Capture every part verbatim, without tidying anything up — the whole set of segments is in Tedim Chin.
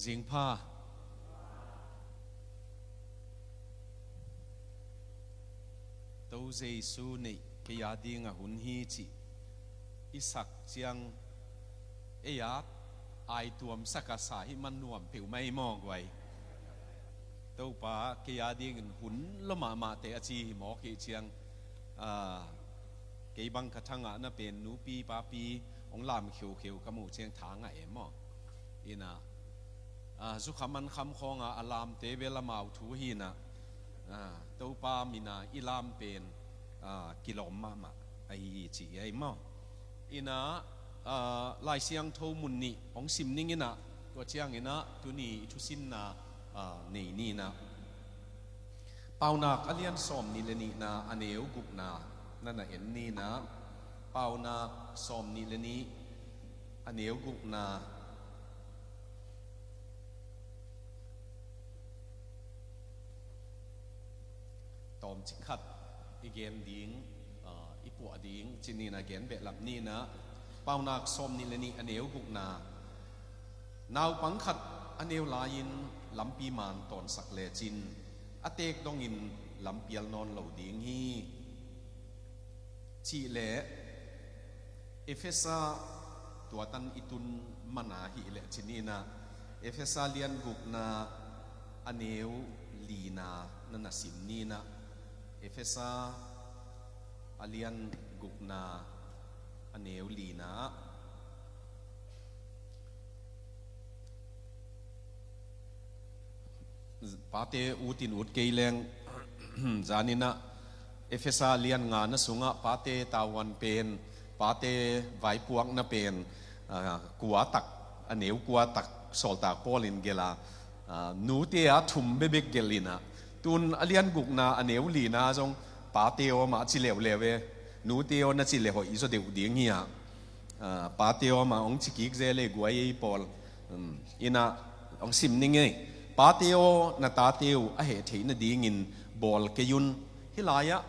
Zingpha. To Jesu neih kei a dingah hun hi cih i sak ciang ei a aituamsak a sa hi man nuam peuhmah ei maw guai. Topa kei a dingin hun lua mahmahte a ci hi mawk hi ciang, ah, kei bang ka thangahna pen nupi papi hong lam kheukheu ka muh ciang tha ngah e maw. Inah, ah, zukham ankham khawnga a lamte bel amau thu hinah, ah, Topa mina i lam pen, ah, kilawm mahmah ahi hi cih ei maw. Inah, ah, Lai Siangtho mun nih hong sim ninginah, tua cianginah tuni i thusinna, ah, nei ninah. Paunak a lian sawm nih le nihna a neu gukna na na en ninah. Paunak sawm nih le nih a neu gukna. Tawmcik khat i gen ding, ah, i puah ding, ci ninah gen behlap ninah. Paunak sawm nih le nih a neu gukna. Naupang khat a neu lai-in lampi man tawnsak lecin a teek dongin lampial nawn lo ding hi. Cih leh Efesa tua tan i tun mana hi leh ci ninah, Efesa lian gukna a neu lina na na sim ninah. Efesa a lian gukna a neu lina. Pate utin ut kei leng, zaninah Efesa lian ngana sungah pate tavuan pen, pate vaipuakna pen, ah, kua tak, a neu kua tak sawltak Paul in gelh a, ah, nute a thum bekbek gelh inah. Tun a lian gukna a neu lina zong pate aw mah ci leuleu e. Nute aw na ci le hoih zaw deuh ding hi a. Ah, pate aw mah hong ci kik zel e guai ei Paul. Um, inah hong sim ning ei. Pate aw, na tate uh a heh theih nadingin bawl kei un. Hih lai-ah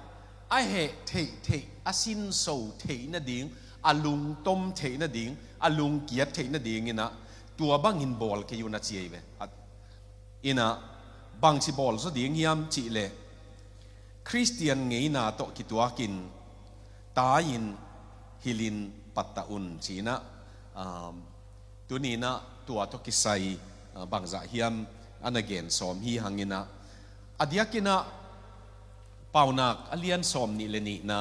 a heh theih theih, a sinso theih nading, a lungtom theih nading, a lungkiat theih nadinginah tua bangin bawl kei un a ci ei ve. A, inah bangci bawl zaw ding hiam cih leh Khristian ngeina tawh kituakin tai-in hilhin pattah un ci-inah, um, tuninah tua tawh kisai, uh, bangzah hiam a na gen sawm hi hanginah. A diakinah Paunak a lian sawm nih le nihna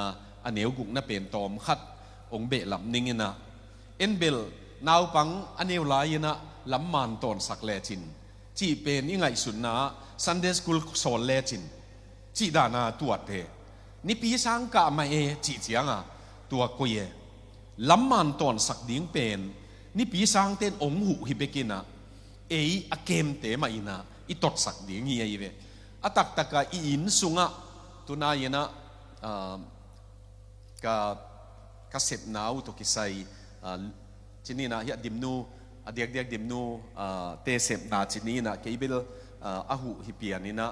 a neu gukna pen tawm khat hong behlap ninginah. En bel naupang a neu lai-inah lam man tawnsak lecin cih pen i ngaihsutna ah Sunday school sawl lecin cih dana tuat ve. Nipi sang kah mah e cih cianga tua koi e. Lam man tawnsak ding pen nipi sangten hong huh hi bekinah ei a kemte mah inah i totsak ding hi ahi ve. A taktaka i inn sungah tunai inah, ah, ka, ka sepna uh tawh kisai, ah, ci ninah hiah Dimnu, a diakdiak Dimnu, ah, te sepna ci ninah kei bel, ah, a huh hi pianinah,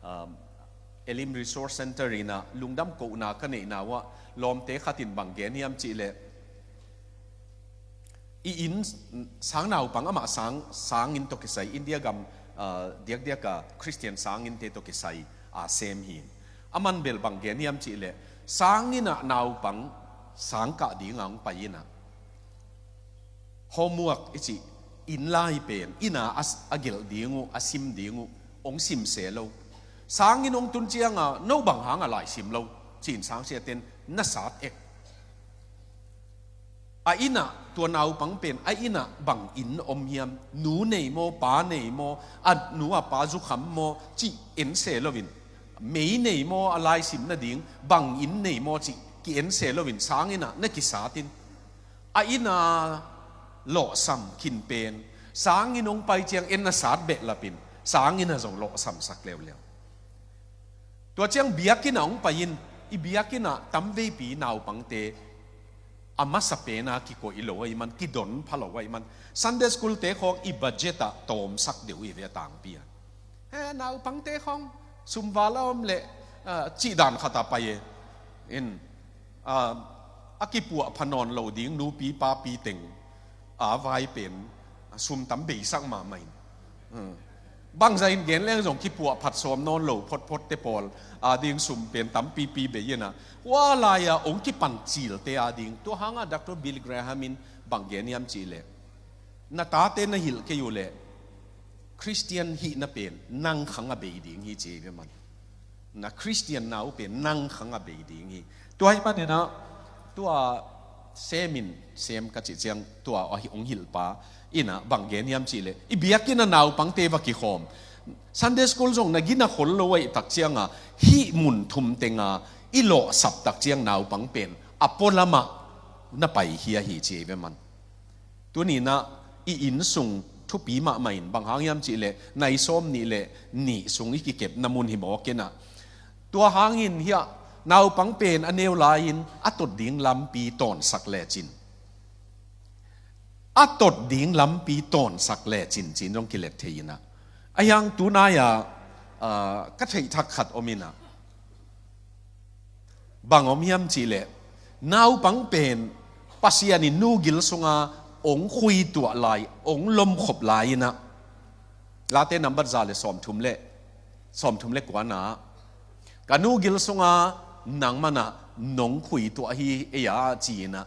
ah, Elim Resource Center inah lungdam kohna ka neihna uhah lawmte khatin bang gen hiam cih leh i inn sang naupang amah sang, sanginn tawh kisai, India gam, ah, diakdiaka Khristian sanginnte tawh kisai a sem hi. A man bel bang gen hiam cih leh sanginnah naupang sang kah dinga hong pai inah homework i cih inn lai pen innah a, a gelh ding uh, a sim ding uh hong sim se lo. Sanginn hong tun cianga no bang hanga lai sim lo ci-in sangsiaten na sat ek. A innah tua naupang pen a innah bang inn om hiam, nu nei maw, pa nei maw, a nu a pa zukham maw cih en se loin, mei nei maw, a laisim nading bang inn nei maw cih ki-en se loin sanginnah na kisat in. A innah lawhsam khin pen sanginn hong pai ciang en na sat behlapin sanginnah zong lawhsamsak leuleu. Tua ciang biakinnah hong pai in, i biakinnah tamveipi naupangte a masa pena kikoih lo ahih man, kidon pha lo ahih man, Sunday school te khawng i budget ah tawmsak deuh hi ve a tangpi a. He, naupangte khawng sumval a om leh, ah, cih dan khatah pai e. In, ah, a kipuah pha nawn lo ding nupi papi teng a vai pen, ah, sum tam beisak mahmah in. Bangzah in gen leng zong kipuah phat sawm nawn lo photphot te pawl ading sum pen tampipi bei inah, hua lai-a ong kipan cilte ading, tua hangah Doctor Billy Graham in bang gen hiam cihleh, na tate na hilh kei uhleh Khristian hihna pen nang khang a bei ding hi ci ei ve man. Na Khristian nau pen nang khang a bei ding hi. Tua hi maninah tua semin sem ka cih ciang tua a hi ong hilhpa inah bang gen hiam cihleh, i biakinn a naupangte va kikhawm, Sunday school zong na gina khol lo aih tak cianga hih mun thum tenga i lawhsap tak ciang naupang pen a pualamah na paikhia hi ci ei ve man. Tuninah i innsung thupi mahmah in bang hang hiam cihleh nai sawm nih le nih sung i kikepna mun hi mawk inah, tua hangin hiah naupang pen a neu lai-in a tot ding lampi tawnsak lecin, a tot ding lampi tawnsak lecin cin zong kilet thei inah, a hiang tunai-ah ka theihthak khat om inah, bang om hiam cihleh, naupang pen Pasian in nu gil sunga ong khuituah lai, ong lomkhop lai inah, Late nambat za le sawmthum le sawmthum le kuana, ka nu gil sunga nangmanah nong khuituah hi ei a ci inah,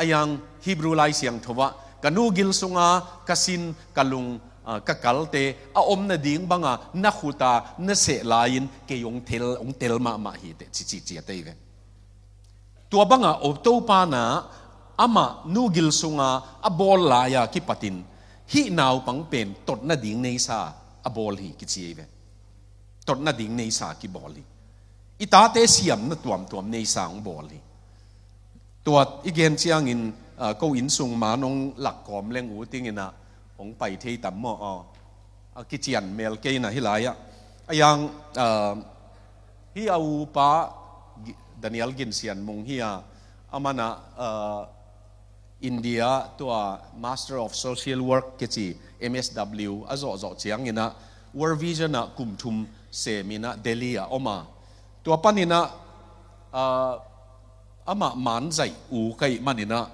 a hiang Hebrew Lai Siangtho ah ka nu gil sunga ka sin, ka lung, ka kalte a om nading banga na khuta na seh lai-in kei ong tel, ong tel mahmah hi teh cici ciat ei ve. Tua banga Topa na amah nu gil sunga a bawl lai-a kipatin hih naupang pen tot nading neisa a bawl hi kici ei ve. Tot nading neisa kibawl hi. I tate siamna tuamtuam neisa hong bawl hi. Tua i gen ciangin ko innsung man hong lakkawm leng u tinginah hong pai thei tam maw? A kician mel kei inah hi lai-ah, a hiang hi a upa Daniel Gin Sian Mung hi a, amanah India tua Master of Social Work kici M S W a zawhzawh cianginah World Vision ah kum thum seminah Delhi ah om a, tua paninah amah manzaih u ka hih maninah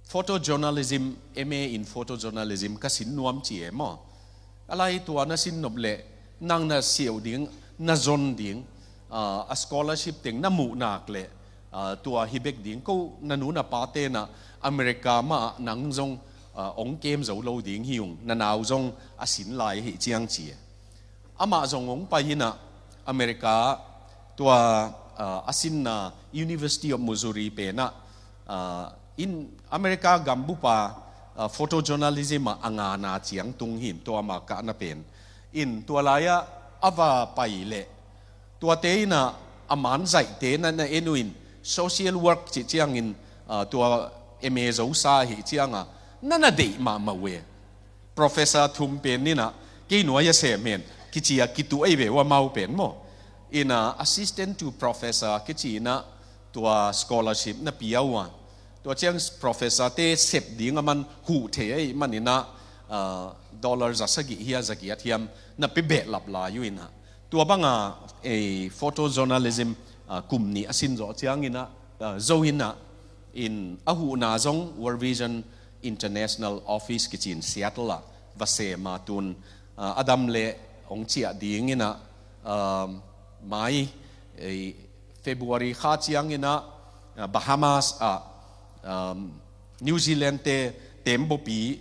photojournalism, M A in photojournalism ka sin nuam ci e maw? A lai tua na sin nop leh nang na siauh ding, na zon ding, a scholarship teng na muh nak leh tua hi bek ding, ko na nu na pa tenah America mah nang zong ong kem zo lo ding hi ung, na nau zong a sin lai hi ciang ci e. Amah zong hong pai inah America tua a sinna University of Missouri penah in America gambupa photojournalism ah a ngana ciang tung hi in, tua amah kahna pen in tua lai-ah a va pai leh tuate inah a manzaihte na na en uh in social work cih ciangin tua M A zosa hi cianga na na deih mahmah uh e. Professor thum pen inah kei nuai a sem hen kici a kituh ei ve uh amau pen maw? Inah assistant to professor kici inah tua scholarship na pia uh a, tua ciang professor te sep ding a man huh thei ei maninah dollar za sagih hia za giat hiam na pe behlap lai uh inah, tua banga photojournalism kum nih a sin zawh cianginah zo inah in a huhna zong World Vision International Office kici in Seattle ah va sem a, tun a dam leh hong ciah dinginah mai February kha cianginah Bahamas ah New Zealand te tembaw pi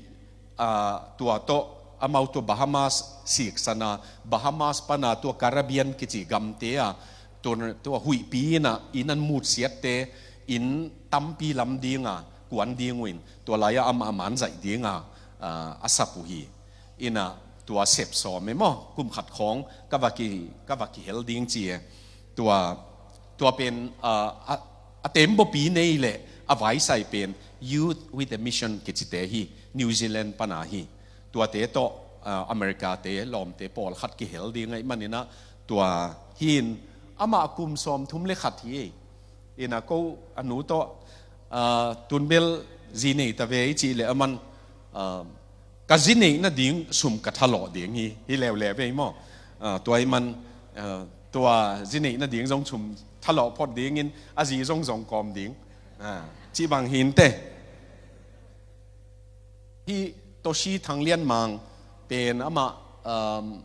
tua tawh amau tua Bahamas siksana, Bahamas pana tua Caribbean kici gamte a tua huihpi inah inn an mutsiatte inn tampi lam dinga kuan ding uh in tua lai-ah amah a manzaih dinga a sap uh hi. Inah tua sep sawm e maw, kum khat khawng ka va ki, ka va kihel ding ci e. Tua tua pen a tembawpi nei le a vaisai pen Youth with a Mission kicite hi, New Zealand pana hi. Tuate tawh America te lawmte pawlkhat kihel ding ahih maninah tua hi in amah kum sawmthum le khat hi. Inah ko a nu tawh tunbel zi nei ta ve i cih le aman ka zi neih nading sum ka thalawh ding hi, hi leuleu vei maw? Tua ahih man tua zi neih nading zong sum thalawh phot dingin a zi zong zong kawm ding cih bang hi inteh. Hih Toshi Thang Lian Mang pen amah, um,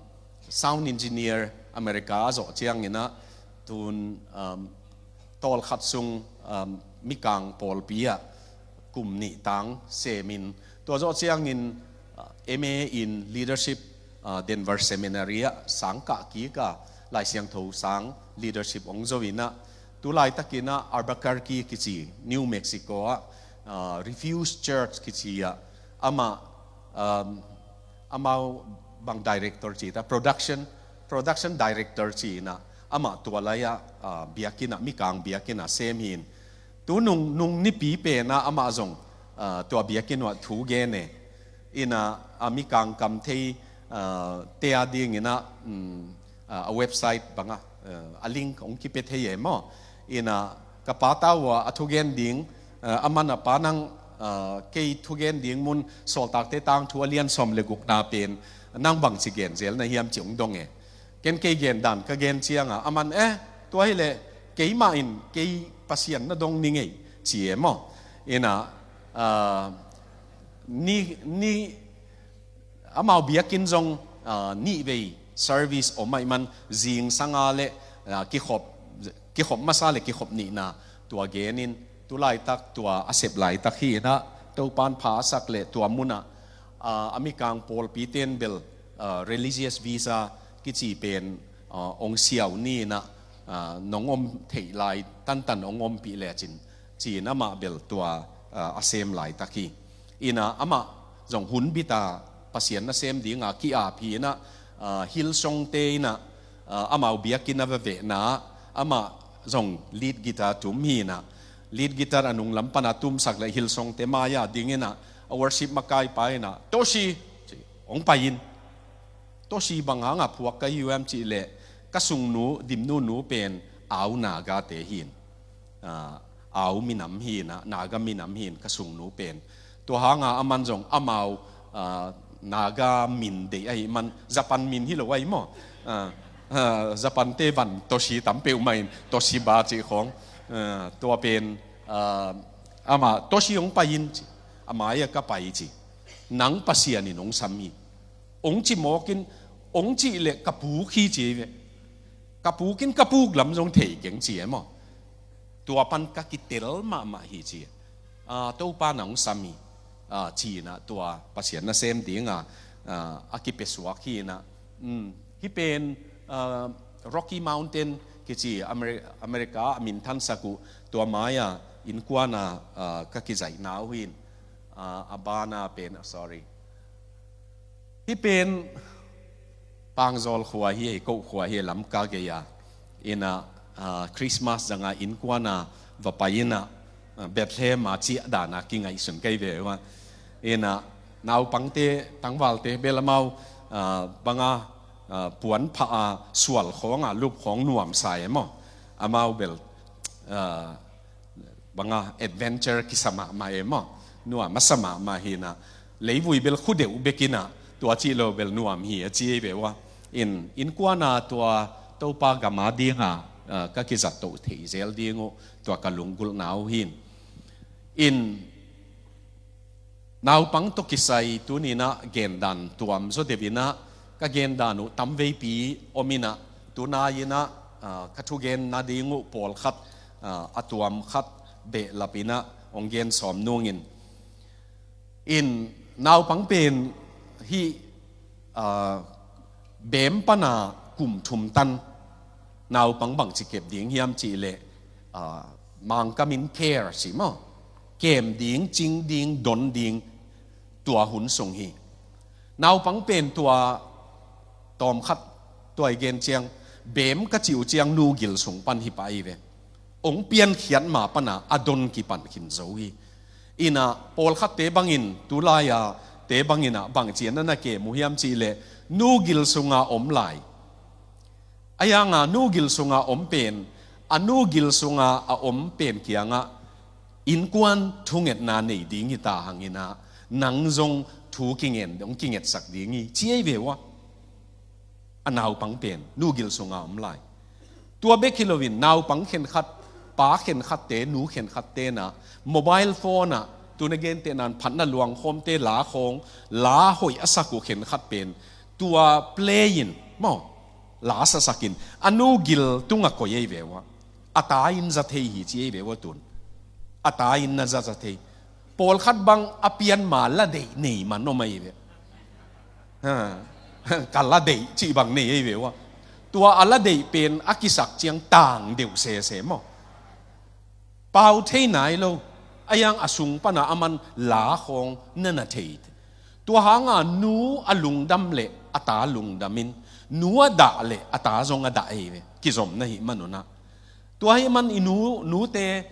sound engineer America a zawh ciangin ah tun, um, tawlkhat sung, um, Mikang pawlpi ah kum nih tang semin, tua zawh ciangin, uh, M A in leadership, uh, Denver Seminary ah sangkah kik a, Lai Siangtho sang leadership hong zo in ah, tu laitakin ah Albuquerque kici, New Mexico ah, uh, Refuse Church kici ah amah, um, amau bang director ci ta, production, production director ci in ah, amah tua lai ah, ah, biakinn ah, Mikang biakinn ah sem hi in. Tu nung, nung nipi pen ah amah zong, ah, tua biakinn uah thu gen e. In ah, a Mikang kam thei, ah, te a dingin ah, um, ah, a website bang ah, ah, a link hong kipia thei e maw. In ah, ka pa ta uah a thugen ding, ah, a man a pa nang, ah, kei thugen ding mun Sawltakte tangthu a lian sawm le gukna pen nang bangci gen zel na hiam ci hong dong e. Ken kei gen dan ka gen ciangin a man, eh, tua hi leh keimah in kei Pasian na dong ning ei ci e maw. In ah, ah, ni, ni, amau biakinn zong, ah, nihvei service om ahih man, zingsang a le, ah, kikhop, kikhop masa le kikhop nihna tua gen in, tu laitak tua a sep laitak hi in ah, Topan pha a sak le tua mun ah, ah, a Mikang pawlpi ten bel, ah, religious visa kici pen, ah, hong siau ni in ah, ah, nong om theih lai tantan hong ompih lecin, ci in amah bel tua, ah, a sem laitak hi. In ah amah zong hun bit a Pasian nasem ding a ki-ap hi in ah, ah, Hillsong te in ah, ah, amau biakinn a va vehna ah, amah zong lead guitar tum hi in ah, lead guitar a nunglam pan a tumsak le Hillsong te mai a ding in ah, a worship makaipa in ah, "Toshi," ci, hong pai in. "Toshi, bang hang a phuak ka hi uh hiam?" cih leh, "Ka sungnu, Dimnu nu pen Ao Naga te hi in, ah, Ao minam hi in ah, Naga minam hi in, ka sungnu pen." Tua hang a a man zong amau, ah, Naga min deih ahih man, Japan min hi lo ahi maw. Ah, ah, Japan te van Toshi tam peuhmah in, Toshiba cih khawng. Ah, tua pen, ah, amah, "Toshi, hong pai in," ci. A mai ah ka pai ci. "Nang Pasian in hong sam hi," hong ci mawk in, hong cih leh, "Ka puk hi," ci ve. "Ka puk in ka puk lam zong thei keng," ci e maw. "Tua pan ka kitel mahmah hi," ci e. "Ah, Topa in hong sam hi," ah, ci in ah tua Pasian nasem ding a, ah, a kipiasuak hi in ah. Um, hih pen, ah, Rocky Mountain kici Ameri-, America a minthansak uh, tua mai a innkuan a, ah, ka kizaihna uh hi in, ah, a ban a pen, ah, sorry. Hih pen Pangzawl khua hi, Koh khua hi, Lamka gei a. In ah, ah, Christmas zang a innkuan a va pai in ah, ah, Bethlehem a ciah dan a kingaihsun kei ve uh a. In ah, naupangte, tangvalte bel amau, ah, bang a, ah, puan phah a sual khawng a lup khawng nuamsa e maw. Amau bel, ah, bang a adventure kisa mahmah e maw. Nuam a sa mahmah hi in ah, leivui bel khu deuh bek in ah, tua cih lo bel nuam hi a ci e ve uh a. In, innkuan a tua Topa gam a ding a, ah, ka kizat toh theih zel ding uh, tua ka lunggulhna uh hi in. In, naupang tawh kisai tuni in ah gendan tuam zaw deuh in ah, ka gendan uh tamveipi om in ah, tu nai in ah, ah, ka thugenna ding uh pawlkhat, ah, a tuam khat behlap in ah hong gen sawm nung in. In, naupang pen hih, ah, beem pan a kum thum tan naupang bangci kep ding hiam cih leh, ah, Mangkam in care ci maw. Kem ding, cing ding, don ding, tua hun sung hi. Naupang pen tua tawmkhat, tua i gen ciang, beem ka cih uh ciang nu gil sung pan hi pah hi ve. Hong piankhiat ma pan a, a don kipan khin zo hi. In ah, pawlkhatte bangin, tu lai a te bangin ah, bangci a na na kem uh hiam cih leh, nu gil sung a om lai. Ahi hang a nu gil sung a om pen, a nu gil sung a a om pen kiang ah, innkuan thungetna nei ding hi ta hang in ah, nang zong thu kingen, hong kingetsak ding hi, ci e ve uh a. A naupang pen, nu gil sung a om lai. Tua bek hi lo in, naupang khenkhat, pa khenkhatte, nu khenkhatte in ah, mobile phone ah, Tuna gentehna in phatna luangkhawmte la khawng, la hoih a sak uh khenkhat pen tua play in maw, la sasakin a nu gil tungah koih ei ve ua. A ta in za thei hi ci ei ve ua tun. A ta in na za za thei. Pawlkhat bang a pianma la deih nei man om ei ve. Ha, ka la deih cih bang nei ei ve ua. Tua a la deih pen a kisak ciang tang deuh sese maw. Pau thei nai lo. A iang a sung pana a man la khawng na na thei. Tua hanga nu a lungdam le a ta lungdam in, nu a dah le a ta zong a dah ei ve. Kizom na hih manunah. Tua hih man i nu, nute,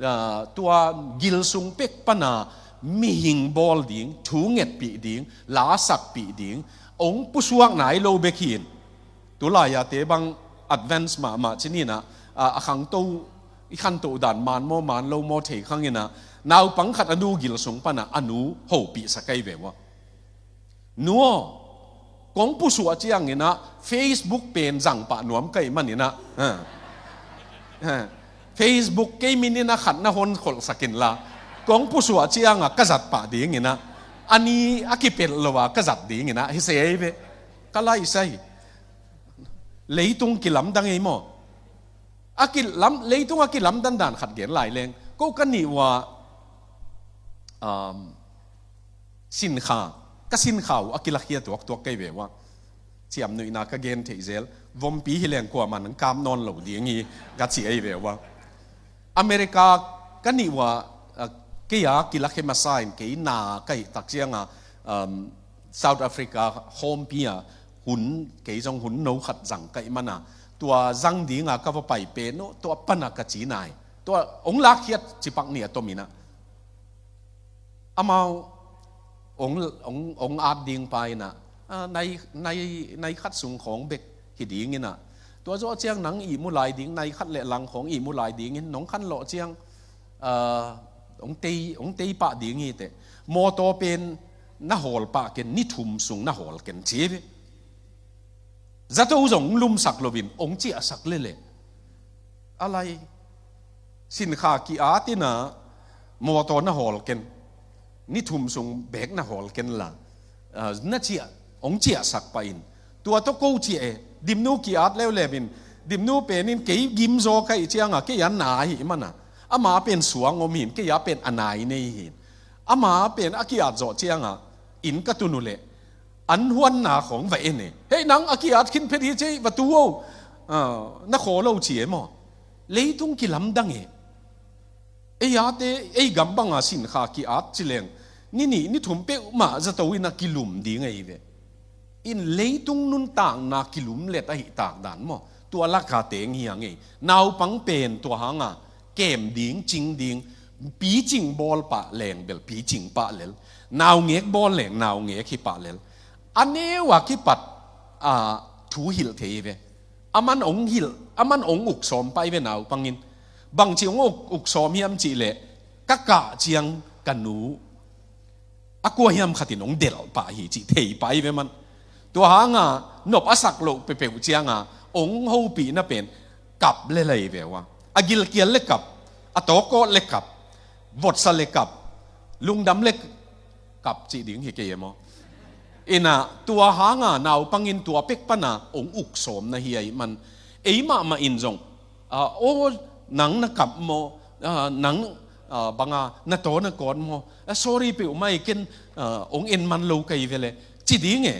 ah, tua gil sung pek pana mihing bawl ding, thu ngetpih ding, la sakpih ding, ong pusuak nai lo bek hi in. Tulai-a te bang advance mahmah ci ni-in ah, a, a khangto, i khanto dan man maw man lo maw thei khang in ah, naupang khat a nu gil sung pana a nu hopih sa kei ve ua. Nu aw, kong pusuah ciang in ah Facebook pen zang pah nuam kei man in ah. Ha. Ha. Facebook kei min in ah khat na hon kholhsak in la. Kong pusuah ciang ah ka zat pah ding in ah. A ni a kipelh lo a ka zat ding in ah. Hi se ei ve. Ka lai sa hi. Leitung kilamdang ei maw. A kilam, leitung a kilamdang dan khat gen lai leng. Ko ka nih ua, um, sinkha, ka sinkha uh a kilakkhia tuaktuak kei ve ua. Ciamnuihna ka gen theih zel. Vompi hi leng kuamah nang kap nawn lo ding hi ka ci ei ve ua. America ka nih ua, ah, kei a kilakkhia masa in kei na ka hih tak cianga, um, South Africa hawmpi a hun, kei zong hun no khat zang ka hih mana, tua zang dinga ka va pai pen uh, tua pana ka ci nai. Tua ong lakkhiat cipak ni a tom in ah. Amau ong, ong, ong at ding pa in ah, ah, nai, nai, nai khat sung khawng bek hi ding in ah. Tua zawh ciang nang ihmu lai ding, nai khat le lang khawng ihmu lai ding in, nong khan lawh ciang, ah, ong tei, ong tei pah ding hi teh. Mawtaw pen na hawl pah ken, ni thum sung na hawl ken ci ve. Zato zong lumsak loin ong ciahsak lele. A lai, sinkha ki-at in ah mawtaw na hawl ken, ni thum sung bek na hawl ken la, ah, na ciah, ong ciahsak pah in. Tua tawh ko ciah e, Dimnu ki-at leuleu in, Dimnu pen in kei gimzaw ka hih cianga, kei a na hi mana. Ama pen suang om hi in, kei a pen a nai nei hi in. Ama pen a ki-at zawh cianga, inn ka tun uh leh, an huanna khawng va en e. Hei nang, a ki-at khin phet hi cei, va tu o. Ah, na khaw lo ci e maw. Leitung kilamdang e. Ei ate, ei gam banga sinkha ki-at ci leng, ni nih, ni thum peuhmah zato in ah kilum ding ahi ve. In leitung nuntakna kilumlet ahi tak dan maw. Tua laka teng hi a ngei. Naupang pen tua hanga kem ding, cing ding, picing bawl pah leng bel picing pah lel. Naungek bawl leng naungek hi pah lel. A neu a kipat, ah, thu hilh thei ve. A man ong hilh, a man ong uk sawm pah hi ve naupang in. Bangci ong uk, uk sawm hiam cih leh, ka kah ciang ka nu a kua hiam khat in ong delh pah hi cih thei pah hi ve man. Tua hanga nop a sak loh peuhpeuh cianga ong hopihna pen kap le lai ve ua. A gilkial le kap, a tawkawt le kap, votsa le kap, lungdam le kap cih ding hi kei e maw. In ah tua hanga naupang in tua pek pana ong uk sawm na hi a hih man. Ei mahmah in zong, ah, aw, nang na kap maw, ah, nang, ah, banga na taw na kawt maw, ah, sorry peuhmah e, ken, ah, ong en man lo ka hi ve le, ci ding e.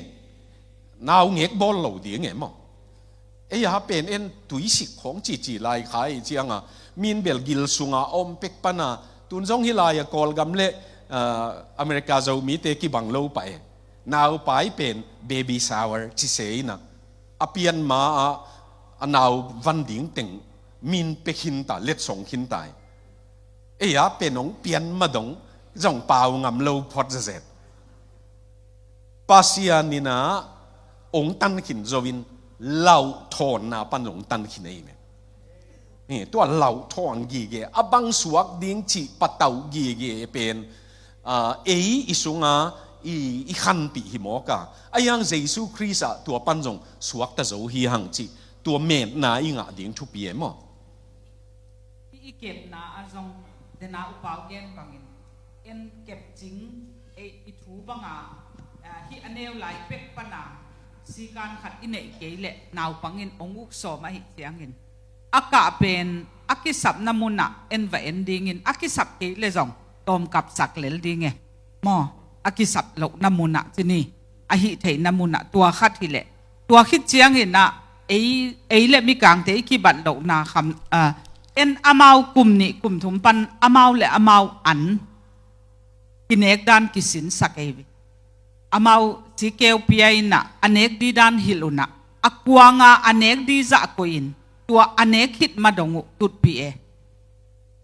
Naungek bawl lo ding e maw. Ei a pen en tuisik khawng cici lai kha hi cianga, min bel gil sunga a om pek pana, tun zong hi lai a Kawlgam le, ah, America Zomite kibang lo pah e. Naupai pen baby shower ci se in ah, a pianma ah a nau van ding teng min pe khin ta, letsong khin ta hi. Ei a pen ong pian ma dong zong pau ngam lo phot zezet. Pasian in ah ong tan khin zo in, lauhthawnna pan ong tan khin ei ve. Hi, tua lauhthawn gige, a bang suak ding cih patauh gige pen, ah, ei i sunga i, i khanpih hi mawk a. A iang Jesu Khrist ah tua pan zong suakta zo hi hang cih, tua metna i ngah ding thupi e maw. I, i kepna ah zong, dena upau gen bangin, En kepcing, ei i thu banga, ah, hih a neu lai pek pana sikan khat i neih kei leh naupangin ong uk sawm ahih ciangin a kah pen a kisapna munah en va en dingin a kisap kei leh zong tawmkapsak lel ding e. Maw, a kisap lohna munah ci ni, a hih theihna munah tua khat hileh tua khit ciangin ah ei, ei le mikangte i kibat lohna kham, ah, en amau kum nih kum thum pan amau le amau an kinek dan kisinsak ei ve. Amau ci keu pia in ah a nek di dan hilh un ah a kuanga a nek di zah koih in tua a nek khit ma dong uh tutpih e.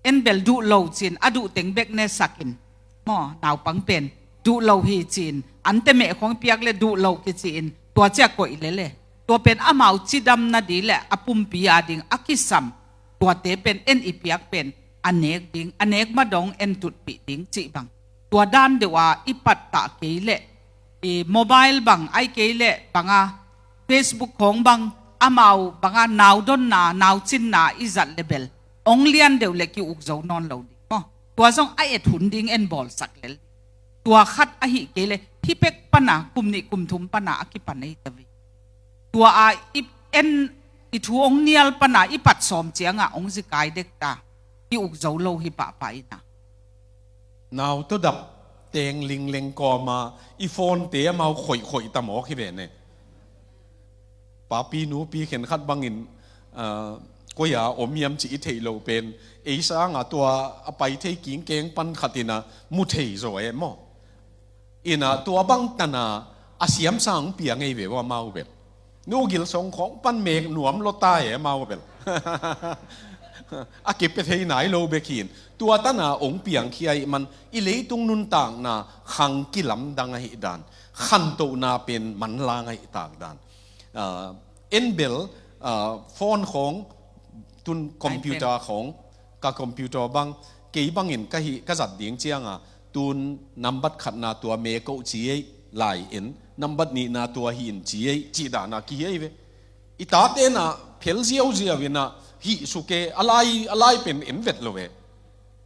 En bel duh lo ci-in a duh teng bek nesak in, maw, naupang pen duh lo hi ci-in, ante meh khong piak le duh lo kici-in tua ciah koih lel e. Tua pen amau cidamna di le a pumpi a ding a kisam, tuate pen en i piak pen a nek ding, a nek ma dong en tutpih ding cih bang. Tua dan deuh a i pattah kei leh i mobile bang, ai kei leh banga Facebook khong bang, amau banga naudonna naucinna i zat le bel ong lian deuh le ki uk zo nawn lo ding maw. Tua zong a et hun ding en bawlsak lel. Tua khat ahih kei leh hih pek pana kum nih kum thum pana a kipan ei ta ve. Tua a i en i thu ong nial pana i pat sawm cianga ong zikai dek ta, ki uk zo lo hi pahpah ina. Nau tawh dap teng lingleng kawma i phone te amau khoihkhoih ta mawk hi ve ne. Papi nupi khenkhat bangin, ah, koi-a om hiam cih i theih loh pen ei sanga tua a pai thei kingkeng pan khat ina mu thei zaw e maw. Ina tua bang tana a siamsa hong piang ei ve uh amau bel. Nu Gil Song khong pan mek nuam lo ta e amau bel. A kipia thei nai lo bek hi in tua tana hong piangkhia ih man i leitung nuntakna khang kilamdang ahih dan, khantohna pen manlang ahih tak dan. Ah, en bel, ah, phone khong tun computer khong, ka computer bang, kei bangin ka hih ka zat ding cianga tun nambat khatna tua me koh ci ei lai in, nambat nihna tua hi in ci ei, cih dana kihi ei ve. I tate na phel ziauziau ina hih suk e, a lai, a lai pen en vet lo ve.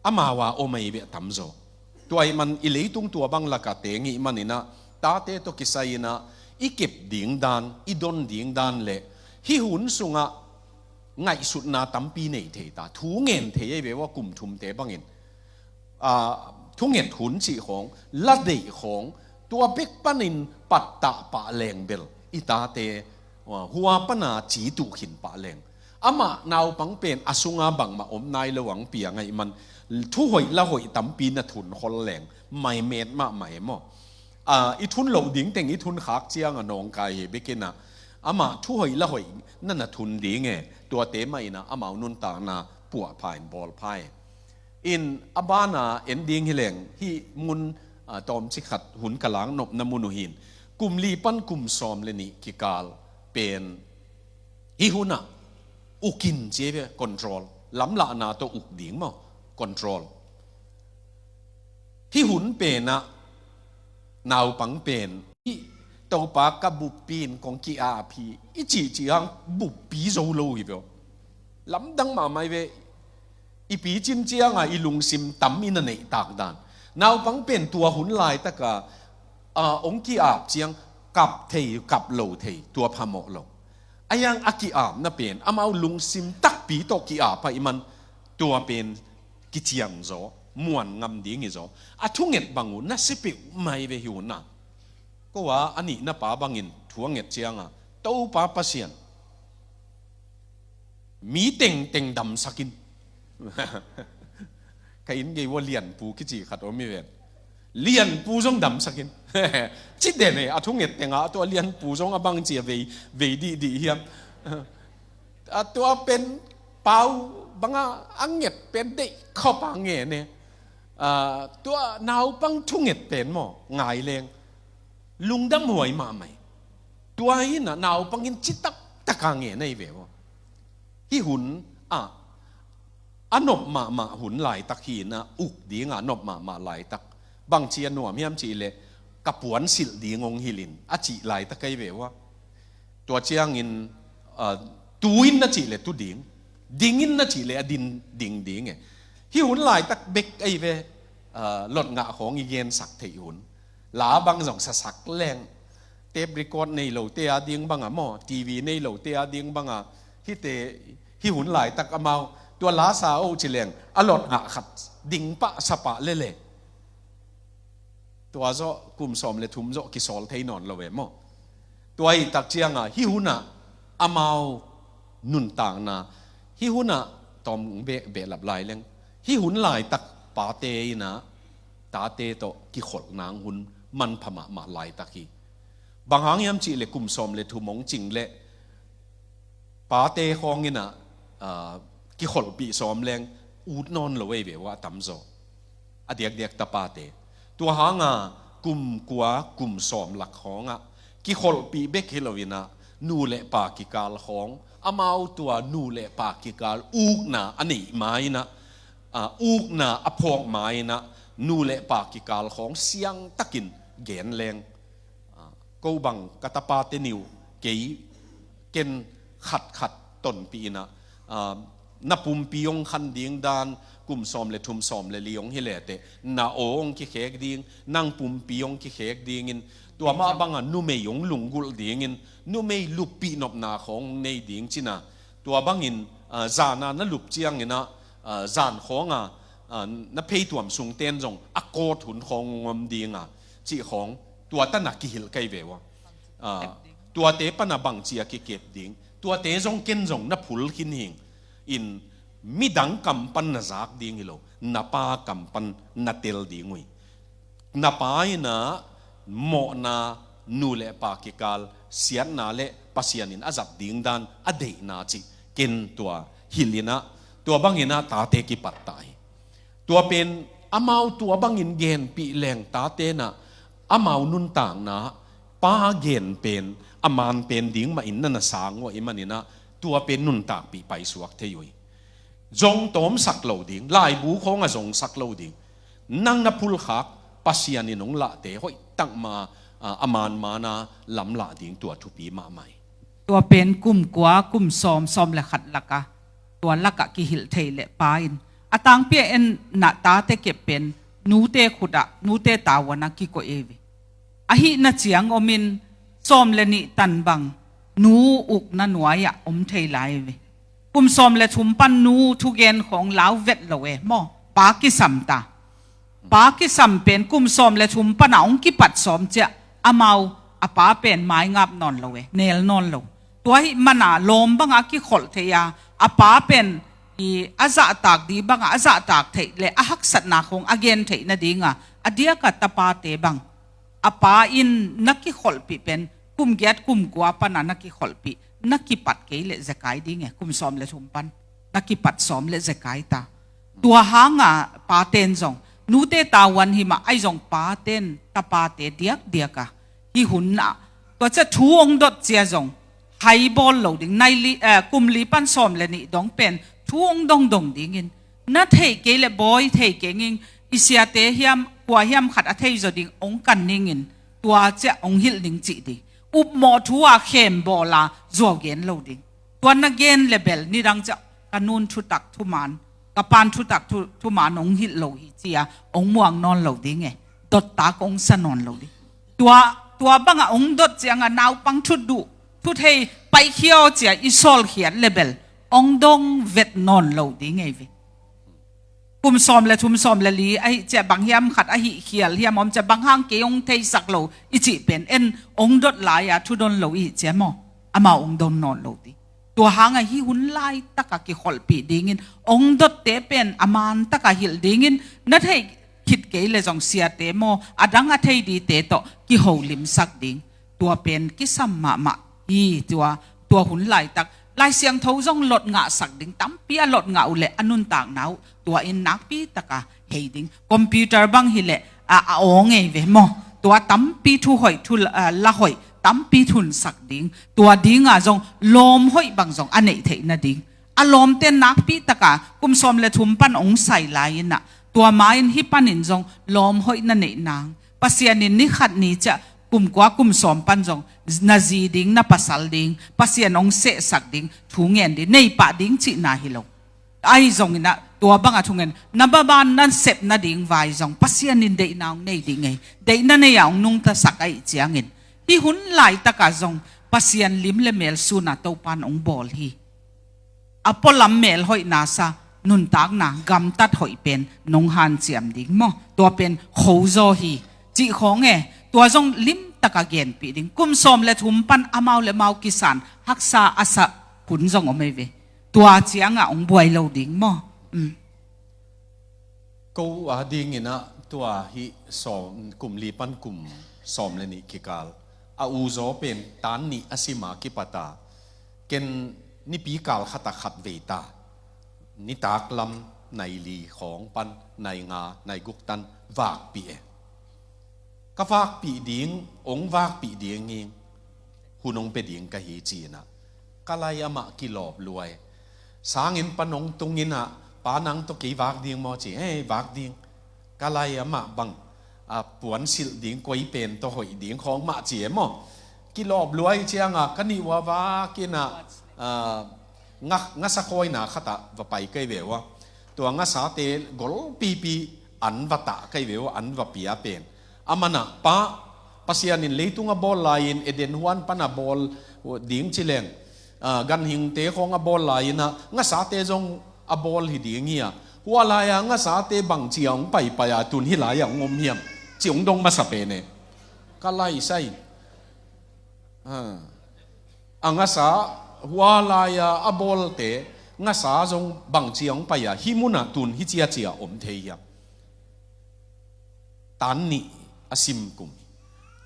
Amau a om ei ve tamzaw. Tua ih man i leitung tua bang laka teng ih man ina tate tawh kisai ina i kep ding dan, i don ding dan le hih hun sungah ngaihsutna tampi nei thei ta, thu ngen thei ei ve uh a kum thumte bangin. Ah, thunget hun cih khawng, la deih khawng, tua bek panin pattah pah leng bel i tate, ah, hua pana ci tuh khin pah leng. Amah naupang pen a sunga bangmah om nai lo ang piang ahih man, thuhoih la hoih tampi na thun khol leng, mai met mahmah e maw. Ah, i thun loh ding teng i thun khak cianga nawngkai hi bekinah, amah thuhoih la hoih na na thun ding e, tuate mah inah amau nuntakna puahpha in bawlpha e. In a bana en ding hi leng, hih mun, ah, tawmcik khat hun ka lak nopna mun uh hin, kum li pan kum sawm le nih kikal pen hih hunah ukin ci ve, control. Lamlahna tawh uk ding maw, control. Hih hun penah naupang pen hih Topa ka buppi in kong ki-ap hi i cihcih hang buppi zo lo hi ve aw. Lamdang mahmah hi ve. I picin cianga i lungsim tam i na neihtak dan. Naupang pen tua hun laitaka, ah, hong ki-ap ciang kap thei, kap lo thei, tua phamawh lo. A hiang a ki-apna pen amau lungsim takpi tawh ki-ap ahih man tua pen kiciang zaw, muan ngam ding hi zaw. A thunget bang uh na si peuhmah hi ve hih hunah. Ko a, a nihna pa bangin thu a nget cianga, Topa Pasian, mi tengteng damsak in. Ka inn gei ua Lianpu kici khat om hi ven. Lianpu zong damsak in. Ci den e, a thunget tengah tua Lianpu zong a bang ci a vei, vei dihdih hiam. A tua pen pau banga a nget pen deih khop a ngen e. Ah, tua naupang thunget pen maw, ngai leng lungdam huai mahmah hi. Tua hinah naupangin citak taka ngen ahi ve aw. Hih hun ah a nop mahmah hun laitak hinah uk dinga nop mahmah laitak. Bangci a nuam hiam cihleh ka puan silh ding hong hilhin a cih laitak ahi ve aw. Tua ciangin, ah, tu in na cihleh tu ding, ding in na cihleh a din ding ding e. Hih hun laitak bek ahi ve. ah, lotngah khawng i gensak theih hun. La bang zong sasak leng, tape record nei lote a ding banga maw, T V nei lote a ding banga, hite, hih hun laitak amau tua la sa oh ci leng a lotngah khat ding pah sa pah lele. Tua zawh kum sawm le thum zawh kisawl thei nawn lo e maw? Tua ih tak cianga hih hunah amau nuntakna, hih hunah tawm beh, behlap lai leng, hih hun laitak pate innah tate tawh kikholh nang hun manpha mahmah laitak hi. Bang hang hiam cihleh kum sawm le thum hong cing leh pate khawng innah, ah, kikholhpih sawm leng ut nawn lo ei ve uh a tamzaw. A diakdiak tapate. Tua hanga kum kua kum sawm lak khawngah kikholhpih bek hi loinah nu le pa kikal khawng, amau tua nu le pa kikal ukna a neih ma innah, ah, ukna a phawk ma innah nu le pa kikal khawng siangtakin gen leng. Ah, ko bang ka tapate nih uh kei ken khatkhat tonpih innah, ah, na pumpi hong khan ding dan kum sawm le thum sawm le li hong hi leteh na aw hong kikhek ding, nang pumpi hong kikhek dingin, tua mah banga numei hong lunggulh dingin, numei luppih nopna khawng hong nei ding cina. Tua bangin, ah, zana na lup cianginah, ah, zan khawnga, ah, na pheituam sungten zong a kawt hun khawng hong om dinga cih khawng tua tana kihilh kai ve uh a. Ah, tuate pana bangci a kikep ding, tuate zong ken zong na phul khin hing in, midang kam pan na zak ding hi lo, na pa kam pan na tel ding uh hi. Na pa innah mawhna, nu le pa kikal siatna le Pasian in a zat ding dan a deihna cih ken tua hilh innah, tua banginah tate kipat ta hi. Tua pen amau tua bangin genpih leng tate innah amau nuntakna pa gen pen a man pen ding mahin na na sang uh ahih maninah tua pen nuntakpih paisuak thei uh hi. Zong tawmsak lo ding, laibu khawng a zongsak lo ding. Nang na phulkhak Pasian in hong lahte hoihtak ma, ah, a manmana lamlah ding tua thupi mahmah hi. Tua pen kum kua kum sawm, sawm le khat laka tua lakah kihilh thei le pa in a tangpi a en na tate kep pen nute khutah, nute tavuanah kikoih ei ve. Ahihna ciang omin sawm le nih tan bang nu ukna nuai-ah om thei lai ve. Kum sawm le thum pan nu thugen khawng lau vet lo e maw? Pa kisam ta. Pa kisam pen kum sawm le thum pana hong kipat sawm ciah amau a pa pen maingap nawn lo e, nel nawn lo. Tua hih mana lawm banga kikholh thei a, a pa pen i a zahtak dih banga a zahtak theih le a haksatna khawng a gen theih nadinga a diaka tapate bang a pa in na kikholhpih pen kum giat kum kua pana na kikholhpih, na kipat kei le zekai ding e, kum sawm le thum pan na kipat sawm le zekai ta. Tua hanga paten zong nute tavuan himah ahi zong paten tapate diakdiaka hih hun ah tua ciah thu hong dot cia zong hai bawl lo ding, nai li, eh, kum li pan sawm le nih dong pen thu hong dongdong dingin, na theih kei le bawi thei keng ing, i siate hiam kua hiam khat a thei zaw ding hong kan ningin, tua ciah hong hilh ning cih ding. Upmawh thu a khem bawla zuau gen lo ding. Tua na gen le bel nidang ciah ka nun thutak thuman, ka pan thutak thu, thuman hong hilh lo hi cia hong muang nawn lo ding e. Dottak hong sa nawn lo ding. Tua, tua banga hong dot cianga naupang thu duh, thu thei paikhiaw cia i sawlkhiat le bel hong dong vet nawn lo ding ei ve. Kum sawm le thum sawm le li ahi cia bang hiam khat ahi khial hiam om cia bang hang kei hong theisak lo i cih pen en hong dot lai-a thudon lo i cia maw? Amau hong don nawn lo ding. Tua hanga hih hun laitaka kikholhpih dingin hong dotte pen a mantaka hilh dingin na theih khit kei le zong siate maw a dang a thei dite tawh kiholimsak ding. Tua pen kisam mahmah hi. Tua, tua hun laitak Lai Siangtho zong lotngahsak ding tampi a lotngah uh le a nuntakna uh tua in nakpitaka hei ding. Computer bang hileh a, a aw ngei ve maw? Tua tampi thu hoih, thu, ah, la hoih tampi thunsak ding. Tua dinga zong lawm hoih bang zong a neih theih nading. A lawmte nakpitaka kum sawm le thum pan hong sai lai-inah tua ma-in hih panin zong lawm hoih na neih nang. Pasian in ni khat ni ciah kum kua kum sawm pan zong na zi ding, na pasal ding, Pasian hong sehsak ding, thu ngen ding, nei pah ding cihna hi lo. Ahi zongin ah tua banga thungen na baban nan sep nading vai zong Pasian in deihna hong nei ding ei. Deihna nei-a hong nungtasak ahih ciangin hih hun laitakah zong Pasian lim le mel sunah Topan hong bawl hi. A pualam melhoihna sa, nuntakna gamtat hoih pen nong hanciam ding maw? Tua pen khozaw hi cih khawng e. Tua zong limtaka genpih ding. Kum sawm le thum pan amau le mau kisan haksa a sa hun zong om ei ve. Tua ciangah hong buai lo ding maw? Um. Ko a dingin ah tua hih sawm, kum li pan kum sawm le nih kikal a uzaw pen tan nih a sima kipata, ken nipi kal khat a khat vei ta, nitak lam nai li khawng pan nai nga nai guk tan vakpih e. Ka vakpih ding, hong vakpih ding hi, hun hong pia ding ka hi ci-in ah ka lai amah kilawp luai. Sangin pan hong tungin ah, pa nang tawh kei vak ding maw ci, hei vak ding. Ka lai amah bang a puansilh ding, koi pen tawh hoih ding khawng mah ci e maw? Kilawp luai ciangah ka nih uh a vakin ah, ah, nga, ngasa khawina khatah va pai kei ve uh a, tua ngasate golpipi an va tah kei ve uh a, an va pia pen. A manah pa, Pasian in leitung a bawl lai-in Eden huan pan a bawl ding ci leng, ah, ganhingte khawng a bawl lai-in ah ngasate zong a bawl hi ding hi a, hua lai-a ngasate bangci a hong paipai a tun hih lai-ah hong om hiam ci hong dong masa pen e. Ka laisai. Ah. A ngasa, hua lai-a a bawlte ngasa zong bangci a hong pai a hih munah tun hih ciacia om thei hiam? Tan nih a simkum,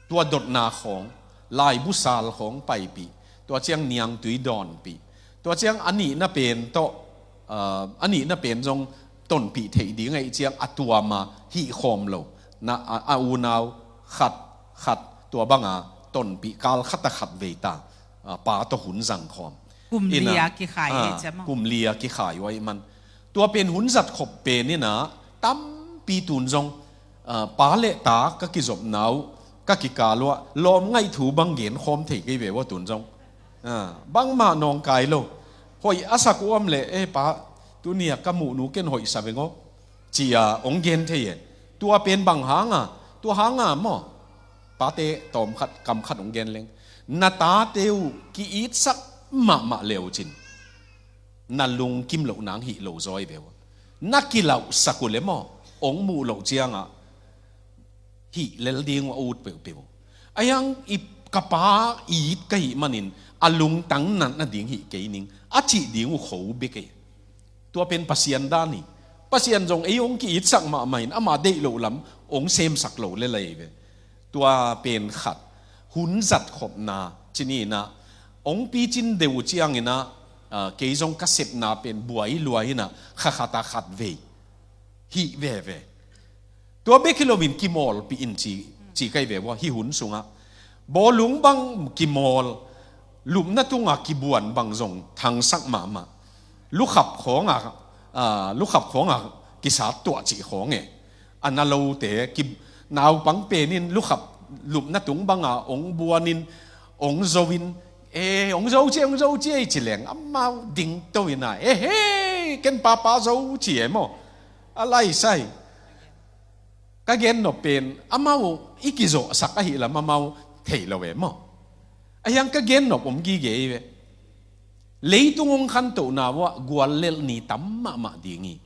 tua dotna khawng, laibu sal khawng paipih, tua ciang niangtui dawnpih, tua ciang a nihna pen tawh, ah, a nihna pen zong tonpih theih ding ahih ciang a tuama hih khawm lo. Na, a, a unau khat khat tua banga tonpih kal khat a khat vei ta, ah, pa tawh hun zang khawm. Kum li a kikhai hi ciam a. Kum li a kikhai uh ahih man. Tua pen hun zat khop pen inah tampi tun zong, ah, pa le ta ka kizopna uh, ka kikal uh ah lawm ngaih thu bang gen khawm thei kei ve uh a tun zong. Ah, bangmah nawngkai lo. Hoih a sak uh om leh, eh, pa, tuni-ah ka muhnu ken hoih sa veng aw, ci-a hong gen thei e. Tua pen bang hanga, tua hanga maw? Pate tawm khat, kam khat hong gen leng. Na tate uh ki-itsak mahmah le uh cin, na lungkim loh nang hih lo zaw hi ve uh. Na kilauhsak uh le maw? Hong muh loh ciangah hih lel ding uh a ut peuhpeuh. A hiang i ka pa it ka hih manin a lungtang natna ding hih kei ning a cih ding uh kho bek ei. Tua pen Pasian dan hi. Pasian zong ei hong ki-itsak mahmah in ama deih loh lam hong semsak lo le lai ve. Tua pen khat. Hun zat khopna cin inah hong picin deuh uh ciang inah, ah, kei zong ka sepna pen buai luai inah kha khat a khat vei hih veve. Tua bek hi loin kimawlpih in ci, ci kai ve uh a hih hun sungah. Bawlung bang kimawl, lupna tungah kibuan bang zong thangsak mahmah. Lukhap khawngah, ah, lukhap khawngah kisat tuah cih khawng e. A na lote ki, naupang penin lukhap lupna tung banga hong buanin hong zoin, eh, hong zo ci, hong zo ci ei ci leng amau dingto inah, eh, hei, ken papa zo ci e maw? A laisai. Ka gennop pen amau i kizawhsak ahih lam amau thei lo e maw? A hiang ka gennop om gige hi ve. Leitung hong khantohna uh ah guallelh ni tam mahmah ding hi.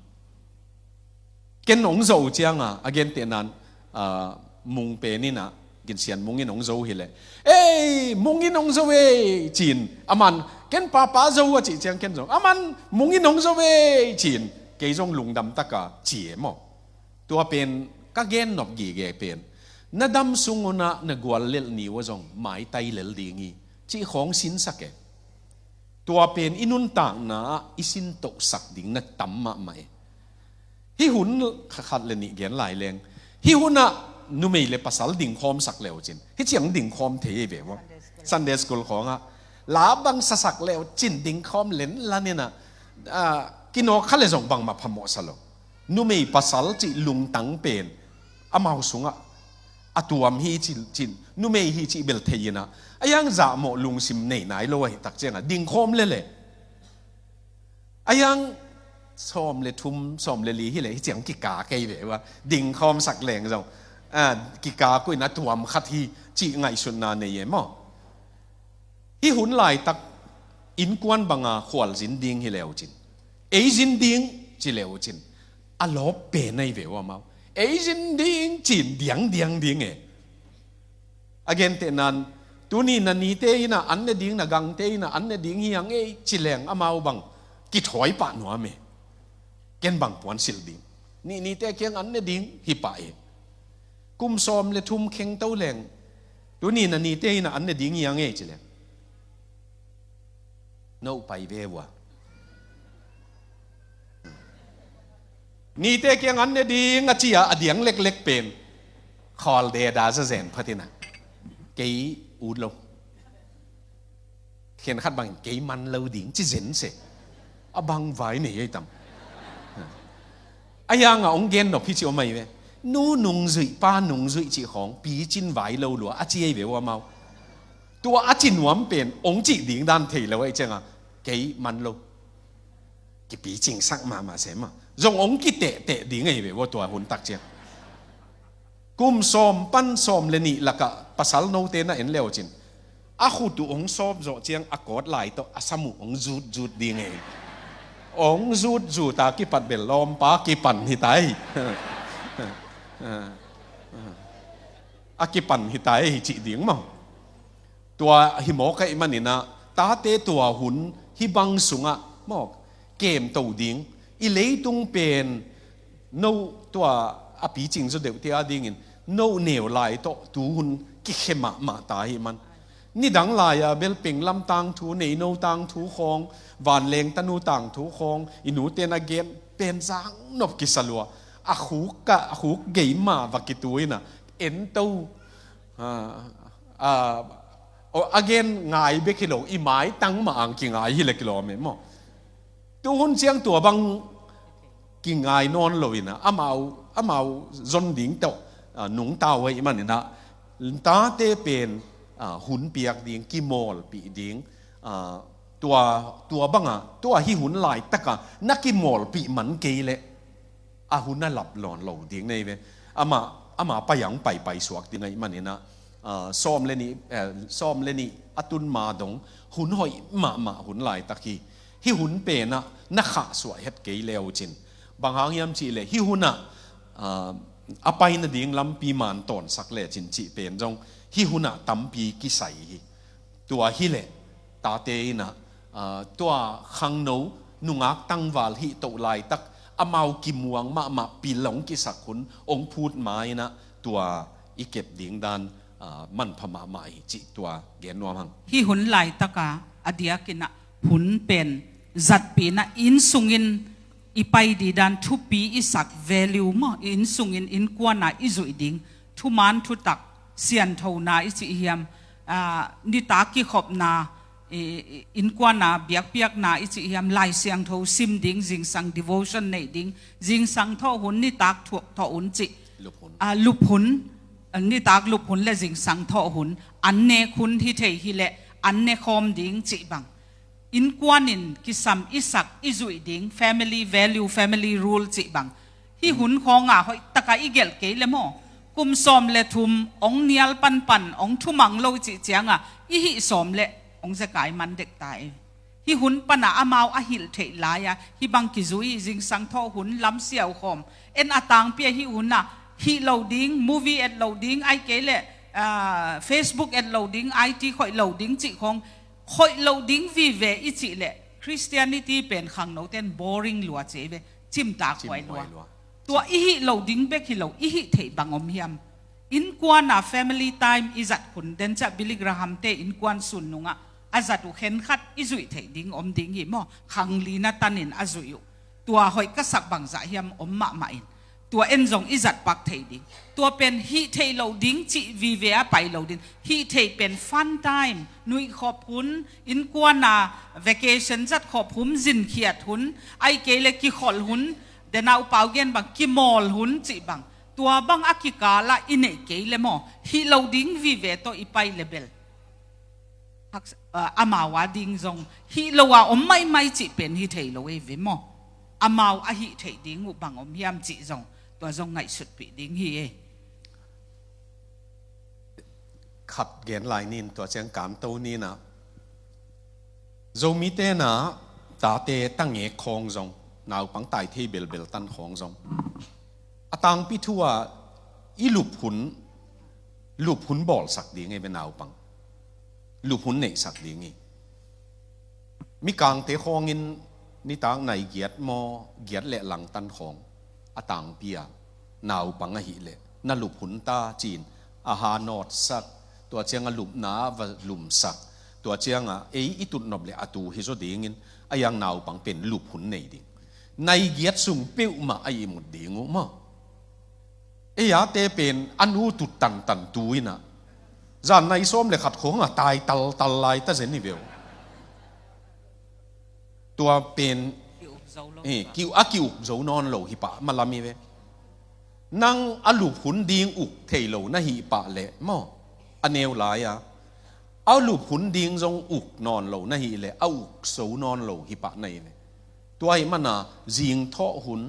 Ken hong zo uh cianga a gentehnan, ah, Mung pen inah, Ginsian Mung in hong zo hileh, ei, Mung in hong zo ei, ci-in, aman, ken papa zo a cih ciang ken zong, aman, Mung in hong zo ei, ci-in, kei zong lungdam taka ci e maw? Tua pen ka gennop gige pen, na dam sung unah na guallelh ni uh a zong maitai lel ding hi, cih khawng sinsak e. Tua pen i nuntakna ah i sintohsak ding na tam mahmah e. Hih hun khat le nih gen lai leng, hih hunah numei le pasal dingkhawmsak le uh cin, hih ciang dingkhawm thei ei ve maw? Sunday school khawngah la bang sasak le uh cin dingkhawm lenlan inah, ah, kinawk kha le zong bangmah phamawh sa lo. Numei pasal cih lungtang pen amau sungah a tuam hi cin, cin, numei hi cih bel thei inah, a hiang zahmawh lungsim nei nai lo ahih tak ciangah dingkhawm lele. A hiang Sawm le thum, sawm le li hi leh hi ciang kika kei ve ua, dingkhawmsak leng zong, a, kika kuina tuam khat hi cih ngaihsutna nei e maw? Hi hun laitak innkuan banga khualzin ding hi leu cin, ei zin ding ci leu cin, a lawp pen ahi ve ua mau. Ei zin ding cin diangdiang ding e. A gentehnan, tuni na nite ina an ne ding, na gangte ina an ne ding hi ang ei ci leng amau bang kithawi pah nuam e. Ken bang puan silh ding, nih nite kiang an ne ding hi pah e. Kum sawm le thum khengto leng, tuni na nite ina an ne ding hi ang ei ci leng, no pai ve ua. Nite kiang an ne ding a ci a, a diang leklek pen khawl deda zazen phatina, kei ut lo. Khen khat bangin kei man lo ding ci zen se. A bang vai nei ei tam. A hianga ong gen nop hi ci om ahi ve. Nu nungzuih, pa nungzuih cih khawng picin vai lo lua a ci ei ve ua mau. Tua a ci nuam pen ong cih ding dan thei lo ahi cianga, kei man lo. Kipicingsak mahmah se mah. Zong ong kitehteh ding ahi ve ua tua hun tak ciang. Kum sawm pan sawm le nih lakah pasal note na en leu cin, a khut uh ong sawp zawh ciang a kawt lai tawh a sam uh ong zutzut ding e. Ong zutzut a kipat bel lawmpa kipan hi tai. A kipan hi tai hi cih ding maw? Tua hi mawk ahih maninah tate tua hun hih bang sungah mawk kemto ding, i leitung pen no tua a picing zaw deuhte a dingin no neu lai tawh tuhun kikhe mahmah ta ahih man. Nidang lai-a bel penglam tangthu, neino tangthu khawng, vanleng tanu tangthu khawng i nute na gen pen zangnop kisa lua. A khuk ka, a khuk gei mah va kitu inah ento, a, a, a gen ngai bek hi lo, i maitang mah ang kingai hi le kilawm e maw? Tuhun ciang tua bang kingai nawn lo inah amau, amau zon ding tawh, a, nungta uh ahih maninah tate pen, a, hun piak ding, kimawlpih ding, a, tua, tua banga tua hih hun laitaka na kimawlpih man kei leh a hun a lap lawn lo ding nei ve. Amah, amah pai ang paipai suak ding ahih maninah, a, sawm le nih, eh, sawm le nih a tun ma dong hun hoih mahmah hun laitak hi. Hih hun penah na khahsuah het kei leu cin, bang hang hiam cihleh hih hunah, a, a pai nading lampi man tawnsak lecin cih pen zong hih hunah tampi kisai hi. Tua hileh tate inah, a, tua khangno nungak tangval hih toh laitak amau kimuang mahmah pil ong kisak hun ong phut ma inah tua i kep ding dan, a, manpha mahmah hi cih tua gen nuam hang. Hih hun laitaka a diakinah hun pen zatpih inah inn sungin i pai dih dan thupi i sak value maw, inn sungin innkuana i zuih ding thuman thutak, sianthona i cih hiam, a, nitak kikhopna, i, i, innkuana biakpiakna i cih hiam, Lai Siangtho sim ding, zingsang devotion neih ding, zingsang thawh hun, nitak thawh hun cih, lup hun, a, lup hun, a, nitak lup hun le zingsang thawh hun, an nek hun hi thei hileh an nekhawm ding cih bang. Innkuan in kisam i sak i zuih ding family value, family rule cih bang. Hih hun khawnga hoihtaka i gelh kei le maw? Kum sawm le thum ong nial panpan, ong thumang lo cih cianga i hih sawm le ong zekai man dekta e. Hih hun pana amau a hilh theih lai-a hih bang kizui, zingsang thawh hun, lamsiau khawm, en a tangpi a hih huna hih lo ding, movie et lo ding, ai kei le, a, Facebook et lo ding, I T khoih lo ding cih khawng khoih lo ding vive i cih leh Christianity pen khangnoten boring lua ci ve, cimtak huai lua. Tua i hih lo ding bek hi lo, i hih theih bang om hiam? Innkuana family time i zat hun, denciah Billy Graham te innkuan sun nungah a zat uh khenkhat i zuih theih ding om ding hi maw? Khanglina tanin a zuih uh. Tua hoih ka sak bangzah hiam om mahmah in, tua en zong i zatpak thei ding. Tua pen hih theih lo ding cih vive a pai lo ding. Hih theih pen fun time, nuihkhop hun, innkuana vacation zat khop hun, zinkhiat hun, ai kei le kikholh hun, dena upau gen bang kimawl hun cih bang. Tua bang a kikala i neih kei le maw? Hih lo ding vive tawh i pai le bel hak, a, amau a ding zong hih lo a om maimai cih pen hi thei lo ei ve maw? amau a hih theih ding uh bang om hiam cih zong, tua zong ngaihsutpih ding hi ei. Khat gen lai ning, tua ciang kanto ning ah, Zomite na tate tangek khawng zong, naupang tai thei belbel tan khawng zong, a tangpi thu ah i lup hun, lup hun bawlsak ding ei ve naupang. Lup hun neihsak ding hi. Mikangte khawngin nitak nai giat maw, giat le lang tan khawng, a tangpi ah naupang ahih leh na lup hun ta ci-in a ha nawtsak, tua ciang a lupna ah va lumsak, tua ciang a ei i tutnop le a tu hi zaw dingin, a iang naupang pen lup hun nei ding. Nai giat sung peuhmah a ihmut ding uh maw. Ei ate pen a nu tut tantan tu in ah, zan nai sawm le khat khawng a tai taltal lai ta zen hi ve uh. Tua pen, ki-up zo lo, eh, ki, a ki-up zo nawn lo hi pah malam hi ve. Nang a lup hun ding uk thei lo na hih pah leh maw, a neu lai a, a lup hun ding zong uk nawn lo na hih leh, a uk zo nawn lo hi pah na hi ve. Tua ahih mana zingthawh hun,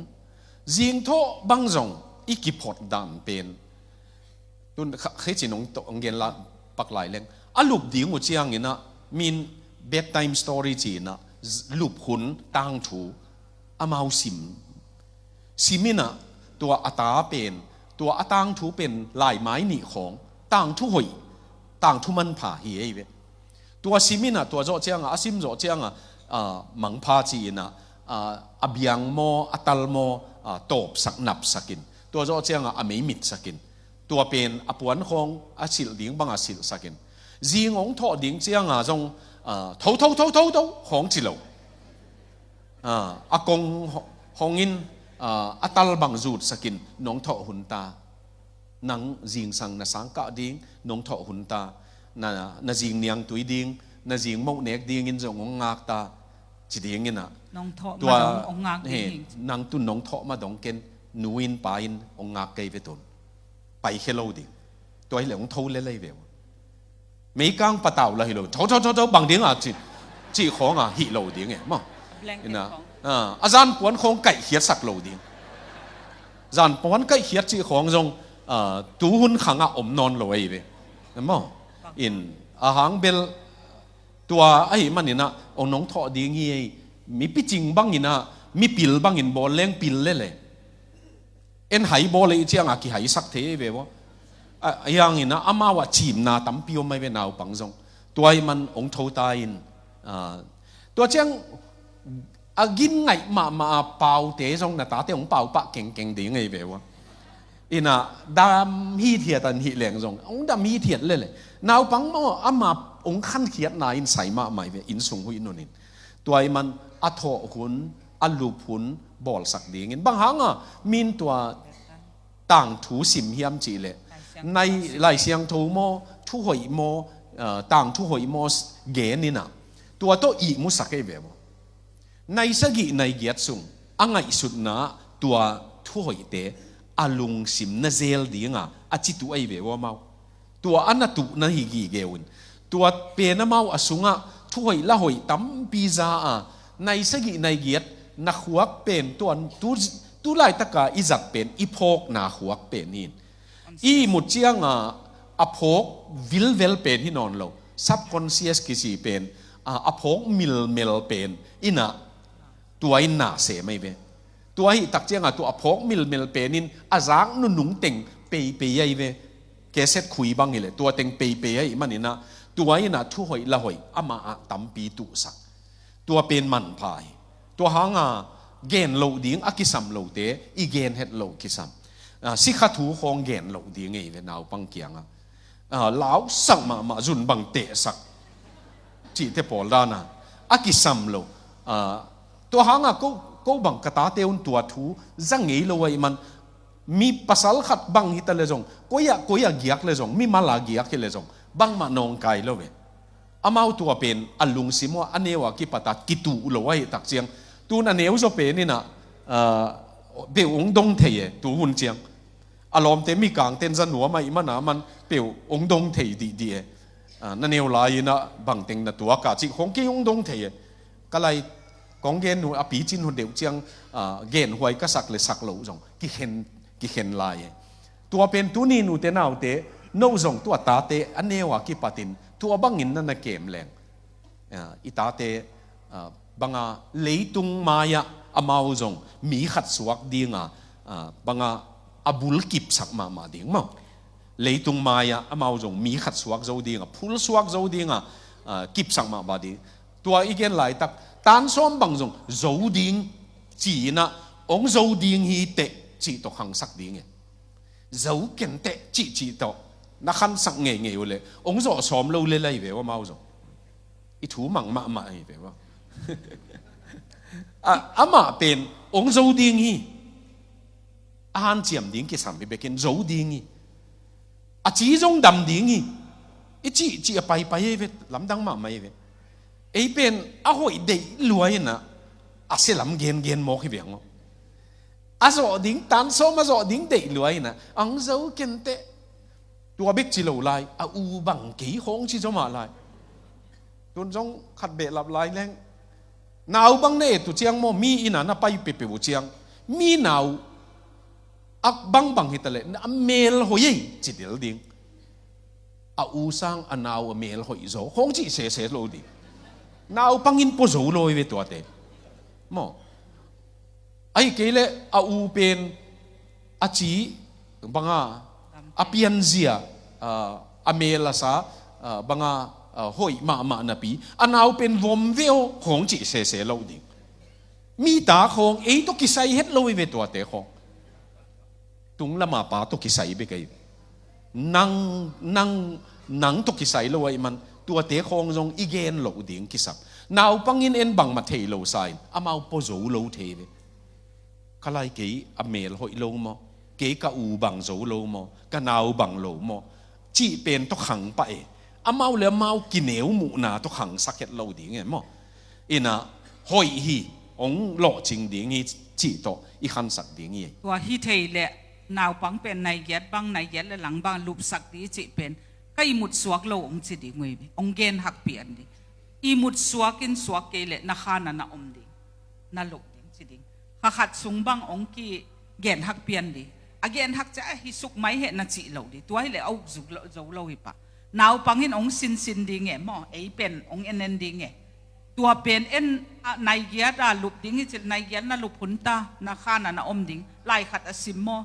zingthawh bang zong i kiphot dan pen, tun kha, khe ci nong to, ong gen la pak lai leng, a lup ding uh ciangin ah, min bedtime story ci-in ah, z-, lup hun tangthu amau sim. Sim in ah, tua a ta pen, tua a tangthu pen laimai nih khawng, tangthu hoih, tangthu manpha hi ei ve. Tua sim in ah, tua zawh ciang a, a sim zawh ciang a, ah, mangpha ci-in ah, ah, a biang maw, a tal maw, ah, tawpsak, napsak in, tua zawh ciang a, a mei mitsak in, tua pen a puan khawng a silh ding bang a silhsak in, zing ong thawh ding ciang a zong, ah, tho, tho, tho, tho, tho khawng ci lo. Ah, a kong ho-, hong in, ah, a tal bang zutsak in nong thawh hun ta. Nang zingsang na sang kah ding nong thawh hun ta. Na, na zing niangtui ding, na zing moh nek dingin zong ong ngak ta, ci dingin ah. Nong thawh, tua, ma dong ong ngak ding hi, hi. Nang tun nong thawh ma dong ken, nu in pa in ong ngak kei ve tun. Pai khe lo ding. Tua hi leh ong tho lel ei ve uh. Meikang patau la hi lo, tho, tho, tho, tho, bang ding a ci, ci khawng a hi lo ding e maw. Blanket. In ah, khawng. Ah, a zan puan khawng kaihkhiatsak lo ding. Zan puan kaihkhiat ci khawng zong, ah, tu hun khang a om nawn lo ei ve. Maw. In, a hang bel, tua ahih manin ah, ong nong thawh ding hi ei, mi picing bangin ah, mi pil bangin bawl leng pil lel e. En hai bawl ei ciang a kihaisak thei ei ve uh. A, a iang in ah, amau ah cimna tampi om ei ve naupang zong. Tua ahih man ong tho ta in, ah, tua ciang a gin ngaih mahmah a paute zong na tate ong pau pah kengkeng ding ei ve uh. In ah, dam hithiat an hih leng zong, ong dam hithiat lel e. Naupang maw, ama ong khankhiatna in sai mahmah ei ve, inn sung huih nun in. Tua ahih man a thawh hun, a lup hun bawlsak dingin. Bang hang a, min tua tangthu sim hiam cih leh, nai, Lai Siangtho maw, thu hoih maw, ah, tangthu hoih maw, gen in ah, tua tawh ihmusak ei ve maw. Nai sagih, nai giat sung a ngaihsutna ah tua thu hoihte a lungsim na zel ding a, a ci tuh ei ve uh amau. Tua a na tuh na hi gige uh in. Tua pen amau a sungah thu hoih la hoih tampi za a, nai sagih, nai giat na khuak pen, tua tu, tu laitak a i zat pen, i phawkna khuak pen hi in. I ihmut ciang a, a phawk vilvel pen hi nawn lo. Subconscious kici pen, a, a phawk milmel pen in ah, tua in na sem ei ve. Tua ahih tak ciang a, tua a phawk milmel pen in a zak nunung teng peipei ei ve. Cassette khui bang hi leh, tua teng peipei ahih manin ah, tua in ah thu hoih la hoih, ama ah tampi tuhsak. Tua pen manpha hi. Tua hang a, gen loh ding a kisam lote, i gen het loh kisam. Ah, sikha thu khawng gen loh ding ei ve naupang kiang a. Ah, lausak mahmah, zun bang tehsak. Cihte pawl dan a, a kisam lo. Ah, tua hang a ko, ko bang ka tate un tua thu za ngei lo ahih man, mi pasal khat bang hi ta leh zong, koi ah, koi ah giak leh zong, mimal a giak hi leh zong, bangmah nawngkai lo ve. Amau tua pen a lungsim uh a, a neu a kipat a kituh lo ahih tak ciang, tun a neu zaw pen in ah, ah, peuh ong dong thei e, tu hun ciang. A lawmte mikangte'n za nuam ahih man a, man peuh ong dong thei dihdih e. Ah, na neu lai in ah bangteng na tuak a cih khawng kei ong dong thei e. Ka lai Kong gen nu a picin hun deuh ciang, ah, genhuai ka sak le sak loh zong kikhen, kikhen lai e. Tua pen tuni nute naute, no zong tua tate a neu a kipatin tua bangin na na kem leng, ah, i tate, ah, banga leitung mai-ah amau zong mi khat suak dinga, ah, banga a bul kipsak mahmah ding maw. Leitung mai-ah amau zong mi khat suak zo dinga, phul suak zo dinga, ah, kipsak mahmah ding. Tua i gen laitak, tan sawm bang zong zo ding ci-inah, hong zo ding hi teh cih tawh khangsak ding e. Zo ken teh cihcih tawh na khansak ngeingei uh leh hong zawh sawm lo le lai ve uh amau zong. I thu mang mahmah hi ve uh. A, amah pen hong zo ding hi. A hanciam ding kisam hi bekin zo ding hi. A ci zong dam ding hi. I cihcih a paipai hi ve, lamdang mahmah hi ve. Ei pen a hoih deih lua inah a sia lam gengen mawk hi ve ang aw. A zawh ding, tan sawm a zawh ding deih lua inah, ang zo ken teh. Tua bek ci lo lai, a u bang kei khawng ci zaw mah lai. Tun zong khat behlap lai leng, nau bang na et uh ciang maw, mi inn ah na pai peuhpeuh uh ciang, mi nau a bangbang hi ta leh, a mel hoih ei ci del ding. A u sang a nau a mel hoih zaw khawng cih sese lo ding. Naupang in pua zo lo hi ve tuate maw. Ahih kei leh a u pen a ci banga a pianzia, ah, a mel a sa, ah, banga, ah, hoih mahmah napi a nau pen vom ve aw khawng cih sese lo ding. Mi ta khawng ei tawh kisai het lo hi ve tuate khawng. Tung lama pa tawh kisai bek ahi. Nang, nang, nang tawh kisai lo ahih man tuate khawng zong i gen loh ding kisam. Naupang in en bangmah thei lo sa in amau pua zo lo thei ve. Ka lai kei a mel hoih lo maw, kei ka u bang zo lo maw, ka nau bang lo maw, cih pen tawh khang pah e. Amau le amau kineu muhna tawh khangsak het lo ding e maw. Inah hoih hi, hong lawhcing ding hi cih tawh i khansak ding hi. Tua hi thei leh naupang pen nai giat bang, nai giat le lang bang lupsak ding cih pen ka ihmut suak lo hong ci ding uh hi. Hong gen hakpian ding. Ihmut suak in suak kei leh na khan ah na om ding, na loh ding ci ding. Kha khat sung bang hong kigen hakpian ding. A gen hak ciah a hi suk mai heh na cih lo ding. Tua hi leh a uk zuk lo, zo lo hi pah. Naupang in hong sinsin ding e maw, ei pen hong en en ding e. Tua pen en, ah, nai giat a lup ding hi cil, nai giat na lup hun ta, na khan ah na om ding. Lai khat a sim maw,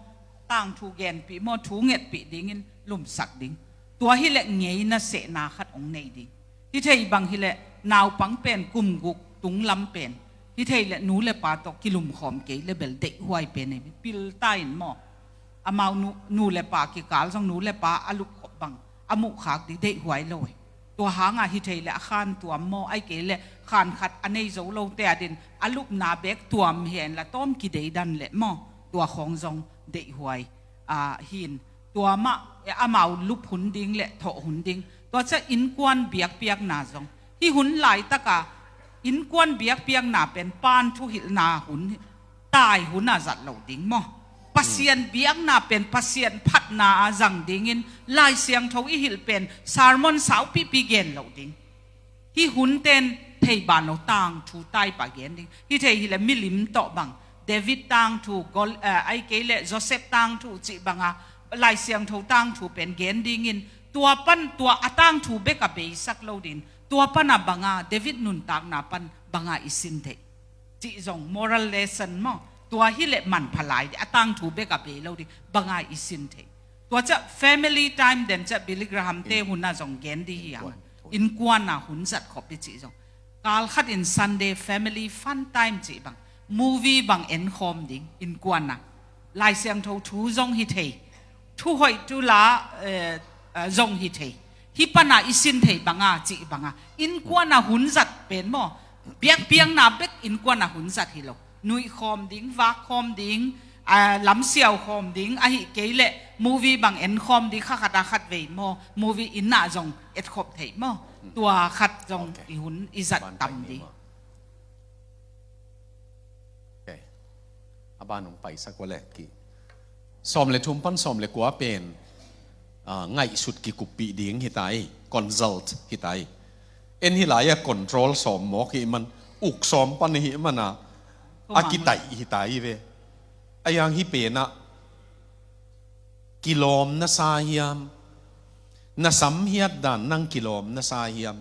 tangthu genpih maw, thu ngetpih dingin lumsak ding. Tua hi leh ngeina sehna khat hong nei ding. Hi thei bang hi leh naupang pen kum guk tung lam pen, hi thei leh nu le pa tawh kilumkhawm kei le bel deihhuai pen hi. Pil ta in maw, amau nu, nu le pa kikal zong nu le pa a lupkhop bang a muhkhak ding deihhuai lo hi. Tua hangah hi thei leh a khan tuam maw, ahih kei leh khan khat a nei zo lote adin a lupna bek tuam hi a inla tawm kideidan leh maw, tua khawng zong deihhuai, ah, hi in. Tua mah, eh, amau lup hun ding le thawh hun ding. Tua ciah innkuan biakpiakna zong. Hih hun laitaka innkuan biakpiakna pen pan thuhilhna hun, tai hun a zat lo ding maw. Pasian biakna pen Pasian phatna a zang dingin Lai Siangtho i hilh pen sermon saupihpi gen lo ding. Hih hunte in thei ban lo, tangthu taipah gen ding. Hi thei hi leh milim tawh bang, David tangthu, Gol-, eh, ahih kei leh Joseph tangthu cih banga Lai Siangtho tangthu pen gen dingin, tua pan tua a tangthu bek a beisak lo dingin, tua pana banga David nuntakna pan banga i sin theih cih zong moral lesson maw. Tua hi leh manpha lai ding, a tangthu bek a bei lo ding, banga i sin theih. Tua ciah family time den ciah Billy Graham te hun a zong gen ding hi a. Innkuan a hun zat khop hi cih zong. Kal khat in Sunday family fun time cih bang, movie bang en khawm ding innkuan a. Lai Siangtho thu zong hi thei. Thu hoih thu la, eh, eh, zong hi thei. Hih pana i sin thei banga cih banga innkuan a hun zat pen maw. Biakpiakna bek innkuan a hun zat hi lo. Nuih khawm ding, vak khawm ding, ah, lamsiau khawm ding, ahih kei leh movie bang en khawm ding, kha khat a khat vei maw, movie inn ah zong et khop theih maw. Tua khat zong i hun i zat tam ding. Ok. A ban hong paisak ua leh ki. Sawm le thum pan sawm le kua pen, ah, ngaihsut kikuppih ding hi ta hi, consult hi ta hi. En hi lai-a control sawm mawk hi man, Uk sawm pan ahih mana a kitaih hi ta hi ve. A yang hi penah kilawm na sa hiam? Na sam hiat dan nang kilawm na sa hiam?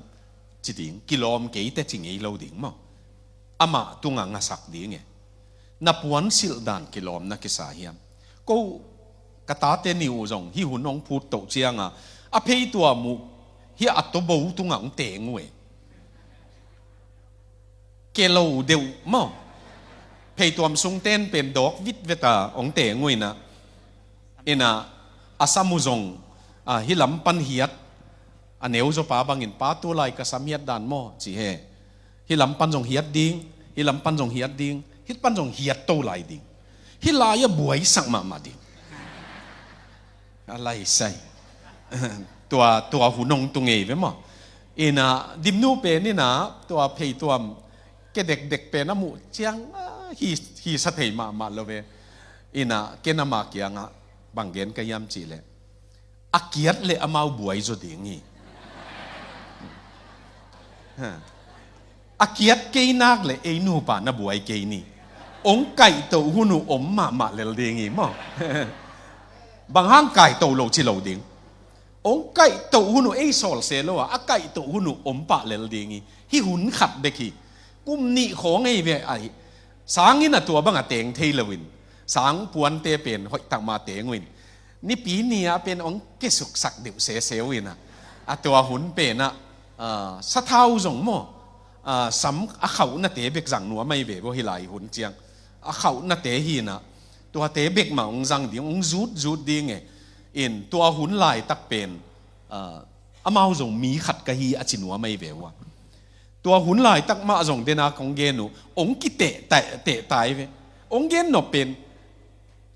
Ci ding, kilawm kei te ci ngei lo ding maw? Amah tungah ngasak ding e. Na puansilh dan kilawm na kisa hiam? Ko ka tate ni uh zong hih hun hong phut toh cianga a pheituam uh hih a tobo tungah hong teng uh e. Kelo deuh maw? Pheituam sung ten pen dawk vitvet a hong teng uh inah, inah a sam uh zong, ah, hih lam pan hiat, a neu zawpa bangin, "Pa, tu lai ka sam hiat dan maw?" ci he. "Hih lam pan zong hiat ding, hih lam pan zong hiat ding, hih pan zong hiat to lai ding. Hih lai-ah buaisak mahmah ding." A laisai. Tua, tua hun hong tu ngei ve maw? Inah Dimnu pen inah tua pheituam ke dekdek pen a muh ciang, ah, hi, hi sa thei mahmah lo ve. Inah ken ama kiangah bang gen ka hiam cihleh, a kiat le amau buai zaw ding hi. Ha. A kiat kei nak le ei nupa na buai kei ni. Hong kaihtoh hun uh om mahmah lel ding hi maw? Bang hang kaihtoh lo ci lo ding. Hong kaihtoh hun uh ei sawlse lo a, a kaihtoh hun uh om pah lel ding hi. Hih hun khat bek hi. Kum nih khawng ei ve ahi. Sangin a tua bang a teng thei loin, sang puante pen hoih takmah teng uh in, Nipi ni-ah pen hong kesuksak deuh sese uh inah, a tua hun penah, ah, sathau zong maw, ah, sam a khauhnate bek zang nuam ahi ve uh hih lai hun ciang. A khauhnate hi inah, tuate bek mah hong zang ding, hong zut zut ding e. In tua hun laitak pen, ah, amau zong mi khat ka hi a ci nuam ahi ve uh a. Tua hun laitak mah zong dena kong gen uh, hong kiteh ta, teh ta hi ve. Hong gen nop pen,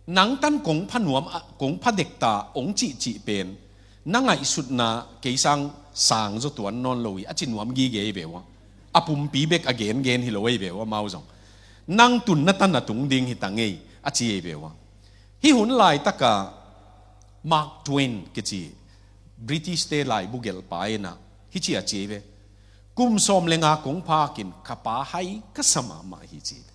nang tan kong pha nuam a, kong pha dekta hong cihcih pen, na ngaihsutna kei sang sang zaw tuan nawn lo hi a ci nuam gige hi ve uh a. A pumpi bek a gengen hi lo hi ve uh a, amau zong. Nang tun na tan a tung ding hi ta ngei a ci hi ve uh a. Hih hun laitaka Mark Twain kici British-te laibu gelhpa inah hih ci a ci hi ve. Kum sawm le nga kong phak in ka pa hai ka sa mahmah hi ci hi ve.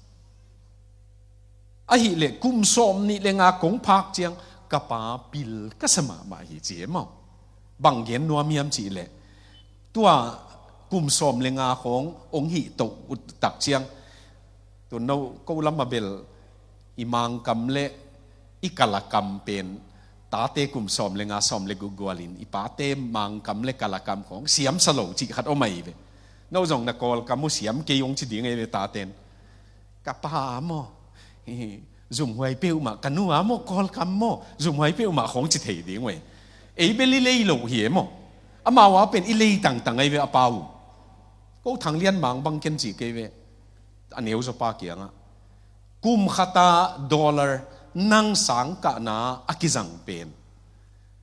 Ahileh kum sawm nih le nga kong phak ciang ka pa pil ka sa mahmah hi ci hi maw? Bang gen nuam hiam cihleh, tua kum sawm le nga khawng hong hih toh uh tak ciang, tu no ko lam a bel i Mangkam le i Kalakam pen tate kum sawm le nga sawm le guk gualin i pate Mangkam le Kalakam khawng siam sa lo cih khat om ahi ve. No zong na Kawlkam uh siam kei hong ci ding ahi ve taten. Ka pa maw, zumhuai peuhmah, ka nu a maw, Kawlkam maw, zumhuai peuhmah khawng ci thei ding uh e. Ei bel i lei lo hi e maw? Amau a pen i lei tangtang ahi ve a pa uh. Ko Thang Lian Mang bang ken ci kei ve, a neu zawpa kiangah, kum khata dollar nang sang kahna a kizang pen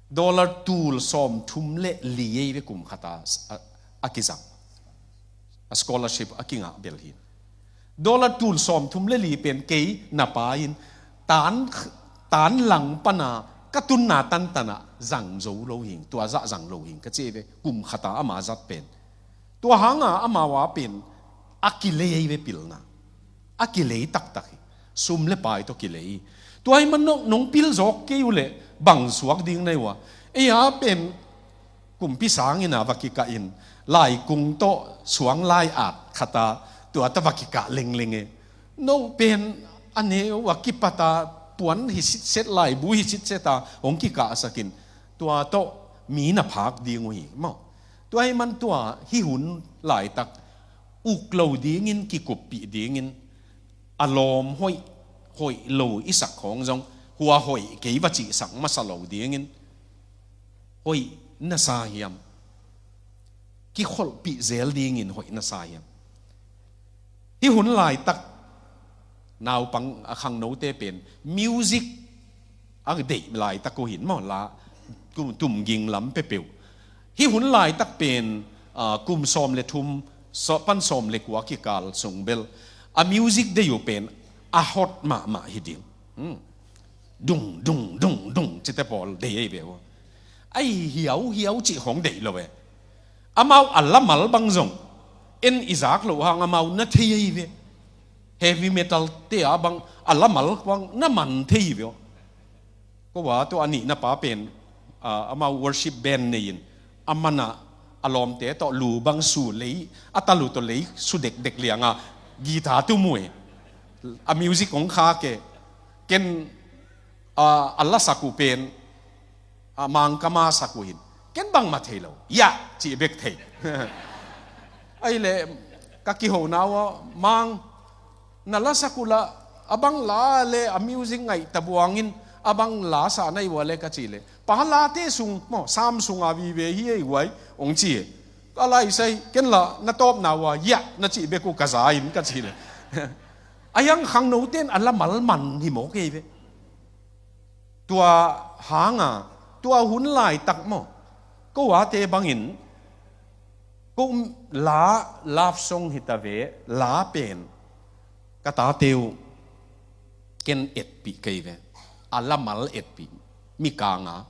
dollar tul sawmthum le li ei ve kum khata a, a kizang. A scholarship a kingah bel hi. Dollar tul sawmthum le li pen kei na pa in tan, tan lang pana ka tunna tantanah zang zo lo hing, tua zah zang lo hing ka ci ei ve, kum khata ama zat pen. Tua hanga amau a pen a kilei ei ve pilna. A kilei taktak hi. Sum le pai tawh kilei hi. Tua hi man nong, nong pil zawk kei uh leh bang suak ding na hi uh a. Ei a pen kumpi sangin a va kikah in, laikung tawh suang lai at khata tua ta va kikah lengleng e. No pen a neu a kipata puan hi sitset, laibu hi sitseta hong kikahsakin tua tawh mi na phak ding uh hi maw? Tua hi man tua hih hun laitak uk lo dingin, kikuppih dingin, a lawm hoih, hoih lo i sak khawng zong hua hoih kei va cihsak masa lo dingin, hoih na sa hiam? Kikholhpih zel dingin hoih na sa hiam? Hih hun laitak naupang a khangnote pen music a deih laitak uh hin maw, la tum, tumging lam peuhpeuh. Hih hun laitak pen, ah, kum sawm le thum, saw-, pan sawm le kua kikal sung bel a music deih uh pen a hot mahmah hi ding. Hmm. Dung, dung, dung, dung cite pawl deih ei ve uh. Ai hiau, hiau cih khawng deih lo e. Amau a lamal bang zong en i zak loh hang amau na thei ahi ve. Heavy metal te a bang a lamal bang na man thei ve. Ko a tua a nihna pa pen ah, amau worship band nei in a man a a lawmte tawh lu bang su lei a talu tawh lei su dekdek lianga guitar tu mu e. A music hong khak e. Ken ah, a lasak uh pen ah, Mang ka masak uh hin ken bangmah thei lo. Yah cih bek thei. Ahih leh ka kihona uh ah, Mang, na lasak uh lah a bang la le a music ngaih tabuangin a bang la sa na hi uh ah le ka cih leh, pa late sung maw, Sam sunga vive hi ei uh ai hong ci e. Ka lai sai ken lah na tawpna uh ah, Yah na cih bek uh ka za in ka cih leh, a hiang khangnote in a lamal man hi mawk ei ve. Tua hanga tua hun laitak maw, ko ate bangin ko la love song hi ta ve, la pen ka tate uh ken etpih kei ve. A lamal etpih, mikanga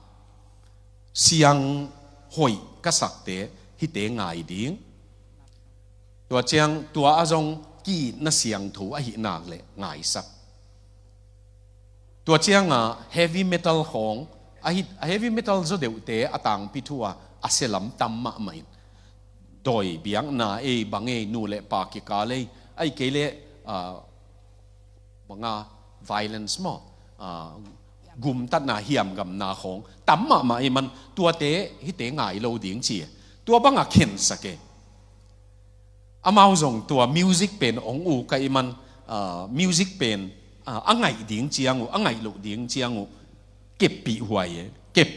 siang hoih ka sakte hite ngai ding. Tua ciang tua a zong ki-itna siangtho ahi nak le ngaisak. Tua cianga heavy metal khawng ahi, a heavy metal zaw deuhte a tangpi thu a a selam tam mahmah in, dawi biakna ei bang ei, nu le pa kikal ei, ahi kei le ah, banga violence maw, ah, gumtatna hiamgamna khawng tam mahmah ei man tuate hite ngai lo ding ci e. Tua banga khensak e. Amau zong tua music pen hong uk ahih man ah, music pen ah, a ngaih ding ciang uh, a ngaih loh ding ciang uh keppih huai e. Kep.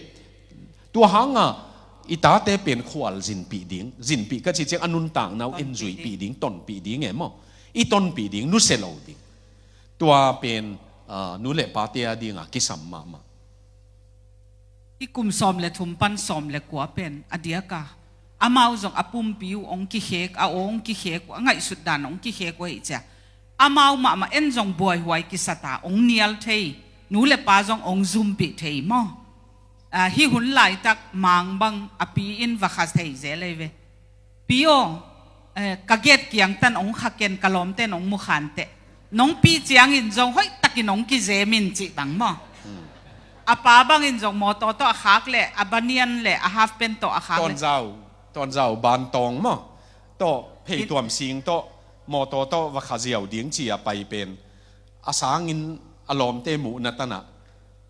Tua hanga i tate pen khual zinpih ding, zinpih ka cih ciang a nuntakna uh enzuihpih ding, tonpih ding e maw. I tonpih ding, nusia lo ding. Tua pen ah, nu le pate a dinga kisam mahmah. I kum sawm le thum pan sawm le kua pen a diaka amau zong a pumpi uh hong kikhek, a aw hong kikhek uh, a ngaihsut dan hong kikhek uh ahih ciang amau mahmah en zong buaihuai kisata hong nial thei, nu le pa zong hong zumpih thei maw. Ah, hih hun laitak Mang bang a pi in va kha thei zel ei ve. Pi aw, eh, ka gate kiang tan hong kha ken, ka lawmte in hong mukha inteh. Nong pi ciangin zong hoihtakin hong kizem in cih bang maw. A pa bangin zong mawtaw tawh a khak le a banyan le a half pant tawh a khak le. Tawnzau, Tawnzau bantawng maw. Tawh pheituam sing tawh mawtaw tawh va kha ziau ding ci a pai pen a sangin a lawmte muhna tanah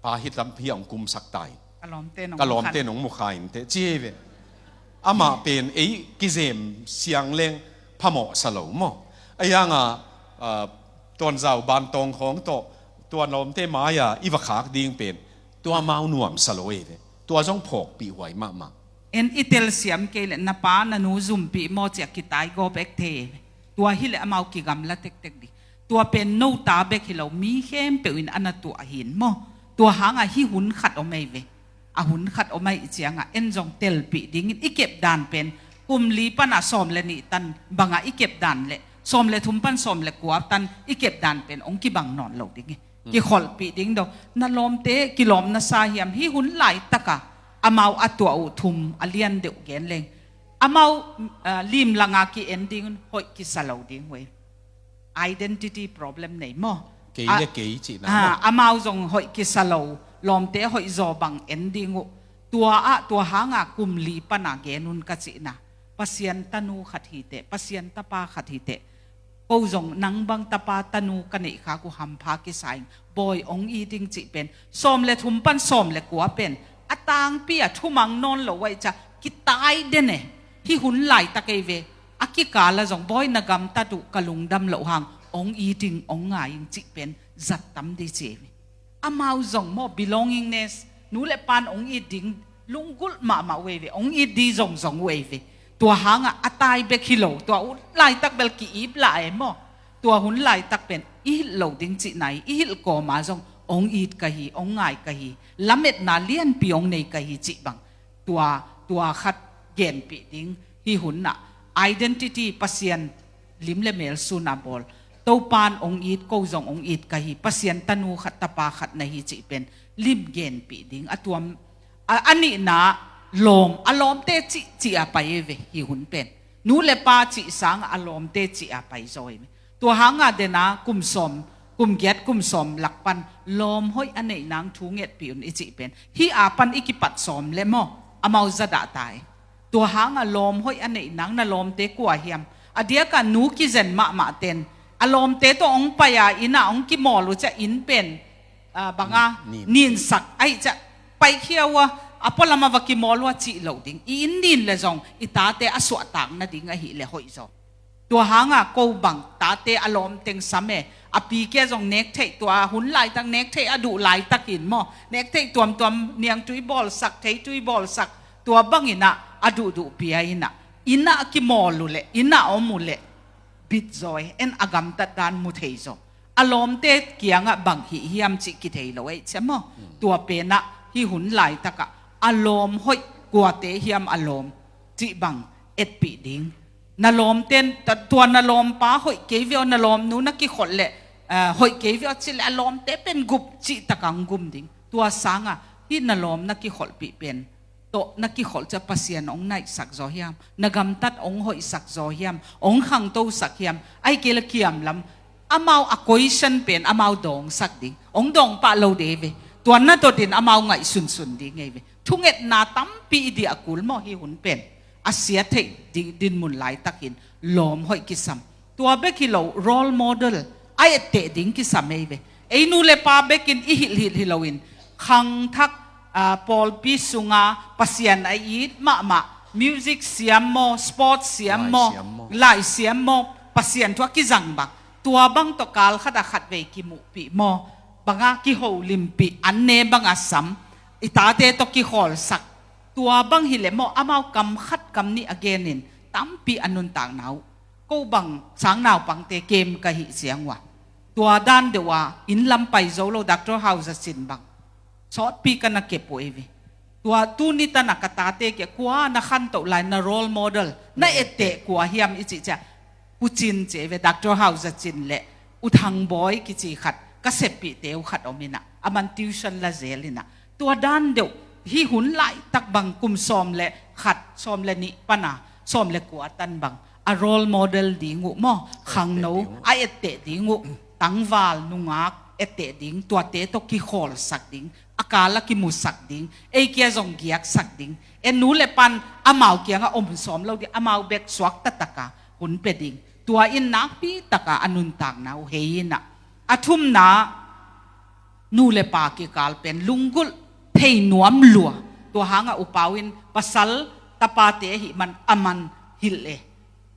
pa hi tam hi a hong kumsak ta in. Ka lawmte nong mukha inteh ci hi ve. Amah pen ei kizem siang leng phamawh sa lo maw. A hianga ah, Tawnzau bantawng khawng tawh tua lawmte mai-a i va khak ding pen tua amau nuam sa lo ei ve. Tua zong phawkpih huai mahmah. En i telsiam kei le na pa na nu zumpih maw ci a kitaigaw bek thei ei ve. Tua hileh amau kigamla tektek ding. Tua pen no ta bek hi lo, mi khempeuh in a na tuah hi in maw. Tua hanga hih hun khat om ei ve. A hun khat om ahih cianga en zong telpih dingin i kepdan pen kum li pana sawm le nih tan banga i kepdan le sawm le thum pan sawm le kua tan i kepdan pen hong kibang nawn lo ding hi. Kikholhpih ding do. Na lawmte kilawm na sa hiam? Hih hun laitaka amau a tuah uh thum a lian deuh gen leng, amau ah, limlanga ki-en dingun hoih kisa lo ding uh ei. Identity problem nei maw. Kei le kei cihna maw. Amau zong hoih kisa lo, lawmte hoih zaw bang en ding uh. Tua ah tua hanga kum li pana gen un ka cihna, Pasian tanu khat hiteh, Pasian tapa khat hiteh. Ko zong nang bang tapa tanu ka neih khak uh hampha kisa ing, Bawi hong it ing cih pen sawm le thum pan sawm le kua pen a tangpi a thumang nawn lo uh ahih ciang kitai den e. Hih hun laitak ei ve. A kikala zong Bawi na gamtat uh ka lungdam loh hang hong it ing, hong ngai ing cih pen zat tam dih ci ei ve. Amau zong maw belongingness, nu le pan hong it ding lunggulh mahmah uh ei ve, hong it dih zongzong uh ei ve. Tua hanga a tai bek hi lo, tua hun laitak bel ki-ip lah e maw. Tua hun laitak pen i hilh lo ding cihna hi, i hilh kawma zong hong it ka hi, hong ngai ka hi, lametna lianpi hong nei ka hi cih bang. Tua, tua khat genpih ding. Hih hunah identity, Pasian lim le mel suna bawl. Topan hong it, ko zong hong it ka hi, Pasian tanu khat tapa khat na hi cih pen lim genpih ding. A tuam a, a nihna lawm, a lawmte cih, cih a pai ei ve hih hun pen. Nu le pa cih sangah a lawmte cih a paizaw hi. Tua hanga dena kum sawm, kum giat kum sawm lak pan lawm hoih a neih nang thu ngetpih un i cih pen hih a pan i kipat sawm le maw, amau zadah tai. Tua hanga lawm hoih a neih nang na lawmte kua hiam? A diaka nu kizen mahmah ten a lawmte tawh hong pai a inn ah hong kimawl uh ciah inn pen, ah, banga ninsak ahi ciah paikhia uh a, a pualam a va kimawl uh a cih loh ding. I inn nin le zong i tate a suahtak nading ahih le hoih zaw. Tua hanga ko bang tate a lawm teng sam e, a pi kia zong nek theih, tua hun laitak nek theih a duh laitak in maw, nek theih tuamtuam niangtui bawlsak, theitui bawlsak, tua bangin ah a duhduh pia in ah, inn ah a kimawl uh leh, inn ah a om uh leh bit zaw e, en a gamtat dan mu thei zaw. A lawmte kiangah bang hih hiam cih kithei lo e, cia maw. Tua penah hih hun laitakah a lawm hoih kuate hiam a lawm cih bang etpih ding. Na lawmte, ta-, tua na lawmpa hoih kei viau, na lawmnu na kikholh leh, eh, hoih kei viau cih leh a lawmte pen gup cih takah hong gum ding. Tua sangah hih na lawm na kikholhpih pen tawh na kikholh ciah Pasian hong naihsak zaw hiam, na gamtat hong hoihsak zaw hiam, hong khangtosak hiam, ahih kei leh kiamlam amau a question pen amau dawngsak ding, hong dawng pah lo ding ve. Tua na dot in amau ngaihsunsun ding ei ve. Thungetna tampi i diah kul maw hih hun pen. A sia theih ding dinmun laitakin lawm hoih kisam. Tua bek hi lo, role model a etteh ding kisam ei ve. Ei nu le pa bekin i hilhhilh hi loin khangthak, ah, pawlpi sunga Pasian a it mahmah, music siam maw, sports siam maw, laisiam maw, Pasian thu a kizang bang, tua bang tawh kal khatah khatvei kimuhpih maw, banga kiholimpih, an ne banga sam, i tate tawh kikhawlsak. Tua bang hileh maw, amau kam khat kam nih a genin tampi a nuntakna uh. Ko bang sang naupangte kem ka hih ciang uh a, tua dan deuh a inn lam pai zo lo, Doctor Hau Za Cin bang sawtpi ka na kep uh ei ve. Tua tuni tanah ka tate kia kua na khantoh lai, na role model, na etteh kua hiam i cih ciah, Pu Cin ci ei ve, Doctor Hau Za Cin le U Thang Bawi kici khat ka seppihte uh khat om in ah, aman tuition la zel in ah, tua dan deuh hih hun laitak bang kum sawm le khat, sawm le nih pana sawm le kua tan bang a role model ding uh maw, khangno a etteh ding uh, tangval nungak etteh ding, tuate tawh kikhawlsak ding, a kal a kimusak ding, ei kia zong giaksak ding, en nu le pan amau kiangah om sawm lo ding, amau bek suak taktaka hun pia ding. Tua in nakpi taka a nuntakna uh hei in ah, a thumna nu le pa kikal pen lunggulh thei nuam lua. Tua hangah upau in pasal tapate ahih man aman hilh e.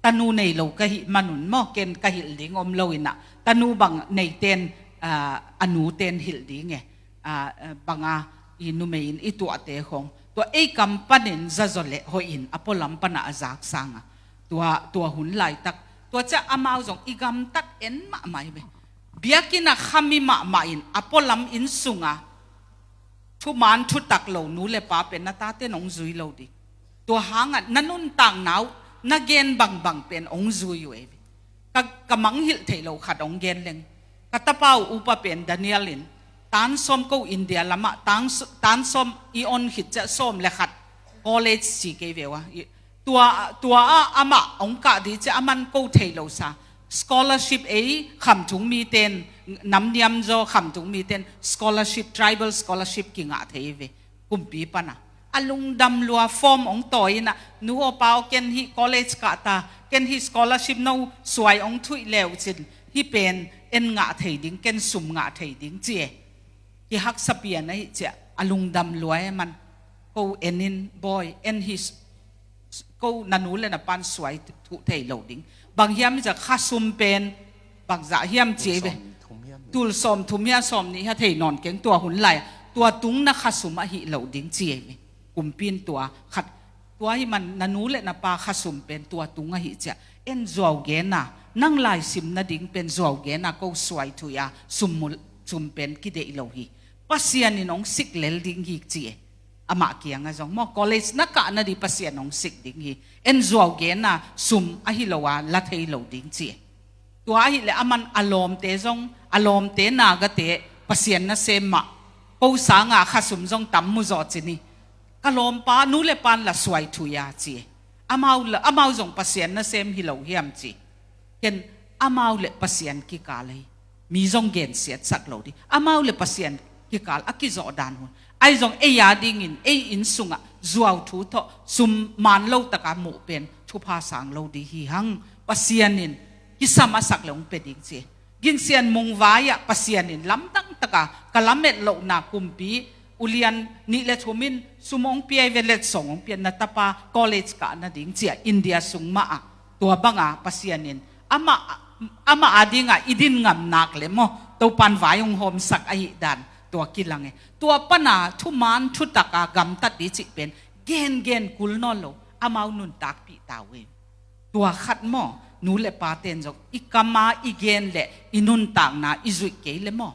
Tanu nei lo ka hih manun maw, ken ka hilh ding om lo in ah, tanu bang neiten, ah, a nuten hilh ding e. Ah, ah, banga i numei in i tuahte khong tua ei kam panin zazaw le hoih in a pualam pana a zak sanga tua, tua hun laitak tua ciah amau zong i gamtat en mahmah hi ve. Biakinn ah khami mahmah in a pualam inn sunga thuman thutak lo nu le pa pen na tate nong zui lo ding. Tua hangah na nuntakna uh na gen bangbang pen hong zui uh ei ve. Ka, ka mangngilh theih loh khat hong gen leng. Ka tapa uh upa pen Daniel in tan sawm ko India lamah tan, tan sawm i on khit ciah sawm le khat college ci kei ve uh a. Tua, tua ah amah hong kah dih ciah aman ko thei lo sa. Scholarship ei khamthung miten, namniam zaw khamthung miten scholarship, tribal scholarship kingah thei ve. Kumpi pana a lungdam lua, form hong tawi in ah, nu aw pa aw, ken hih college kah ta, ken hih scholarship no suai hong thuih leu cin, hih pen en ngah thei ding, ken sum ngah thei ding ci e. Kihaksa pian ahih ciah a lungdam lua e man. Ko en in bawi, en hih s-, ko na nu le na pan suai thuh thei lo ding. Bang hiam i ciah khasum pen bangzah hiam ci ei ve. Tul sawm thum hiam, sawm nih hiam thei nawn keng tua hun lai. Tua tung na khasum ahih lo ding ci ei ve. Kumpi in tua khat, tua hi man na nu le na pa khasum pen tua tung ahih ciah en zuau gen a, nang laisim nading pen zuau gen a ko suai thuih a, sum mu-, sum pen kideih lo hi. Pasian in hong sik lel ding hi ci e. Amah kiangah zong maw, college na kah nadih Pasian hong sik ding hi. En zuau gen a, sum ahi lo a la thei lo ding ci e. Tua ahih leh aman a lawmte zong, a lawmte nagate Pasian nasem mah, ko sanga khasum zong tam mu zawh cin hi. Ka lawmpa nu le pan la suai thuih a ci e. Amau le, amau zong Pasian nasem hi lo hiam ci. Ken amau le Pasian kikal ahi. Mi zong gensiatsak lo ding. Amau le Pasian kikal a kizawh dan hun. Ahi zong ei a dingin, ei inn sungah zuau thu tawh sum man lo taka muh pen thupha sang lo ding hi hang. Pasian in kisam a sak le hong pia ding ci. Ginsian Mungvai ah Pasian in lamdang taka ka lamet lohna kumpi ulian nih le thum in sum hong pia hi ve, letsong hong pia, na tapa college kah nading ci-a India sung mah ah. Tua banga Pasian in amah, amah a dinga i din ngam nak le maw, Topan vai hong hawmsak ahi dan tua kilang e. Tua pana thuman thutaka gamtat ding cih pen gengen kul nawn lo, amau nuntakpih ta uh e. Tua khat maw, nu le pa ten zong i kama i gen le i nuntakna i zuih kei le maw,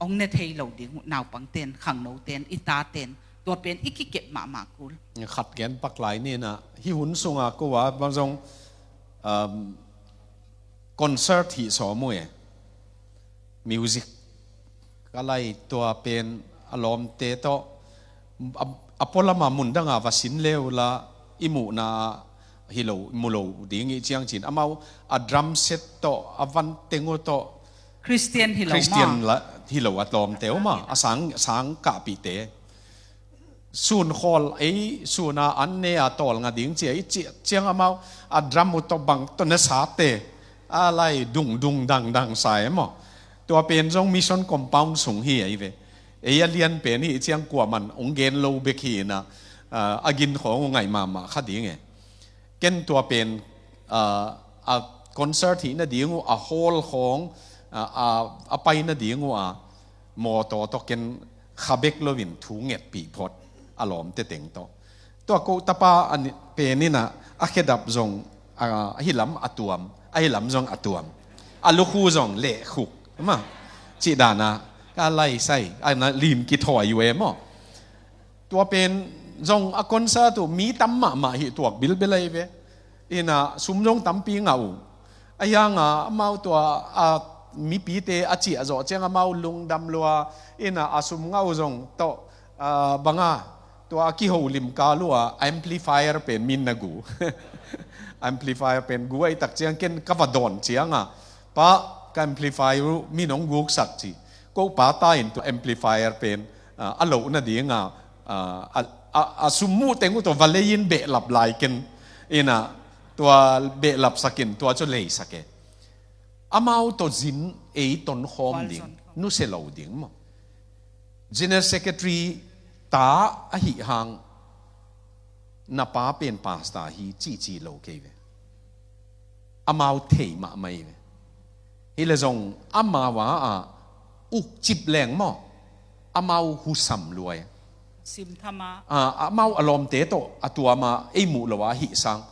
hong ne thei lo ding uh, naupang ten, khangno ten, i ta ten. Tua pen i kikep mahmah kul. Khat gen pak lai ni na, hih hun sunga ko a bang zong, um, concert hih sawm uh e. Music ka lai, tua pen a lawmte tawh a, a pualama mun danga va sin le uh la, i muhna hi lo, mu lo ding i ciang cin, amau a drum set tawh a van teng uh tawh Christian hi lo, Christian maw, la, hi lo a lawmte uh maw, a sang, sang kahpihte. Sun khawl ei, suna an ne a tawlnga ding ci a i cih ciang amau a drum uh tawh bang tawh na sate a lai dung dung dang dang sa e maw. Tua pen zong mission compound sung hi ahi ve. Ei a lian pen hi ciang kuaman hong gen lo bek hi na, ah, a gin khawng uh ngai mahmah kha ding e. Ken tua pen, ah, a concert hih nading uh a hall khawng, ah, a, a pai nading uh a mawtaw tawh ken kha bek loin thu ngetpih phot a lawmte teng tawh. Tua ko tapa a ni, pen in a, a khedap zong, a, ahi lam a tuam, ahi lam zong a tuam. A lukhu zong lehkhuk, ma, cih dana, ka lai sai, a na lim kithawi uh e maw. Tua pen zong a concert uh mi tam mahmah hi tuak bilbel ahi ve. Ina sum zong tampi ngah uh. A hianga amau tua a mipite a ciah zawh ciang amau lungdam lua. Ina a sum ngah uh zong tawh, a, banga tua a kiholim kal uh a amplifier pen min na gu. Amplifier pen gu ahi tak ciang ken ka va dawn cianga, pa, ka amplifier uh min hong guksak ci. Ko pa ta in tua amplifier pen, a, a loh nadinga, a, a, a, a sum muh teng uh tua va lei in behlap lai ken. Ina tua behlapsak in tua cu leisak e. Amau tawh zin ei tonkhawm ding, nusia lo ding maw. General Secretary ta ahi hang na pa pen pastor hi cici lo kei ve. Amau thei mahmah hi ve. Hi le zong amau a, a ukcip leng maw, amau husam luai. Simthama. A, amau a lawmte tawh a tuama ei muh lo a hih sang,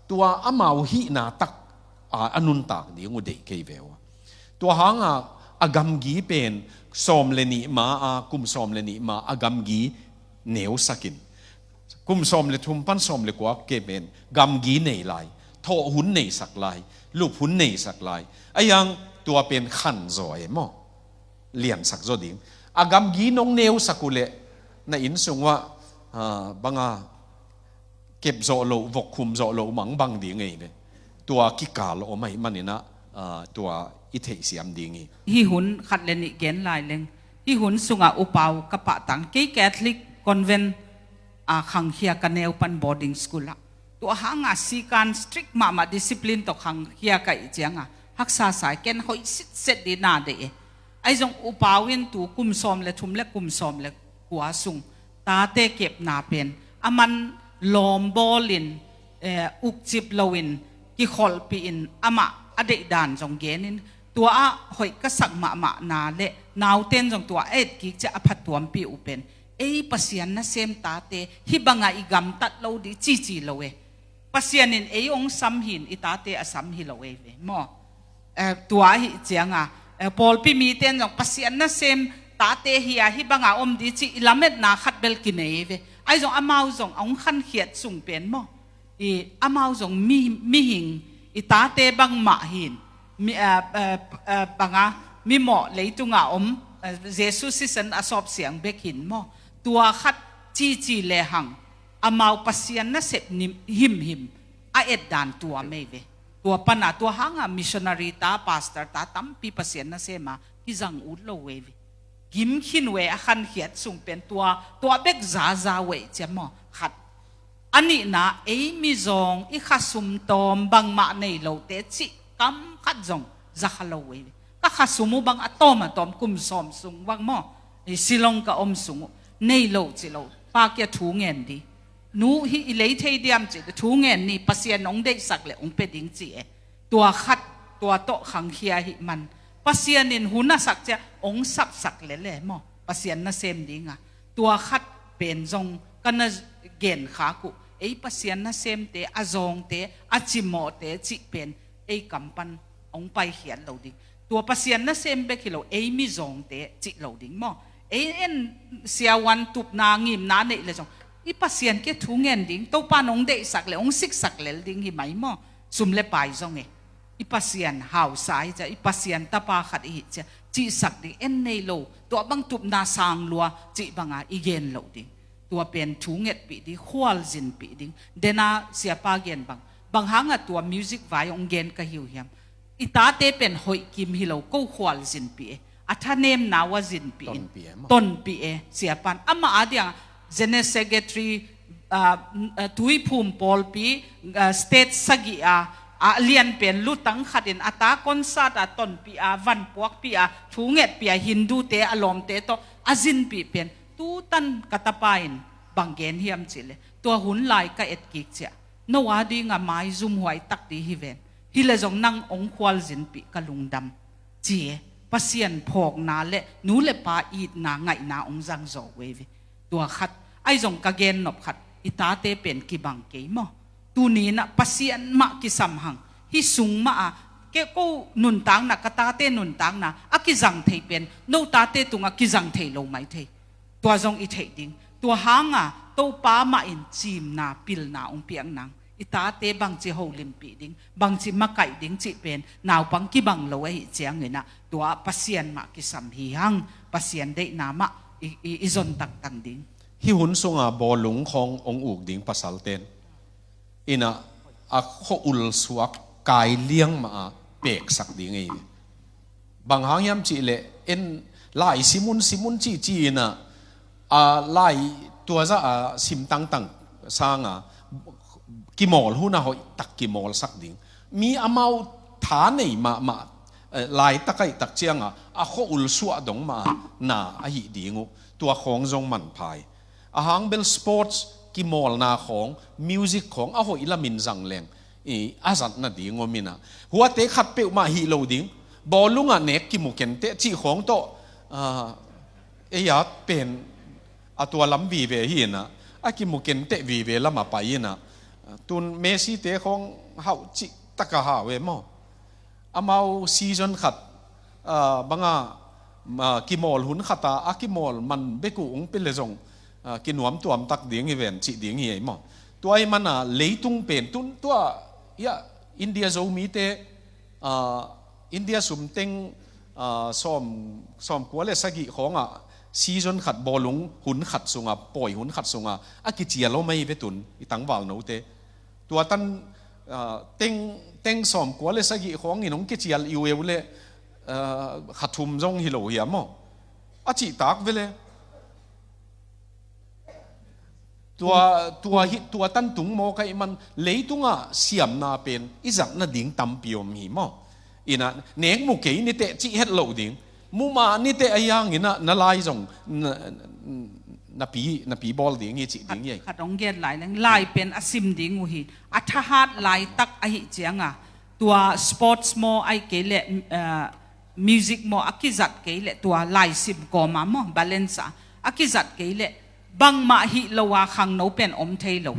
tua amau hihna tak a, a nuntak ding uh deih kei ve uh a. Tua hanga a gamgi pen sawm le nih ma a, kum sawm le nih ma a gamgi neusakin, kum sawm le thum pan sawm le kua ke pen gamgi nei lai, thawh hun neisak lai, lup hun neisak lai. A hiang tua pen khan zaw e maw. Liansak zaw ding. A gamgi nong neusak uh leh na inn sung uah, a, banga kep zawh loh, vok khum zawh loh mangbang ding ei ve. Tua kikal om ahi maninah, a, tua i theihsiam ding hi. Hih hun khat le nih gen lai leng, hih hun sungah upau ka pahtang, kei Catholic convent a khangkhia ka neu pan boarding school ah. Tua hanga sikan strict mahmah discipline tawh khangkhia ka ih cianga haksa sai, ken hoih sitset dih na deih e. Ahi zong upau in tu kum sawm le thum le kum sawm le kua sung tate kepna pen a man lawm bawlin, eh, ukcip loin kikholhpih in amah a deihdan zong genin, tua ah hoih ka sak mahmahna le nauten zong tua a etkik ciah a phattuampih uh pen ei Pasian nasem tate hih bangah i gamtat lo dih cici lo e. Pasian in ei hong sam hin i tate a sam hi lo ei ve maw? Eh, tua ahi cianga, eh, pawlpi mite in zong Pasian nasem tate hi a hih banga om dih cih i lametna khat bel kinei ve. Ahi zong amau zong a hong khankhiat sung pen maw? I amau zong mi, mihing i tate bangmah hin, mi, eh, eh, eh, banga mimawh leitunga om, eh, Jesu sisan a sawp siang bek hin maw? Tua khat cici lehang amau Pasian nasep nim, himhim a etdan tua mei ve. Tua pana tua hanga missionary ta, pastor ta tampi Pasian nasema kizang ut lo ve ve. Gim khin ve a khankhiat sung pen tua, tua bek zaza ve cia maw khat. A nihna, ei mizawng i khasum tawm bangmah nei lote cih kam khat zong zakha lo ve ve. Ka khasum uh bang a tawm a tawm kum sawm sung bang maw, i Shillong ka om sung uh nei lo ci lo. Pa kia thu ngen di. Nu hi i lei thei diam ci thu ngen ni, Pasian ong deihsak le ong pe ding ci e. Tua khat, tua tawh khangkhia hi man. Pasian in hun a sak cia ong sapsak le le maw, Pasian nasem dinga. Tua khat pen zong ka na gen khak uh, ei Pasian nasemte, a zawngte, a cimawhte cih pen ei kam pan ong paikhiat lo ding. Tua Pasian nasem bek hi lo, ei mizawngte cih lo ding maw. Ei en siavuan tupna ngimna neih le zong i Pasian kia thu ngen ding, Topa nong deihsak le ong siksak lel ding hi mai maw. Sum le pai zong e, i Pasian hausa hi cia, i Pasian tapa khat i hi cia, cihsak ding en nei lo, tua bang tupna sang lua cih banga i gen lo ding. Tua pen thu ngetpih ding, khualzinpih ding. Dena siapa gen bang, bang hanga tua music vai ong gen ka hiu hiam? I tate pen hoih kim hi lo, ko khualzinpih e. A thanemna uh a zinpih in. Tonpih e maw? Tonpih e, siapan. Amah a diang, General Secretary, ah, ah, Tuiphum pawlpi, ah, state sagih a, a lian pen lutang khat in a ta concert a tonpih a, van puakpih a, thu ngetpih a, Hindu te a lawmte tawh a zinpih pen. Tutan ka tapa in bang gen hiam cih le, tua hun lai ka et kik cia, no a dinga maizum huai tak di hi ven. Hi le zong nang ong khualzinpih ka lungdam ci e. Pasian phawkna le nu le pa itna ngaihna ong zang zaw ve ve. Tua khat, ai zong ka gen nop khat, i tate pen kibang kei maw. Tuni na Pasian mah kisam hang. Hi sung mah a, ke ko nuntakna, ka tate nuntakna a kizang thei pen no tate tunga kizang thei lo mai thei. Tua zong i theih ding. Tua hanga Topa mah in cimna, pilna ong piak nang. I tate bangci holimpih ding, bangci makaih ding cih pen naupang kibang lo ahi ciangin ah, tua Pasian mah kisam hi hang, Pasian deihna mah i, i, i zon taktak ding. Hi hun sunga bawlung khawng ong uk ding pasalten, ina a khua-ul suak kai liang mah a peksak ding ei. Bang hang hiam cih leh en lai simun simun cih ci ina, a lai tua zah a sim tangtang sanga kimawl hun a hoih tak kimawlsak ding. Mi amau tha nei mahmah, eh, laitak aih tak cianga a khua-ul suah dong mah a na ahi ding uh. Tua khawng zong manphai. A hang bel sports kimawlna khawng, music khawng a hoih lamin zang leng i a zatna ding om ina. Huate khat peuhmah hi lo ding. Bawlungah nek kimu kenteh cih khawng tawh, ah, ei a pen a tua lam vive hi ina, a kimu kenteh vive lam a pai ina. Tun Messi te khawng hauh cih taka hau e maw. Amau season khat, ah, banga, ah, kimawl hun khata a kimawl man bek uh ong pe le zong, ah, kinuam tuam tak ding hi ven cih ding hi ei maw. Tua i mana leitung pen tun tua, ya, India Zomite, ah, India sumteng, ah, sawm, sawmkua le sagih khawngah season khat bawlung hun khat sunga, pawi hun khat sunga a kicial om ahi ve tun i tangval note. Tua tan, ah, teng, teng sawmkua le sagih khawngin hong kicial iu eu le, ah, kha thum zong hi lo hiam maw? A cihtak ve le. Tua, tua hi, tua tan tung maw ka i man leitungah siamna pen i zatna ding tampi om hi maw? Ina, nek mu kei niteh cih het lo ding. Muma niteh a hiangin ah na lai zong na, na pi, na pi bawl ding hi cih ding hi. Khat ong gen lai leng, lai pen a sim ding uh hi. A thahat laitak ahi cianga tua sports maw ai kei le, eh, music maw a kizat kei le tua lai sim kawma maw balance a, a kizat kei le bangmah hi lo a khangno pen om thei lo.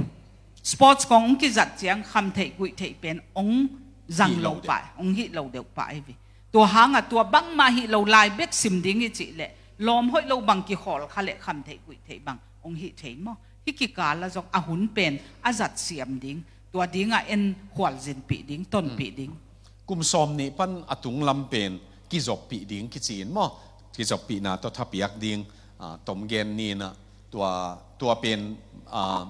Sports kong ong kizat ciang kham theih guih theih pen ong zang lo pah, ong hih lo deuh pah hi ve. Tua hanga tua bangmah hi lo lai bek sim ding hi cih leh lawm hoih lo bang kikhawl kha leh kham theih guih theih bang ong hih thei maw? Hih kikal a zong a hun pen a zat siam ding, tua dingah en khualzinpih ding, tonpih ding. Kum sawm nih pan a tunglam pen kizoppih ding kici in maw? Kizoppihna tawh thapiak ding, ah, tom gen ni in ah tua, tua pen, ah,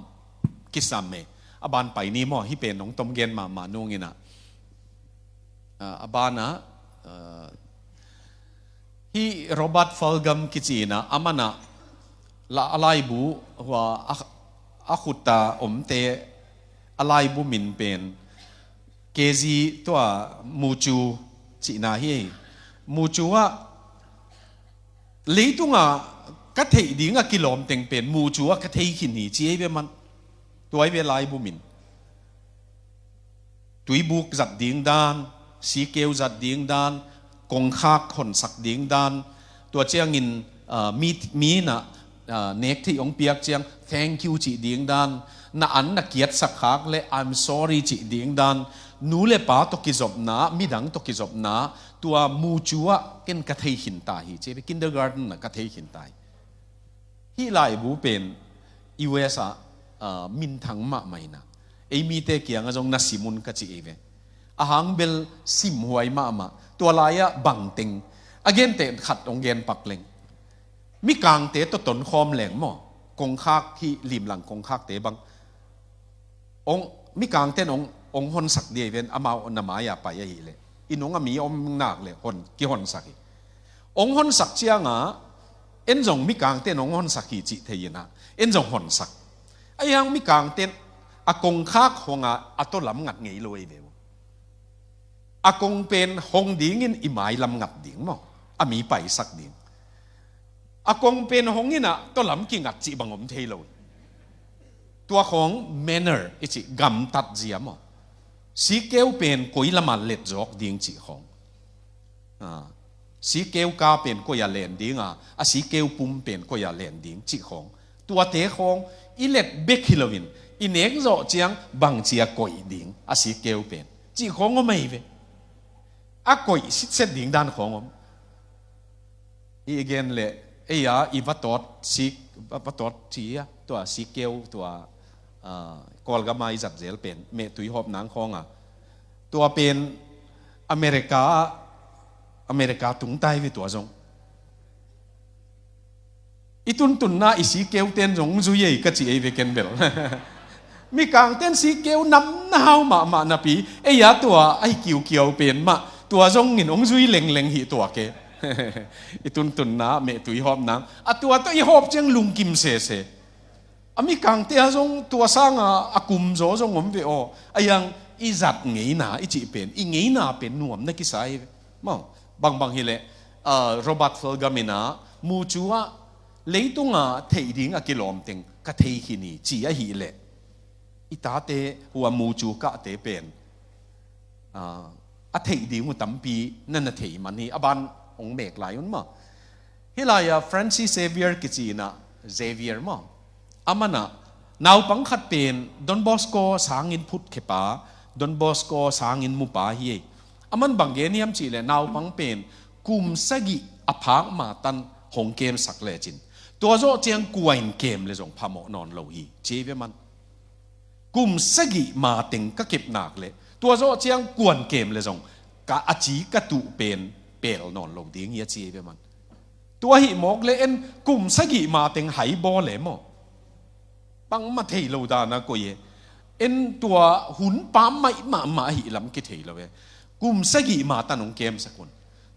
kisam e. A ban pai ni maw, hih pen hong tom gen mahmah nung in ah, ah, a ban ah, ah, hih Robert Fulghum kici in ah, aman ah la, a laibu hua a, a khut a omte a laibu min pen K Z tua Mucu cihna hi. Mucu ah leitungah ka theih ding a kilawm teng pen Mucu ah ka thei khin hi ci ei ve man. Tua ei ve laibu min. Tuibuk zat ding dan, sikeu zat ding dan, kongkhak honsak ding dan, tua ciangin, ah, mi, mi in ah, ah, nek theih hong piak ciang thank you cih ding dan, na an na kiatsak khak le I'm sorry cih ding dan, nu le pa tawh kizopna, midang tawh kizopna, tua Mucu ah ken ka thei khin ta hi ci ei ve, kindergarten ah ka thei khin ta hi. Hih laibu pen U S ah, ah, minthang mahmah in ah, ei mite kiangah zong na sim un ka ci ei ve. A hang bel simhuai mahmah. Tua lai-ah bangteng a gente khat hong gen pak leng, mikangte tawh tonkhawm leng maw, kongkhak hih limlang kongkhakte bang hong, mikangte'n hong, hong honsak ding ei ven, amau na mai-ah pai ahih leh. Inn hong a mi om nak leh hon, kihonsak hi. Hong honsak ciangah en zong mikangte'n hong honsak hi cih thei in ah, en zong honsak. Ahi hang mikangte'n a kongkhak hong a, a tawlam ngat ngei lo ei ve uh. A kong pen hong dingin i mailam ngat ding maw, a mi paisak ding. A kong pen hong in ah tawlam kingat cih bang om thei lo. Tua khawng manner i cih, gamtat zia maw. Sikeu pen koi lamah let zawk ding cih khawng. Ah, sikeu ka pen koi ah len ding a, a sikeu pum pen koi ah len ding cih khawng. Tuate khawng i let bek hi loin, i nek zawh ciang bangci a koih ding a sikeu pen cih khawng om ei ve. A koih sitset ding dan khawng om. I gen leh, ei a, i va tawt sik, va, va tawt ci a, tua sikeu, tua, ah, Kawlgam a i zat zel pen, mehtui hawp nang khawng a. Tua pen America, America tung tai ve tua zong. I tuntunna i sikeute'n zong zui ei ka ci ei ve ken bel. Mikangte'n sikeu nam na hau mahmah napi, ei a tua a hi kiukiau pen mah, tua zongin hong zui lengleng hi tua ke. I tuntunna mehtui hawp nang. A tua tawh i hawp ciang lungkim sese. A mikangte a zong tua sanga a kum zaw zong om ve aw. A yang i zat ngeina, i cih pen, i ngeina pen nuam na kisa ei ve. Maw, bangbang hi leh, ah, Robert Fulghum in ah, Mucu ah, leitunga theih ding a kilawm teng ka thei khin hi ci ahih leh, i tate hua Mucu kahte pen, ah, a theih ding uh tampi na na thei man hi, a ban hong mek lai un maw. Hih lai-ah Francis Xavier kici in ah, Xavier maw. Aman ah naupang khat pen Don Bosco sangin phutkhepa, Don Bosco sangin mupa hi ei. Aman bang gen hiam cih leh naupang pen kum sagih a phak matan hong kemsak lecin, tua zawh ciang kua in kem le zong phamawh nawn lo hi ci ei ve man. Kum sagih mateng ka kep nak leh tua zawh ciang kuan kem le zong ka a ci ka tuh pen pel nawn lo ding hi a ci ei ve man. Tua hih mawk leh en kum sagih mateng hai bawl e maw. Bangmah thei lo dan a koih e. En tua hun pam maih mahmah ahih lam kithei lo e. Kum sagih matan hong kemsak un.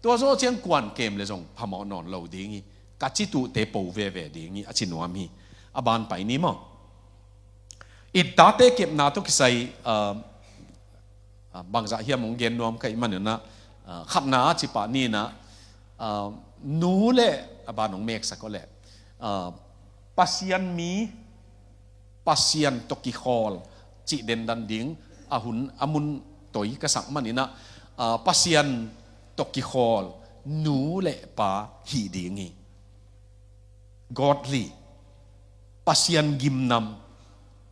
Tua zawh ciang kuan kem le zong phamawh nawn lo ding hi. Ka ci tuhte po veve ding hi a ci nuam hi. A ban pai ni maw. I tate kepna tawh kisai, ah, ah, bangzah hiam hong gen nuam ka hih manin ah, ah, khatna a ci pah ni in ah, ah, nu le a ban hong meksak aw leh, ah, Pasian mi, Pasian tawh kikhawl cih dendan ding a hun a mun toi ka sak manin ah, ah, Pasian tawh kikhawl nu le pa hih ding hi. Godly, Pasian gimnam,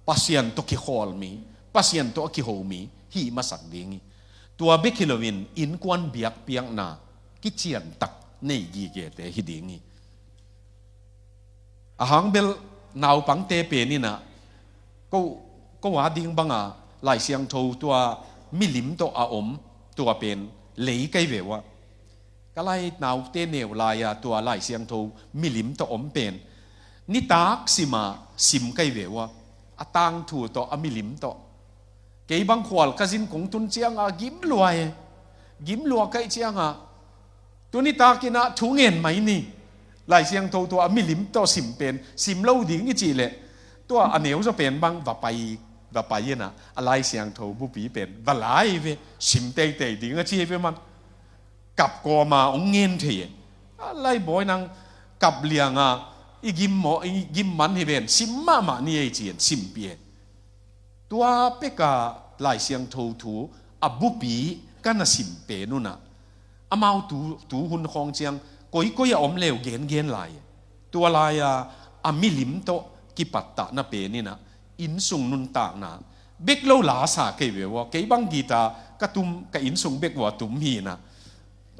Pasian tawh kikhawl mi, Pasian tawh a kiho mi hih masak ding hi. Tua bek hi loin innkuan biakpiakna kiciantak nei gigete hi ding hi. A hang bel naupangte pen in ah, ko, ko a ding banga Lai Siangtho tua milim tawh a om, tua pen lei kai ve ua. Ka lai naute neu lai-a tua Lai Siangtho milim tawh om pen nitak sima sim kai ve ua. A tangthu tawh, a milim tawh. Kei bang khual ka zin kong tun cianga gim lua e. Gim lua kaih cianga, tuni takinah thu ngen mai ni. Lai Siangtho tua a milim tawh sim pen sim lo ding i cih leh, tua a neuzaw pen bang va pai, va pai inah a Lai Siangtho bupi pen va lai ve, sim teitei ding a ci ve man. Kap kawma hong ngen thei e. A laibawi nang kap lianga i gim maw, i gim man hi ven, sim mahmah ni ei ci-in simpih e. Tua peka Lai Siangtho thu a bupi ka na sim pen unah, amau tu, tu hun khawng ciang koikoi a om leu gengen lai e. Tua lai-a a milim tawh kipattahna pen inah innsung nuntakna bek lo la sa kei ve ua. Kei bang guitar ka tum, ka innsung bek ua tum hi inah,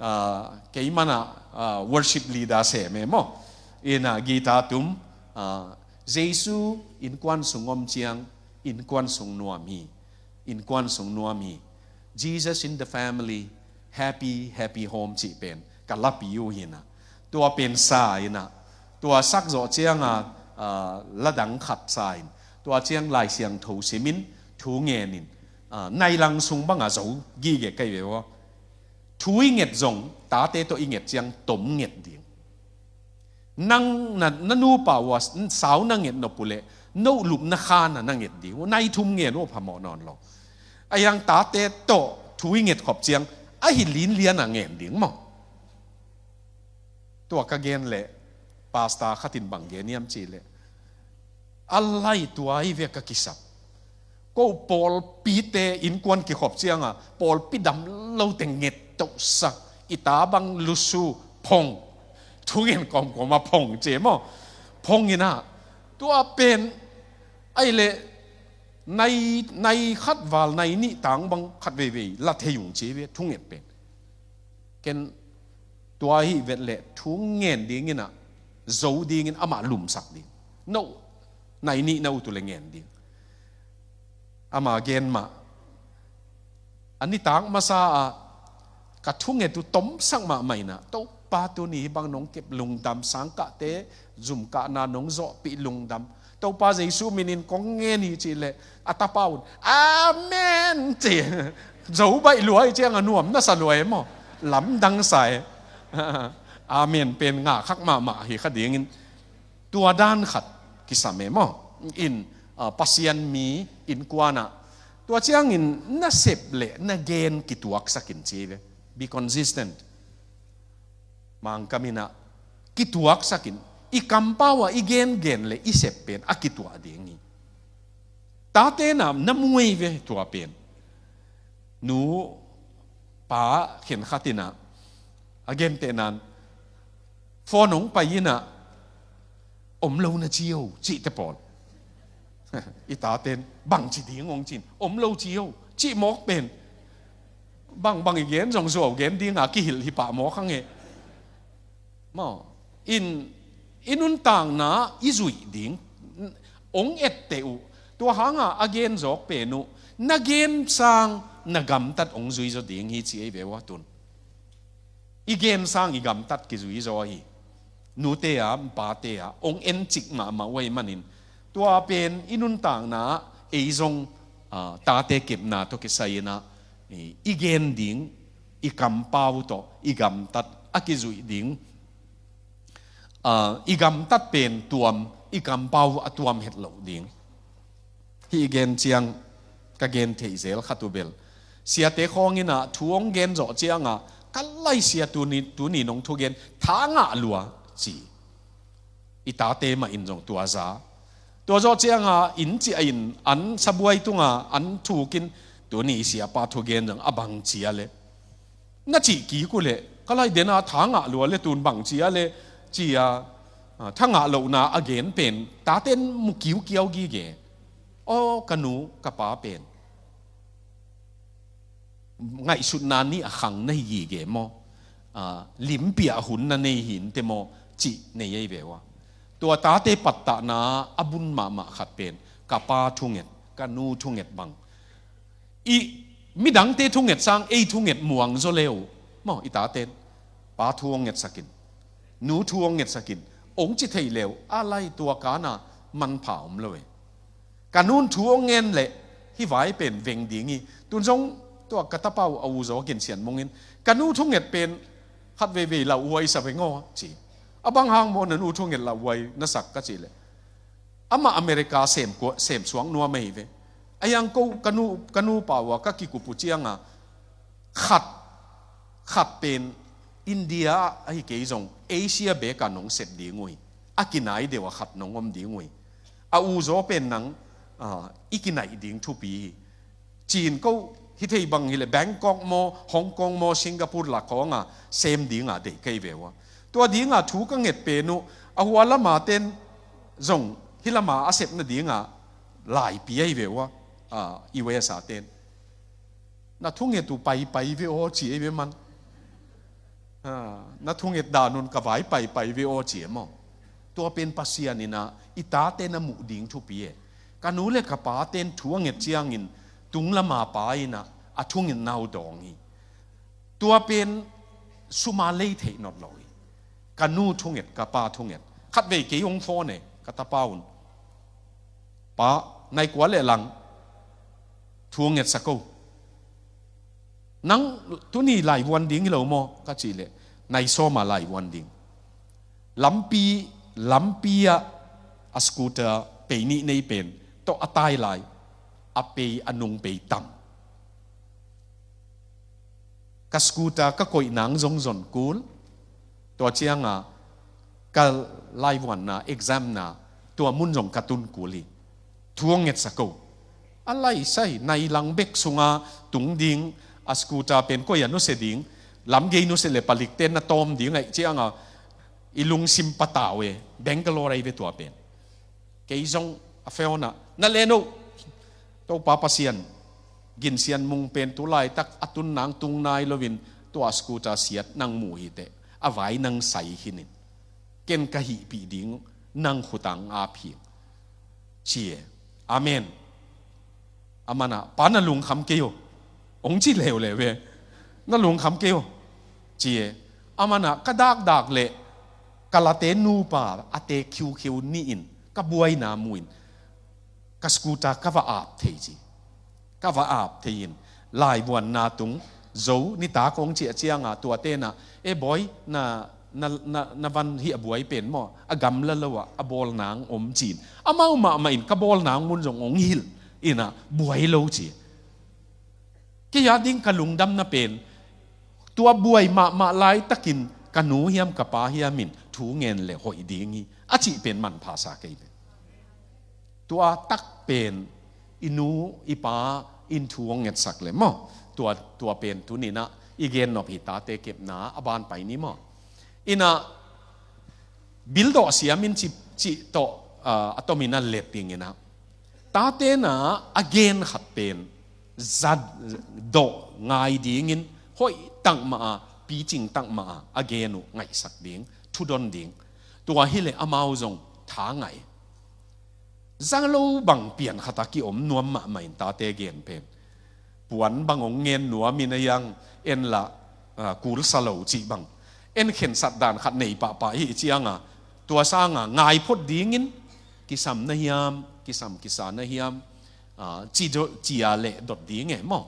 ah, kei manah, ah, worship leader sem e maw. Inah guitar tum, ah, Jesu innkuan sung om ciang innkuan sung nuam hi. Innkuan sung nuam hi. Jesus in the family, happy, happy home cih pen ka lapi uh hinah. Tua pen sa inah, tua sak zawh cianga, ah, ladang khat sa in, tua ciang Lai Siangtho simin, thu ngenin, ah, nailang sung banga zo gige kai ve ua. Thu i nget zong, tate tawh i nget ciang tom nget ding. Nang na, na nupa ua sau na nget nop uh leh, no lupna khana na nget ding uh, nai thum ngen uh phamawh nawn lo. A hiang tate tawh thu i nget khop ciang, a hi linliana ngen ding maw. Tua ka gen leh, pastor khatin bang gen hiam cih leh, a lai tua hi ve ka kisap. Ko pawlpite innkuan kikhop cianga, pawlpi dam lote nget tohsak, i ta bang lusu phong. Thungen kawmkawma phong ci maw. Phong inah, tua pen, ai leh, nai, nai khat val, nai nih tang bang khat veivei, la thei ung ci ve, thunget pen. Ken tua hi vet leh thu ngen dingin ah, zo dingin amah lumsak ding. No, nai nih na ut uh leh ngen ding. Ama gen mah. A nitak masa ah, ka thunget uh tomsak mahmah inah, Topa tuni hih bang nong kep lungdam, sangkahte zumkahna nong zawhpih lungdam. Topa Jesu minin kong ngen hi cih leh, a tapa un, "Amen," ci. Zo baih lua hi ciang a nuam na sa lua e maw. Lamdang sa e. Amen pen ngah khak mahmah hi kha dingin. Tua dan khat kisam e maw. In, ah, Pasian mi innkuanah. Tua ciangin na sep leh na gen kituaksakin ci ve. Be consistent. Mangkam inah kituaksakin, i kampau ah i gengen leh i sep pen a kituah ding hi. Tate na, na muai ve tua pen. Nu, pa khenkhat inah, a gentehnan, phone hong pai inah, "Om lo na ci o," cihte pawl. I taten, "Bangci ding hong cin, om lo ci o," cih mawk pen. Bangbang i gen zong zuau gen dinga kihilh hi pah mawk hang e. Maw, in, i nuntakna i zuih ding, hong etteh uh. Tua hanga a gen zawk pen uh, na gen sang na gamtat hong zui zaw ding hi ci ei ve ua tun. I gen sang i gamtat kizui zaw hi. Nute a, pate a, hong encik mahmah uh ahih manin. Tua pen i nuntakna ah ei zong, ah, tate kepna tawh kisai inah, i, i gen ding, i kampau tawh, i gamtat, a kizuih ding. Ah, i gamtat pen tuam, i kampau a tuam het loh ding. Hih i gen ciang ka gen theih zel khat uh bel, siate khawng inah thu hong gen zawh cianga, ka laisia tuni, tuni nong thugen, tha ngah lua ci. I tate mah in zong tua za. Tua zawh cianga inn ciah in an sabuai tunga an thukin, tuni i siapa thugen zong a bang cia le. Na cih kik uh leh, ka lai dena tha ngah lua le tun bang cia le, cia, ah, tha ngah lohna a gen pen, taten mu kiukiau gige. Aw, ka nu, ka pa pen ngaihsutna nih a khang na hi gige maw? Ah, limpiah hun na nei hinte maw? Cih nei ei ve ua. Tua tate pattahna a bun mahmah khat pen, ka pa thunget, ka nu thunget bang. I midangte thunget sang ei thunget muang zaw leu maw, i taten. Pa thu hong ngetsakin, nu thu hong ngetsakin, hong ci thei leu, a lai tua kana manpha om lo e. Ka nun thu hong ngen leh hih vai pen veng ding hi. Tun zong tua ka tapa uh a u zaw Gin Sian Mung in, ka nu thunget pen khat veivei lauhuai sa veng aw, ci. A bang hang maw na nu thunget lauhuai na sak, ka cih leh, amah America sem kua, sem suak nuam ahi ve. A hiang ko ka nu, ka nupa uh a ka kikup uh cianga khat, khat pen India ahi kei zong Asia bek a nong sep ding uh hi. A kinai deuh a khat nong om ding uh hi. A u zaw pen nang, ah, i kinaih ding thupi hi. Cin ko hi thei bang hileh Bangkok maw, Hong Kong maw, Singapore lak khawng a sem ding a deih kei ve uh a. Tua ding a thu ka nget pen uh, a hua lam a ten zong hih lam a a sepna ding a laipi ahi ve uh a, ah, U S A ten. Na thunget uh paipai ve aw, ci ei ve man. Ah, na thunget dan un ka vai paipai ve aw, ci ei maw. Tua pen Pasian in ah i tate na muh ding thupi e. Ka nu le ka pa ten thu a nget ciangin tung lam a pa in ah a thungetna uh dawng hi. Tua pen sum a lei theih nawn lo hi. Ka nu thunget, ka pa thunget. Khat vei kei hong phone e, ka tapa un. Pa, nai kua le lang thu ngetsak o. Nang tuni laivuan ding hi lo maw, ka cih leh, nai sawm a laivuan ding. Lampi, lampi ah a scooter pei nih nei pen tawh a tai lai, a pei a nung pei tam. Ka scooter ka koih nang zong zon kul. Tua cianga ka laivuanna, examna, tua mun zong ka tun kul hi. Thu hong ngetsak o. A laisai, nai lang bek sunga tung ding, a scooter pen koi a nusia ding, lam gei nusia le palik ten na tawm ding ahih cianga i lungsim patau e, Bangalore ahi ve tua pen. Kei zong a phone ah, na len o, Topa Pasian, Gin Sian Mung pen tu laitak a tun nang tung nai loin tua scooter siat nang mu hi teh, a vai nang sai khin in. Ken ka hihpih ding nang khut ah ap hi, ci e. Amen. Aman ah, pa na lungkham kei o. Hong ci leuleu ve. Na lungkham kei o, ci e. Aman ah, ka dakdak leh ka late nupa a te khiukhiu nih in ka buaina mu in ka scooter ka va ap thei ci. Ka va ap thei in laivuanna tung zo nitak hong ciah cianga tua ten ah, e bawi, na, na, na, na van hih a buai pen maw, a gamla lo ah a bawl nang om, ci in. Amau mahmah in ka bawl nang mun zong hong hilh in ah buai lo ci. Kei a ding ka lungdamna pen tua buai mahmah laitakin ka nu hiam ka pa hiam in thu ngen le hoih ding hi, a cih pen manpha sa kei ve. Tua tak pen i nu i pa in thu hong ngetsak le maw. Tua, tua pen tuni in ah i gen nop hi, tate kepna a ban pai ni maw. In ah bil dawh siam in cih, cih tawh, ah, a tomin a let ding in ah, tate in ah a gen khat pen za dawh ngai dingin hoih tak mah a, picing tak mah a, a gen uh ngaihsak ding, thudon ding. Tua hileh amau zong tha ngai. Za lo bang pian khat a kiom nuam mahmah in tate gen pen. Puan bang hong ngen nuam in a hiang, en lah, ah, kul sa lo cih bang. En khensat dan khat nei pahpah hi cianga, tua sanga ngai phot dingin kisam na hiam, kisam kisa na hiam, ah, ci do, ci a leh dot ding e maw.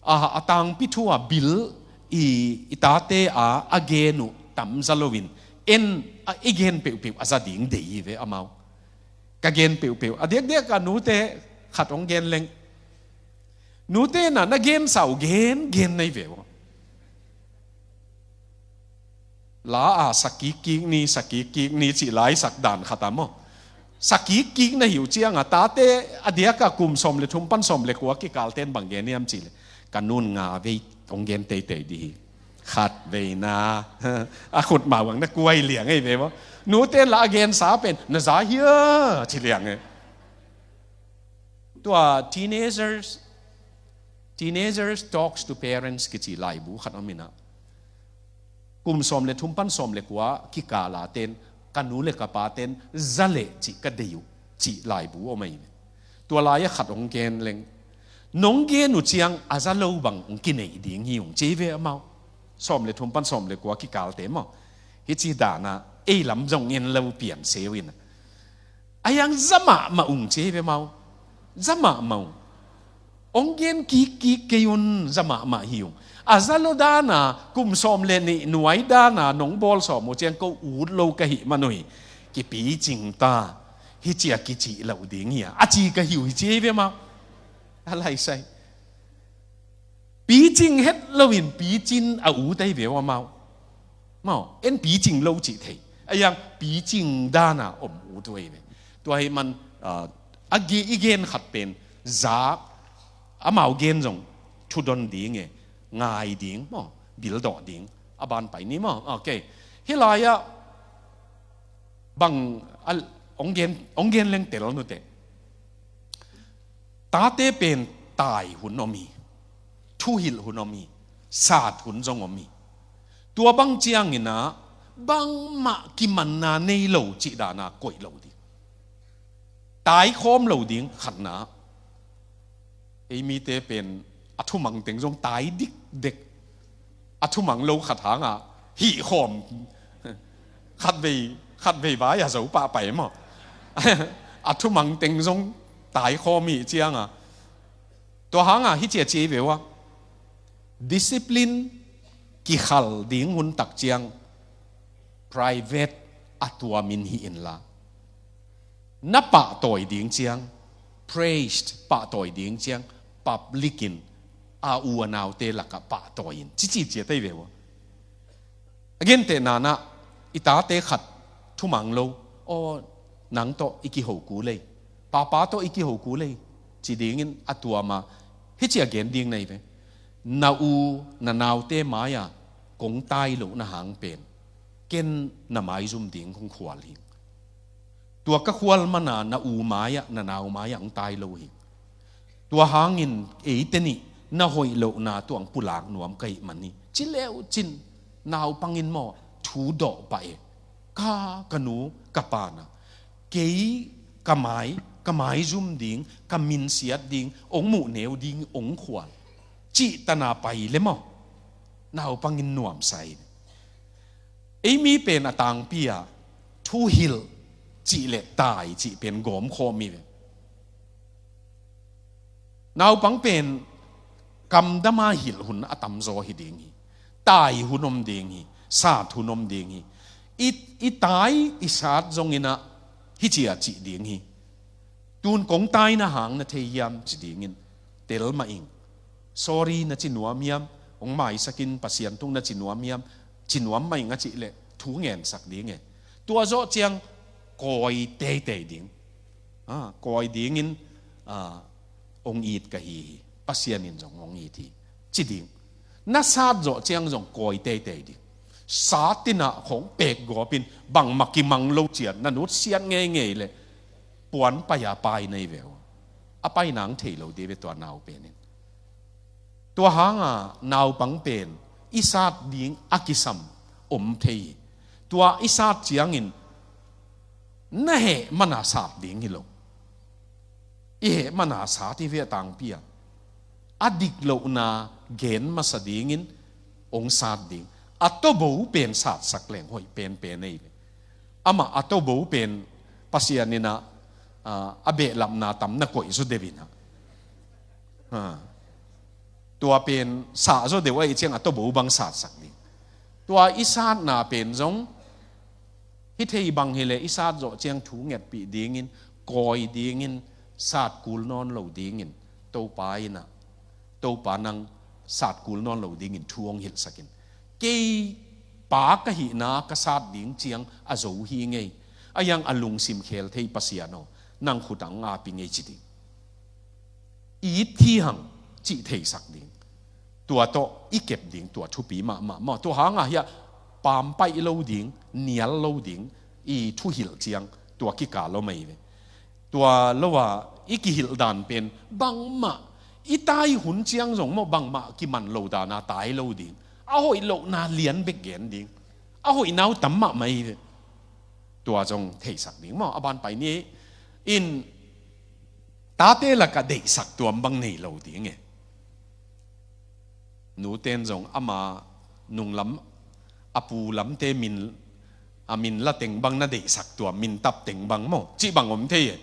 Ah, a tangpi thu a bil i, i tate a, a gen uh tam za loin, en, ah, i gen peuhpeuh a za ding deih hi ve amau. Ka gen peuhpeuh. A diakdiak a nute khat hong gen leng. Nute na, na gensa uh gen, gen na hi ve uh. La a sa kikkik ni, sa kikkik ni cih laisak dan khat a maw. Sa kikkik na hi uh cianga tate a diaka kum sawm le thum pan sawm le kua kikal ten bang gen hiam cih leh, ka nun nga vei hong gen teitei dih hi. Khat veina. A khut mah bang na kuai liang ei ve maw. Nute la a gensa pen na za hia ci liang ei. Tua teenagers, teenagers talks to parents kici laibu khat om in ah, kum sawm le thum pan sawm le kua kikala ten, ka nu le ka pa ten za leh cih ka deih uh cih laibu om ahi ve. Tua lai-a khat hong gen leng, nong gen uh ciang a za lo bang hong kineih ding hi ung ci ve amau. Sawm le thum pan sawm le kua kikalte maw. Hih ci dana ei lam zong en lo pian seu in ah, a hiang za mahmah ung ci ve amau. Za mahmah ung. Hong gen kikkik kei un, za mahmah hi ung. A za lo dana, kum sawm le nih nuai dana nong bawl sawm uh ciang ko ut lo ka hih man uh hi. Kipicing ta, hi cia kicih loh ding hi a, a ci ka hi uh hi ci hi ve maw. A laisai. Picing het loin picin a ut ahi ve uh amau. Maw, en picing lo cih thei. A yang picing dana om ut uh ahi ve. Tua hi man, ah, a gi-, i gen khat pen, za, amau gen zong, thudon ding e, ngai ding, maw, bildawh ding, a ban pai ni maw. Ok. Hi lai-ah, bang, a, ong gen, ong gen leng tel nute. Tate pen tai hun om hi, thuhilh hun om hi, sat hun zong om hi. Tua bang ciangin ah, bangmah kimanna nei lo cih dana koih lo ding. Tai khawm lo ding khatna. Ei mite pen a thumang teng zong tai dikdek. A thumang lo khat hangah hih khawm. Khatvei, khatvei vai a zo pah pai maw. A thumang teng zong tai khawm hi cianga. Tua hangah hi cia ci ve ua. Discipline kikhal ding hun tak ciang private a tuamin hi inla. Na pahtawi ding ciang, praised, pahtawi ding ciang, public in a u a naute lakah pahtawi in. Cici cia tei ve ua. A gentehna nah, i tate khat thumang lo, aw, nang tawh i kiho kul ei, papa tawh i kiho kul ei, ci dingin a tuama, hi cia gen ding nei ve. Na u, na naute mai-ah, kong tai lohna hang pen. Ken na maizum ding kong khual hi. Tua ka khual mana na u mai-ah, na nau mai-ah hong tai lo hi. Tua hangin eite nih na hoih lohna tuang pulak nuam ka hih man hi. Ci leucin naupangin maw thu dawh pah e. Ka, ka nu, ka pana. Kei ka mai, ka maizum ding, ka minsiat ding, ong muh neu ding, ong khual. Cih tana pai le maw. Naupangin nuamsa hi. Ei mi pen a tangpi-ah thuhilh cih le tai cih pen gawmkhawm hi ve. Naupang pen kamdama hilh hun a tamzaw hi ding hi. Tai hun om ding hi. Sat hun om ding hi. I, i tai i sat zonginah hi cia cih ding hi. Tun kong taina hang na thei hiam ci dingin tel mah ing. Sorry na ci nuam hiam, hong maisakin Pasian tung na ci nuam hiam, ci nuam mah ing a cih leh thu ngensak ding e. Tua zawh ciang kawi teitei ding. Ah, kawi dingin, ah, hong it ka hi hi. Pasian in zong hong it hi. Ci ding. Na sat zawh ciang zong kawi teitei ding. Sat inah khong pek gawpin bangmah kimang lo cian na nutsiat ngeingei leh puan pai-a pai nei ve uh. A pai nang thei lo dih ve tua nau pen in. Tua hanga naupang pen i sat ding a kisam om thei hi. Tua i sat ciangin na heh mana sat ding hi lo. I heh mana sat hi ve a tangpi-ah. A dik lohna gen masa dingin hong sat ding. A tobo pen satsak leng hoih penpen ei ve. Amah a tobo pen Pasian inah, ah, a behlapna tam na koih zaw deuh inah. Ha. Tua pen sah zaw deuh ahih ciang a tobo bang satsak ding. Tua i satna pen zong hi thei bang hileh i sat zawh ciang thu ngetpih dingin, kawi dingin, sat kul nawn lo dingin, Topa inah, Topa nang sat kul nawn lo dingin thu hong hilhsakin. Kei pa ka hihna ka sat ding ciang a zo hi ngei. A yang a lungsim khel thei Pasian aw, nang khut ah hong api ngei ci ding. I it hi hang cih theisak ding. Tua tawh i kep ding, tua thupi mahmah maw. Tua hangah hiah pampaih lo ding, nial lo ding, i thuhilh ciang, tua kikal lo mei ve. Tua lo-a i kihilh dan pen, bangmah, i tai hun ciang zong maw, bangmah kiman lo dana tai lo ding. A hoih lohna lian bek gen ding. A hoih nau tam mahmah hi ve. Tua zong theisak ding maw, a ban pai ni. In, tate lakah deihsak tuam bang nei lo ding e. Nuten zong ama nunglam, a pu lamte min, a min la teng bang na deihsak tuam, min tap teng bang maw, cih bang om thei e.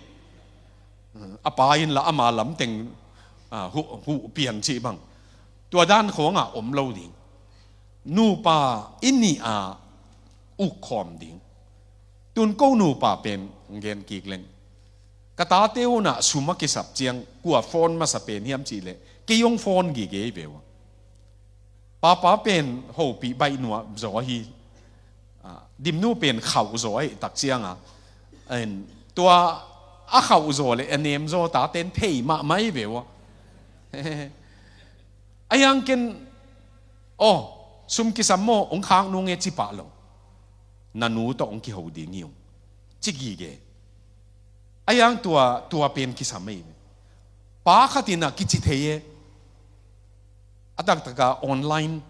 A pa in la ama lamteng, ah, huh, huh pian cih bang. Tua dan khawngah om lo ding. Nupa i nih a ukkhawm ding. Tun ko nupa pen gen kik leng. Ka tate unah sum a kisap ciang kua phone masa pen hiam cih leh kei hong phone gige hi ve ua. Papa pen hopih baih nuam zaw hi. Ah, Dimnu pen khauh zaw ahi tak cianga. En, tua a khauh zaw le a nem zaw taten thei mahmah hi ve ua. A hiang ken, aw, sum kisam maw, hong khak nung e ci pah lo. Na nu tawh hong kiho ding hi ung. Ci gige. A hiang tua, tua pen kisam ahi ve. Pa khat in a kici thei e. A taktaka online,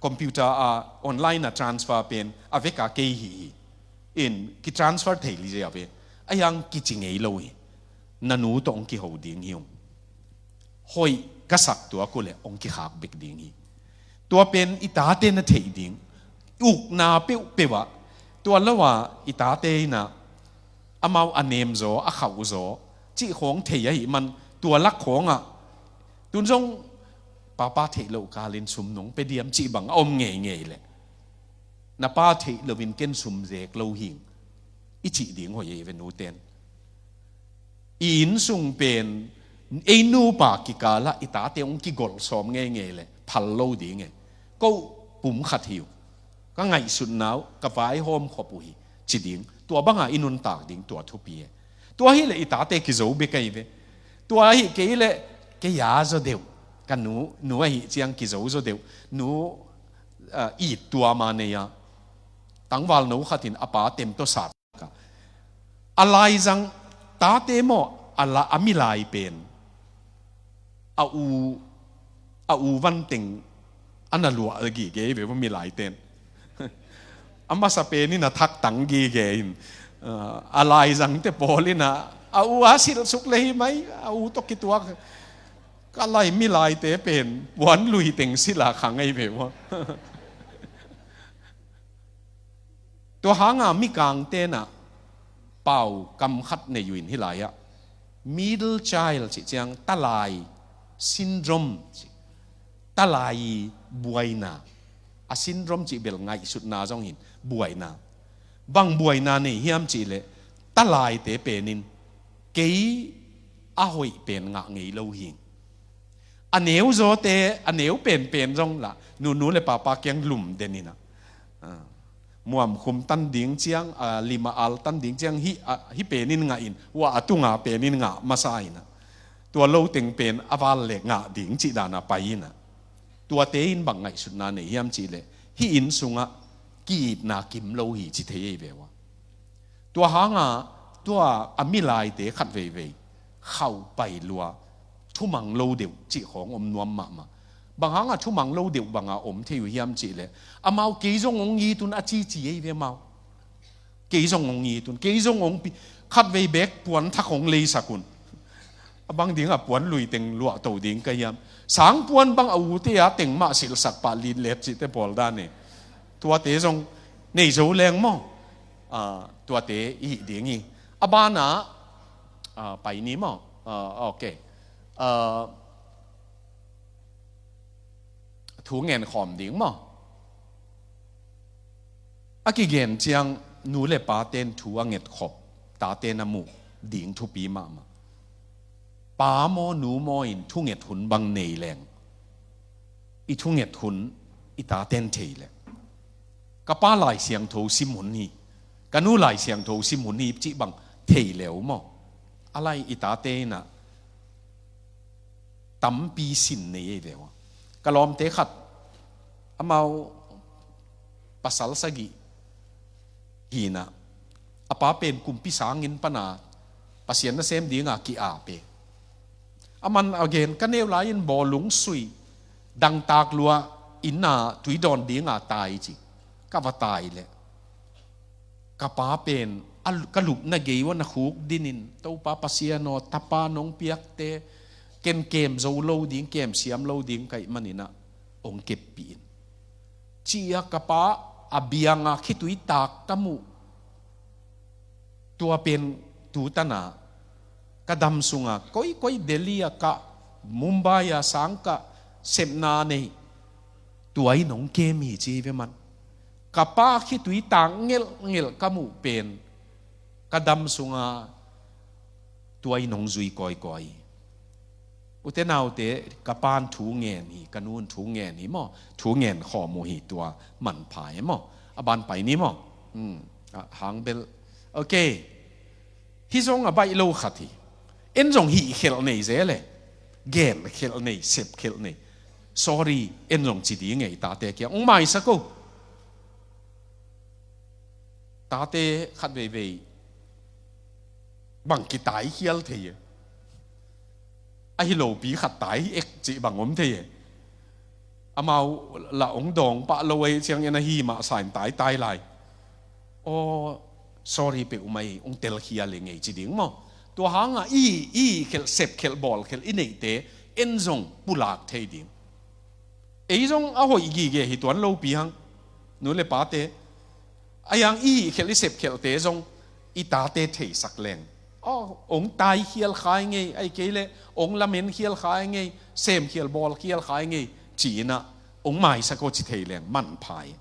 computer a online a transfer pen a veka kei hi hi. In kitransfer thei li zia ve. A hiang kici ngei lo hi. Na nu tawh hong kiho ding hi ung. Hoih ka sak tua kule hong kikhak bek ding hi. Tua pen i tate na theih ding. Ukna peuhpeuh ah. Tua lo a i tate in a amau a nem zaw, a khauh zaw, cih khawng thei ahih man, tua lak khawngah. Tun zong papa theih loh kalin sum nong pe diam cih bang a om ngeingei leh. Na pa theih loin ken sum zek lo hing. I cih ding hoih ei ve nuten. I innsung pen, ei nupa kikalah i tate hong kigolh sawm ngeingei leh, phal lo ding e. Ko pum khat hi uh. Ka ngaihsutna uh, ka vaihawm khop uh hi, ci ding. Tua banga i nuntak ding, tua thupi e. Tua hileh i tate kizo bek ahi ve. Tua ahi kei leh, kei a zaw deuh. Ka nu, nu ahi ciang kizo zaw deuh. Nu, ah, it tua ma nei a. Tangval no khat in a pa tem tawh sat. A laizang tate maw, a la, a milai pen. A u, a u vanteng, a na luah gige ve maw milai ten. A masa pen in a thak tang gige in. Ah, a laizang te pawl in a, a u a silsuk le hi mai, a u tawh kituak. Ka lai milaite pen, puan lui teng sila khang ahi ve maw. Tua hanga mikang tenah pau kam khat nei uh in hi lai-ah middle child cih ciang talai syndrome cih, talai buaina, a syndrome cih bel ngaihsutna zong hin buaina. Bang buaina nei hiam cih leh talaite penin kei a hoih pen ngah ngei lo hing. A neu zawte, a neu penpen zong lah nunu le papa kiang lum den inah. Ah. Muamkhum tan ding ciang, ah, lima al tan ding ciang hih, ah, hih penin ngah in, uah a tunga penin ngah masa inah. Tua lo teng pen a val le ngah ding cih dana pai inah. Tuate in bang ngaihsutna nei hiam cih leh hih inn sungah ki-itna kim lo hi ci thei ei ve ua. Tua hanga tua a milaite khat veivei khauh pai lua, thumang lo deuh cih khawng om nuam mahmah. Bang hanga thumang lo deuh banga om thei uh hiam cih leh amau kei zong hong it un a cici ei ve amau. Kei zong hong it un, kei zong hong pi, khat vei bek puan thak hong leisak un. A bang dingah puan lui teng luahto ding ka hiam. Sangpuan bang a ute a teng mah silhsak pah litlet cihte pawl dan e. Tuate zong nei zo leng maw. Ah, tuate i hih ding hi. A banah, ah, pai ni maw. Ah, ok. Ah, thu ngen khawm ding maw. A kigen ciang nu le paten thu a nget khop, taten a muh ding thupi mahmah. Pa maw nu maw in thunget hun bang nei leng, i thunget hun i taten thei leh, ka pa Lai Siangtho sim hun hi, ka nu Lai Siangtho sim hun hi cih bang thei leu maw. A lai i tate inah tampi sin nei ei ve ua. Ka lawmte khat amau pasal sagih hinah, a pa pen kumpi sangin pana Pasian nasem dinga ki-ap e. A man a gen ka neu lai-in bawlung sui dangtak lua inna tui dawn dinga tai ci. Ka va tai leh ka pa pen a, ka lupna gei ua na khuk dinin, Topa Pasian aw, tapa nong piakte ken kem zo lo ding, kem siam lo ding ka hih maninah hong keppih in. Ci-a ka pa a bianga khitui tak ka muh. Tua pen tu tana Ka dam sunga koikoi Delhi a kah, Mumbai a sang kah, sepna nei, tua in hong kem hi ci ve man. Ka pa khitui tang ngelhngelh ka muh pen ka dam sunga tua in hong zui kawikawi hi. Ute naute, ka pan thu ngen hi, ka nun thu ngen hi maw, thu ngen khawm uh hi, tua manpha e maw. A ban pai ni maw. Hmm. A hang bel. Ok. Hi zong a baih lo khat hi. En zong hih khelh nei zel e. Gen khelh nei, sep khelh nei. Sorry, en zong ci ding e, i tate kiang hong maisak o. Tate khat veivei bang kitai khial thei e. Ahi lopi khat tai ek cih bang om thei e. Amau lah hong dawng pah lo ei ciangin ahi mah sain taitai lai. Aw, sorry peuhmah hi, hong telkhial hi ngei ci ding maw. Tua hanga i, i khelh, sep khelh, bawl khelh i neihte en zong pulak thei ding. Ei zong a hoih gige hi tuan lopi hang, nu le pate. A yang i hih khelh i sep khelhte zong i tate theisak leng, aw, hong tai khial khai ngei, ahi kei leh hong lamen khial khai ngei, sem khial bawl khial khai ngei, ci-in ah hong maisak aw ci thei leng manpha hi.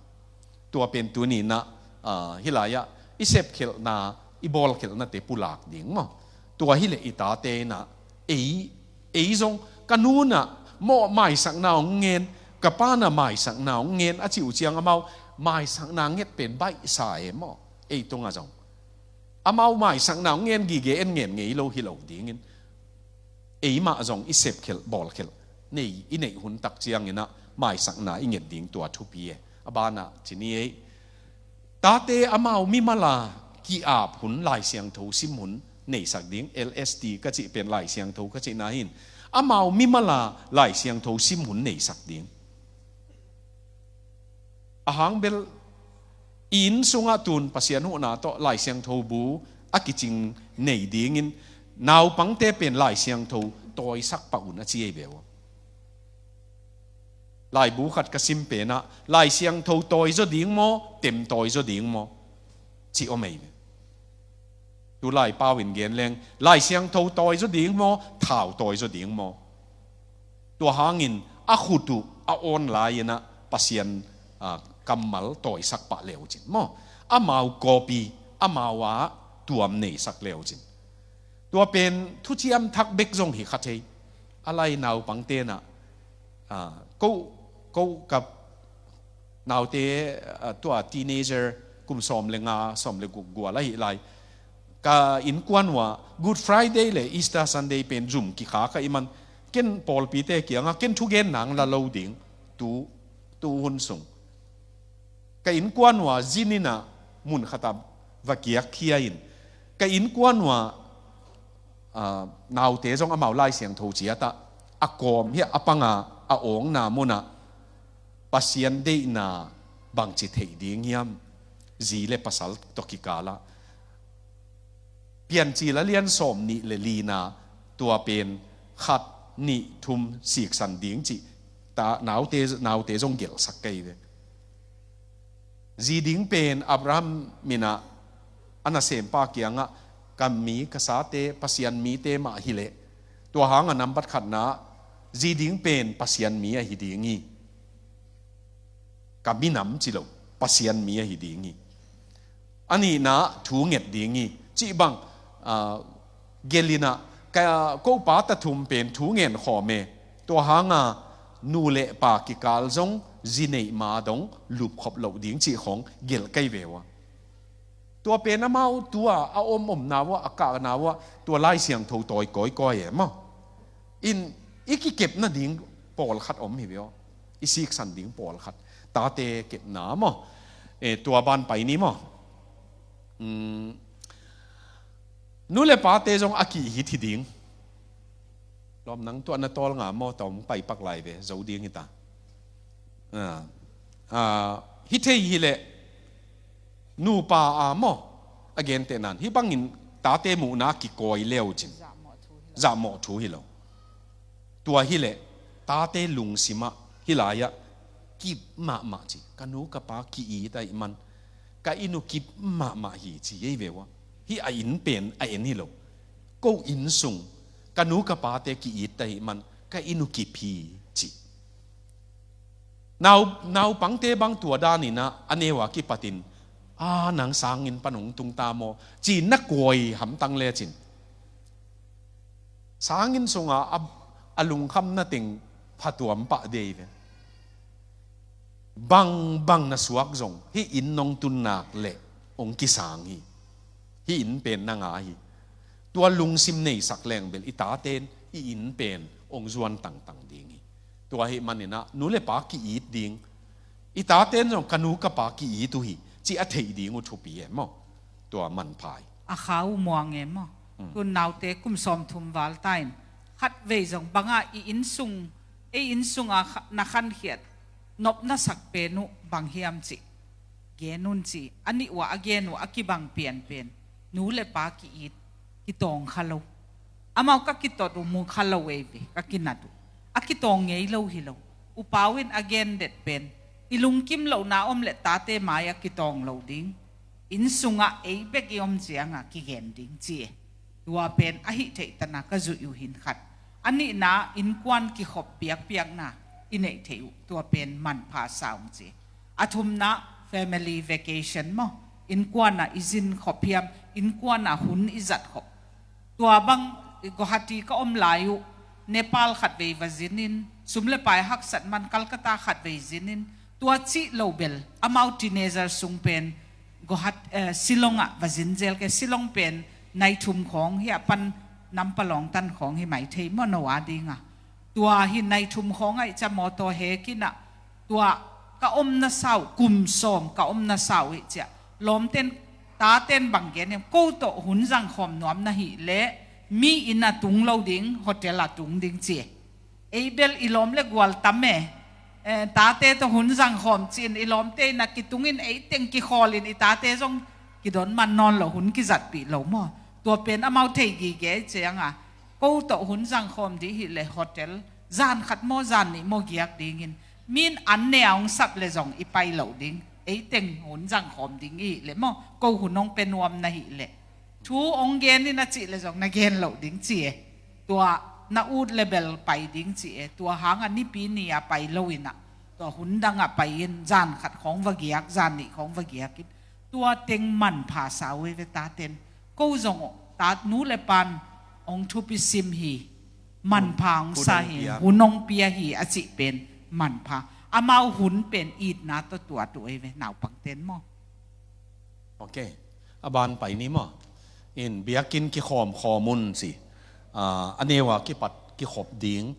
Tua pen tuni-in ah, ah, hih lai-ah i sep khelhna, i bawl khelhnate pulak ding maw. Tua hileh i tate in ah ei, ei zong ka nu in ah maw maisakna hong ngen, ka pa in ah maisakna hong ngen a cih uh ciang amau maisakna nget pen baihsa e maw. Ei tungah zong amau maisakna hong ngen gige en ngen ngei lo hi lo dingin, eimah zong i sep khelh, bawl khelh nei, i neih hun tak ciangin ah maisakna i nget ding tua thupi e. A banah ci ni ei. Tate amau mimal a ki-ap hun, Lai Siangtho sim hun neisak ding, L S T ka cih pen Lai Siangtho ka cihna hi-in, amau mimal a Lai Siangtho sim hun neisak ding. A hang bel, i inn sungah tun Pasian huhna tawh Lai Siangtho bu a kicing nei dingin, naupangte pen Lai Siangtho tawisak pah un a ci ei ve uh. Laibu khat ka sim pen ah, Lai Siangtho tawizaw ding maw, tem tawizaw ding maw, ci om ei ve. Tulai pau in gen leng, Lai Siangtho tawizaw ding maw, thau tawizaw ding maw. Tua hangin a khut uh a awn lai-in ah Pasian, ah, kammal tawisak pah le uh cin maw. Amau kawpi, amau ah tuam neisak le uh cin. Tua pen thuciam thak bek zong hi kha thei. A lai naupangte in ah, ah, ko, ko ka naute, ah, tua teenager kum sawm le nga, sawm le guk gual ahih lai, ka innkuan uh ah Good Friday le Easter Sunday pen zum kikhak ahih man, ken pawlpite kiangah ken thugen nang la lo ding, tu, tu hun sung. Ka innkuan uh ah zin in ah mun khat ah va kiakkhia in, ka innkuan uh ah, ah, naute zong amau Lai Siangtho ciat ah, a kawm hiah a panga a awngna munah Pasian deihna bangci theih ding hiam, zi le pasal tawh kikalah. Piancil a lian sawm nih le lina, tua pen khat, nih, thum siksan ding cih ta, naute, naute zong gelhsak kei ve. Zi ding pen Abraham in ah a nasempa kiangah, ka mi ka sate Pasian mite mah hi leh, tua hangah nambat khatna, zi ding pen Pasian mi ahi ding hi. Ka minam ci lo, Pasian mi ahi ding hi. A nihna thu nget ding hi. Cih bang, ah, gelh in ah, ka, ko pa ta thum pen thu ngen khawm e. Tua hanga nu le pa kikal zong zi neih ma dong lupkhop loh ding cih khawng gelh kei ve uh ah. Tua pen amau tua a om omna uh ah, a kahna uh ah, tua Lai Siangtho tawi kawikawi e maw. In i kikep nading pawlkhat om hi ve aw. I siksan ding pawlkhat. Tate kepna maw. Eh, tua ban pai ni maw. Hmm. Nu le pate zong a kihit hi ding. Lawm, nang tua na tawl nga maw, tawm pai pak lai ve, zo ding hi ta. Ah, ah, hi thei hi leh, nupa a maw, a gentehna in, hih bangin tate muhna kikawi le uh cin, zahmawh thu hi lo. Tua hi leh, tate lungsimah hih lai-ah kip mahmah ci, ka nu ka pa ki-it ahih man, ka inn uh kip mahmah hi ci ei ve uh ah. Hih a inn pen a en hi lo. Ko inn sung ka nu ka pate ki-it ahih man ka inn uh kip hi, ci. Nau, naupangte bang tua danin ah a neu a kipatin, "A, nang sanginn pan hong tung ta maw?" ci-in na kuai hamtang lecin, sanginn sunga a, a lungkhamna teng phatuam pah dei ve. Bangbang na suak zong hih inn nong tun nak leh hong kisang hi. Hih inn pen na ngah hi. Tua lungsim neisak leng bel i taten hih inn pen hong zuan tangtang ding hi. Tua ahih manin ah nu le pa ki-it ding, i taten zong ka nu ka pa ki-it uh hi, ci a theih ding uh thupi e maw? Tua manpha hi. A kha uh muang e maw? Tun naute kum sawmthum val ta in, khatvei zong bangah i inn sung, ei inn sunga kha-, na khankhiat nopna sak pen uh bang hiam cih gen un ci. A nih uh ah a gen uh a kibang pianpen, nu le pa ki-it, kitawng kha lo. Amau ka kitot uh mu kha lo ei ve, ka kinat uh. A kitawng ngei lo hi lo. U Pau in a gen det pen, i lungkim lohna om le tate mai a kitawng lo ding. Inn sungah ei bek i om cianga kigen ding, ci e. Tua pen a hih theih tana ka zuih uh hin khat. A nihna innkuan kikhop biakpiakna i neih theih uh, tua pen manpha sa ung, ci e. A thumna family vacation maw? Innkuana i zin khop hiam, innkuana hun i zat khop. Tua bang Guwahati ka om lai uh, Nepal khatvei va zinin, sum le pai haksat man Calcutta khatvei zinin, tua cih lo bel amau teenager sung pen Guwahat-, eh, Shillong ah va zin zel ke, Shillong pen nai thum khawng hi a pan, Nampa lawngtan khawng hi mai thei maw, no a dinga. Tua hi nai thum khawng ahih ciang mawtaw hek in ah, tua ka omna sa uh, kum sawm ka omna sa uh ahih ciang lawmten, taten bang gen hiam, ko tawh hun zangkhawm nuam na hih leh mi inn a tung lo ding, hotel a tung ding, ci e. Ei bel i lawm le gual tam e. Eh, tate tawh hun zangkhawm ci-in i lawmte inn a kitung in ei teng kikhawl in i tate zong kidon man nawn lo, hun kizatpih lo maw? Tua pen amau thei gige ahih cianga, ko tawh hun zangkhawm dih hih leh hotel zan khat maw, zan nih maw giak dingin, mi in an ne a hong sap leh zong i pai lo ding, ei teng hun zangkhawm ding i hih leh maw, ko hun hong pia nuam na hih leh. Thu hong gen in a cih leh zong na gen loh ding, ci e. Tua na ut le bel pai ding, ci e. Tua hanga Nipi ni a pai lo in ah, tua hun dangah pai in, zan khat khawng va giak, zan nih khawng va giak in, tua teng manpha sa uh ei ve, taten. Ko zong, ta, nu le pan hong thupi sim hi, manpha hong sa hi, hun hong pia hi a cih pen manpha. Amau hun pen itna tawh tuat uh ei ve, naupangten maw? Ok. A ban pai ni maw? In biakinn kikhawmkhawm un, ci. Ah, a neu a kipat kikhop ding.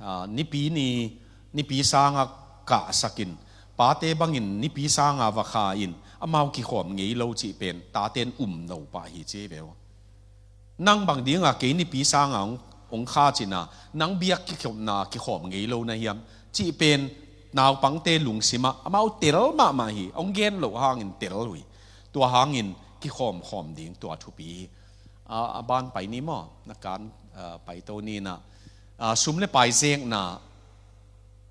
Ah, Nipi ni, Nipi sanga kahsak in, pate bangin Nipi sanga va kha in, amau kikhawm ngei lo cih pen taten um no pah hi, ci ei ve uh. Nang bang dinga kei Nipi sanga hong, hong kha cihna, nang biak kikhopna kikhawm ngei lo na hiam, cih pen naupangte lungsimah amau tel mahmah hi, hong gen loh hangin tel uh hi. Tua hangin kikhawmkhawm ding tua thupi hi. A, a ban pai ni maw? Na kan, a, paito ni in ah, a, sum le pai zekna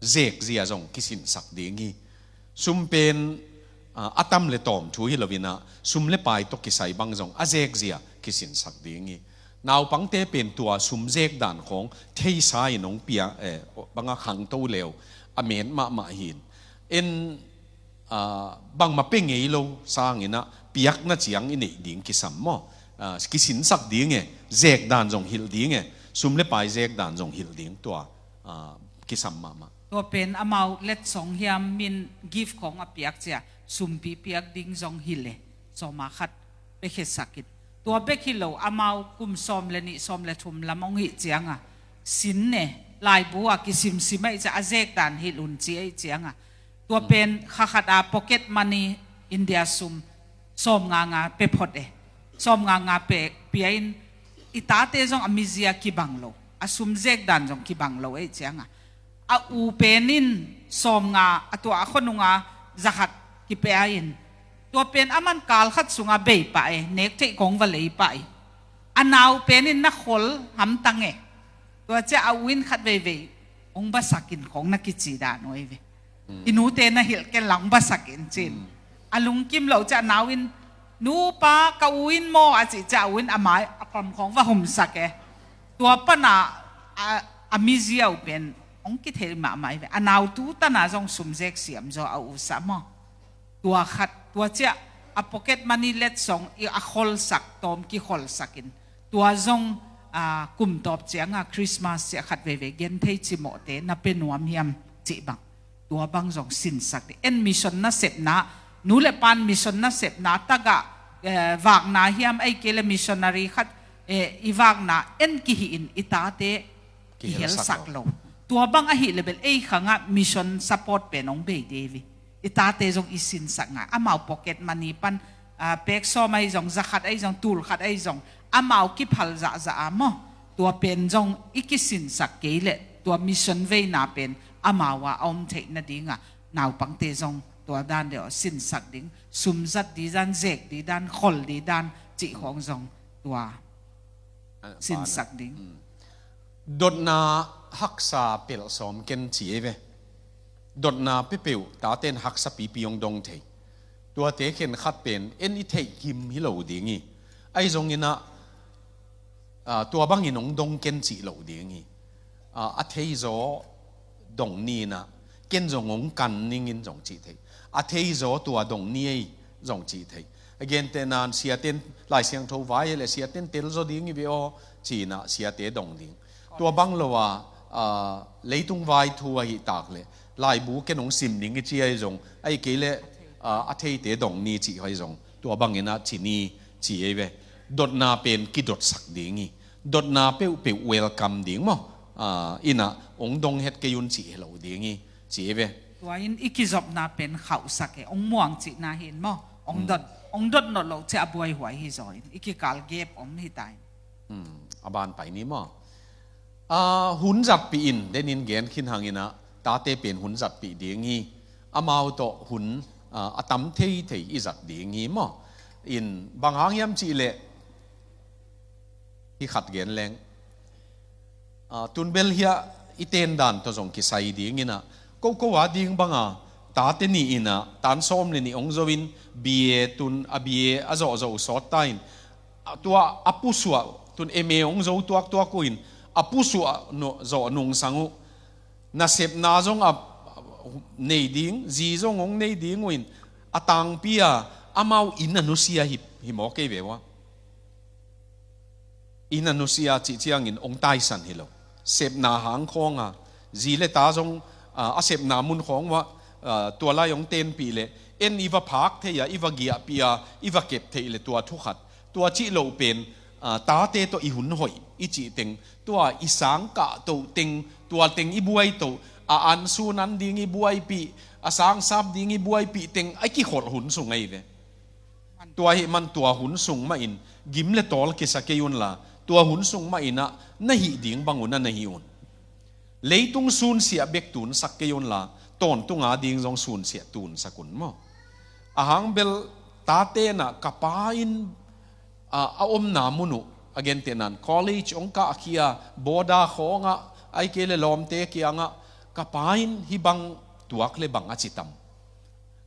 zekzia zong kisinsak ding hi. Sum pen, a, a tam le tawm thu hi lo in ah, sum le pai tawh kisai bang zong a zekzia kisinsak ding hi. Naupangte pen tua sum zek dan khawng theisa in hong pia, eh, banga khangto leu a met mahmah hi in. En, a, bangmah pia ngei lo sangin ah piakna ciang i neih ding kisam maw? A, kisinsak ding e, zek dan zong hilh ding e, sum le pai zek dan zong hilh ding, tua, a, kisam mahmah. Tua pen amau letsong hiam, min gift khawng a piak ciang sumpi piak ding zong hilh e, sawma khat pekhiasak in. Tua bek hi lo, amau kum sawm le nih, sawm le thum lam hong hih cianga sin e, laibu a kisimsim ahih ciang a zek dan hilh un, ci ahih cianga, tua pen kha khat a pocket money, India sum sawmnga nga pia phot e. Sawmnga nga pia, pia in, i tate zong a mizia kibang lo, a sum zek dan zong kibang lo ahih cianga, a u pen in sawmnga, a tua a khuanunga za khat kipia in, tua pen aman kal khat sunga bei pah e, nek theih kong va lei pah e. A nau pen in na khol hamtang e. Tua ciang a u in khat veivei hong basak in khong na kici dan uh ei ve. I nute na hilh ken lang basak in, ci in. A lungkim loh ciang a nau in "Nupa, ka u in maw?" a cih ciang, a u in a mai a pam khawng va humsak e. Tua pana a, a miziau pen hong kithei mahmah hi ve. A nau tu tana zong sumzek siam zaw a u sa maw. Tua khat, tua ciang a pocket money let song i a kholsak tawm kikholsak in. Tua zong, a, kum tawp cianga Christmas ciang khat veivei genthei cimawhte na pia nuam hiam cih bang. Tua bang zong sinsak ding. En mission nasepna, nu le pan mission nasepna tagah, eh, vakna hiam, ei kei le missionary khat, eh, i vakna en kihi in i tate i helsak lo. Tua bang ahih le bel ei khangah mission support pen hong bei ding hi. I tate zong i sinsak ngai. Amau pocket money pan, ah, pek sawm ahi zong, za khat ahi zong, tul khat ahi zong, amau kiphal zahzah a maw. Tua pen zong i kisinsak kei leh tua mission veina pen amau a a om theih nadinga naupangte zong tua dan deuh sinsak ding, sumzat ding dan, zek ding dan, khol ding dan cih khawng zong tua sinsak ding. Dotna haksa pelh sawm ken ci ei ve. Dotna peuhpeuh taten haksa pipi hong dong thei. Tuate khen khat pen en i theih kim hi lo ding hi. Ahi zongin ah, ah, tua bangin hong dong ken cih lo ding hi. Ah, a thei zaw dong ni in ah, ken zong hong kan ning in zong cih thei. A thei zaw tua dong ni ei zong cih thei. A gentehna in siaten Lai Siangtho vai le siaten tel zaw ding hi ve aw ci in ah siate dong ding. Tua bang lo a, ah, leitung vai thu ahi tak le laibu ken hong sim ning i ci ahi zong, ahi kei le, ah, a theite dong ni cih ahi zong, tua bangin ah ci ni ci ei ve. Dotna pen kidotsak ding hi. Dotna peuhpeuh welcome ding maw. Ah, in ah hong dong het kei un cih hi lo ding hi ci ei ve. Tua in i kizopna pen khauhsak e, hong muang cihna hi in maw. Hong dot, hong dot nolh loh ciang a buaihuai hi zaw in i kikal gap om hi ta in. Hmm, a ban pai ni maw. Ah, hun zatpih in, denin gen khin hangin ah, tate pen hun zatpih ding hi. Amau tawh hun, ah, a tam theithei i zat ding hi maw. In bang hang hiam cih leh, hi khat gen leng. Ah, tun bel hiah i ten dan tawh zong kisai ding in ah, ko ko a ding banga, tate nih in ah, tan sawm le nih hong zo in, B A tun, a B A a zawh zo sawt ta in, a tua a pusuah, tun M A hong zo tuaktuak uh in, a pusuah zawh nungsang uh, nasepna zong a nei ding, zi zong hong nei ding uh in, a tangpi a, amau inn a nusia hi, hi maw kei ve ua. Inn a nusia cih ciangin hong taisan hi lo. Sepna hang khawng a, zi le ta zong, ah, a sepna mun khawng uah, ah, tua lai hong tenpih le, en i va phak thei a, i va giahpih a, i va kep theih le tua thu khat. Tua cih loh pen, ah, tate tawh i hun hoih i cih teng, tua i sang kah toh teng, tua teng i buai toh, a an sun an ding i buaipih, a sang sap ding i buaipih teng, a kikholh hun sung ahi ve. Tua ahih man tua hun sung mah in gim le tawl kisa kei unla, tua hun sung mah in ah na hih ding bang un ah na hih un. Leitung sunsiah bek tunsak kei unla, tawntung a ding zong sunsiah tunsak un maw. A hang bel tate in ah ka pa in, ah, a omna mun uh, a gentehna in college hong kahkhia, boarder khawngah, ahih kei le lawmte kiangah, ka pa in hih bang tuak le bang a ci tam.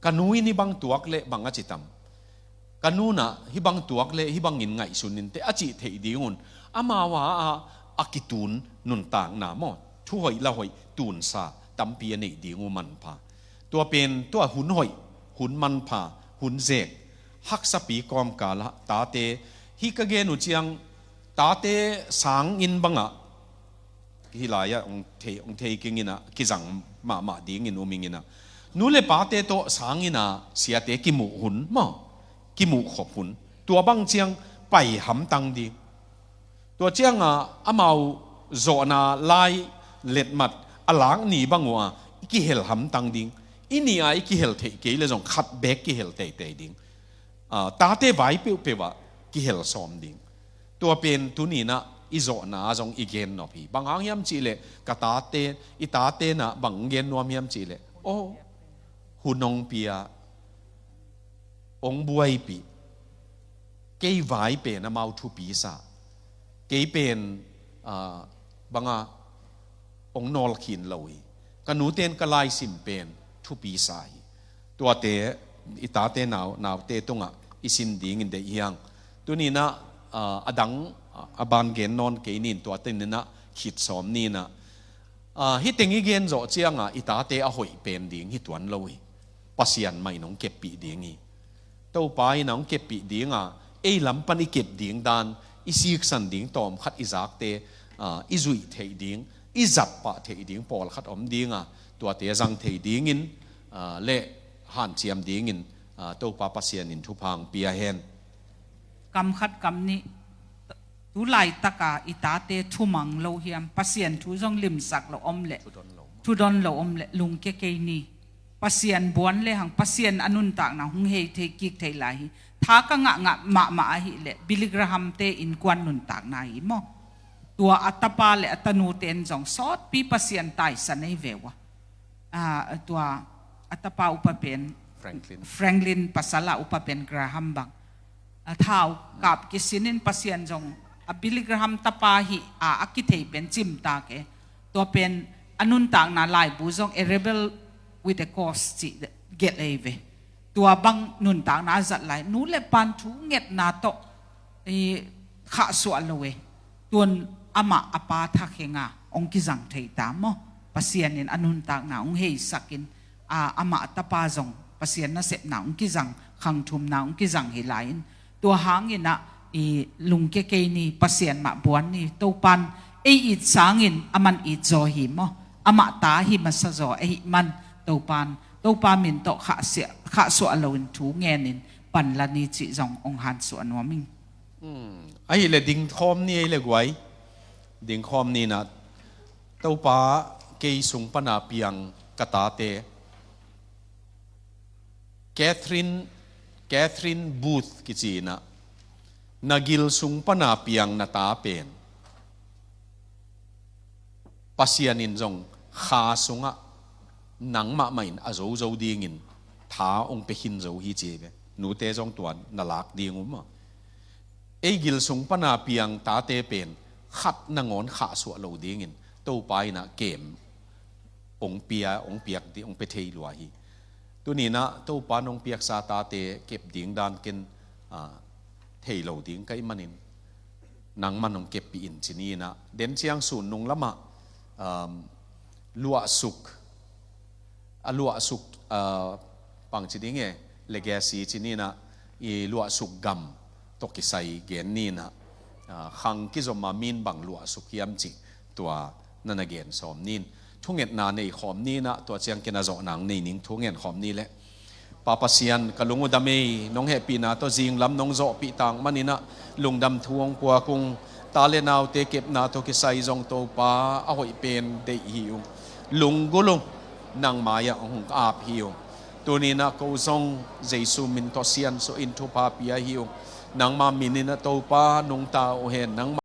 Ka nu in hih bang tuak le bang a ci tam. Ka nu in ah hih bang tuak le hih bangin ngaihsun in teh a cih theih ding un. Amau a, a, a kitun nuntakna maw, thu hoih la hoih tunsa tampi a neih ding uh manpha. Tua pen tua hun hoih, hun manpha, hun zek, haksapi kawmkal ah tate, hih ka gen uh ciang tate sang inn bangah, hih lai-ah hong thei, hong thei kingin ah, kizang mahmah dingin um ingin ah. Nu le pate tawh sang inn ah siate kimuh hun maw, kimuh khop hun. Tua bang ciang pai hamtang ding. Tua ciangah amau zawhna lai letmat a lak ni bang uh a, i kihel hamtang ding. I nih a i kihel theih kei le zong khat bek kihel teitei ding. Ah, tate vai peuhpeuh ah kihel sawm ding. Tua pen tuni in ah i zawhna ah zong i gen nop hi. Bang hang hiam cih leh ka tate, i tate in ah bang gen nuam hiam cih leh, aw, hun hong pia, hong buaipih, kei vai pen amau thupi sa, kei pen, ah, banga hong nawlkhin lo hi. Ka nute in ka laisim pen thupi sa hi. Tuate, i tate nau, naute tungah i sin dingin deih hiang. Tuninah, ah, a dang, ah, a ban gen nawn kei nin, tua teninah khit sawm ninah, ah, hih teng i gen zawh ciangah i tate a hoih pen ding hi tuan lo hi. Pasian mah in hong keppih ding hi. Topa in a hong keppih dinga, ei lam pan i kep ding dan, i siksan ding tawm khat i zakte, ah, i zuih theih ding, i zat pah theih ding pawlkhat om dinga, tuate a zang thei dingin, ah, le hanciam dingin, ah, Topa Pasian in thupha hong pia hen. Kam khat kam nih, tu laitaka i tate thumang lo hiam, Pasian thu zong limsak lo om leh, thudon lo om leh, lungkia kei ni. Pasian buan lehang, Pasian a nuntakna hong hei thei kik thei lai hi. Tha ka ngahngah mahmah ahih leh Billy Graham te innkuan nuntakna hi maw. Tua a tapa le a tanute in zong sawtpi Pasian taisan ei ve uh a. Ah, tua a tapa upa pen Franklin. Franklin pasal a upa pen Graham bang. A thau kap kisinin Pasian zong a Billy Graham tapa hi a, a kithei pen cimtak e. Tua pen a nuntakna laibu zong A Rebel with a Cause cih gelh ei ve. Tua bang nuntakna a zat lai, nu le pan thu ngetna tawh, eh, khahsuah lo e. Tuan amah a pa thakhenga hong kizang thei ta maw. Pasian in a nuntakna hong heisakin, a, amah a tapa zong Pasian nasepna hong kizang, khangthumna hong kizang hi lai-in, tua hanginah i lungkia kei ni, Pasian mah buan ni. Topan ei it sangin aman it zaw hi maw. Amah ta hi masa zaw ahih man, Topan, Topa min tawh khahsia-, khahsuah loin thu ngenin panla ni cih zong hong hansuah nuam ing. Hmm. Ahih leh dingkhawm ni ei le guai. Dingkhawm ninah, Topa, kei sung pana piang ka tate. Catherine, Catherine Booth kici inah, na gil sung pana piang na ta pen Pasian in zong kha sungah nangmah mah in a zozo dingin tha hong pia khin zo hi ci ve. Nute zong tuan na lak ding uh maw. Ei gil sung pana piang tate pen khat nangawn khahsuah lo dingin Topa inah kem hong pia, hong piak di, hong pia thei lua hi. Tuninah Topa nong piaksa tate kep ding dan ken, ah, thei lo ding ka hih manin nangman hong keppih in ci ninah. Den ciang sun nung lamah, um, luahsuk, a luahsuk, ah, pang ci ding e, legacy ci ninah, i luahsuk gam tawh kisai gen ninah, ah, khang kizoma min bang luahsuk hiam cih tua na na gen sawm nin. Thungetna nei khawm ninah, tua ciang ken a zawh nang nei ning thungen khawm ni leh. Pa Pasian, ka lung uh dam ei, nong hehpihna tawh zinglam nong zawhpih tak maninah lungdam thu hong puak ung. Ta le naute kepna tawh kisai zong Topa a hoih pen deih hi ung. Lunggulh ung, nang mai-ah hong ap hi ung. Tuninah ko zong Jesu min tawh siansuahin thupha pia hi ung. Nangma mininah Topa nungta uh hen, nangma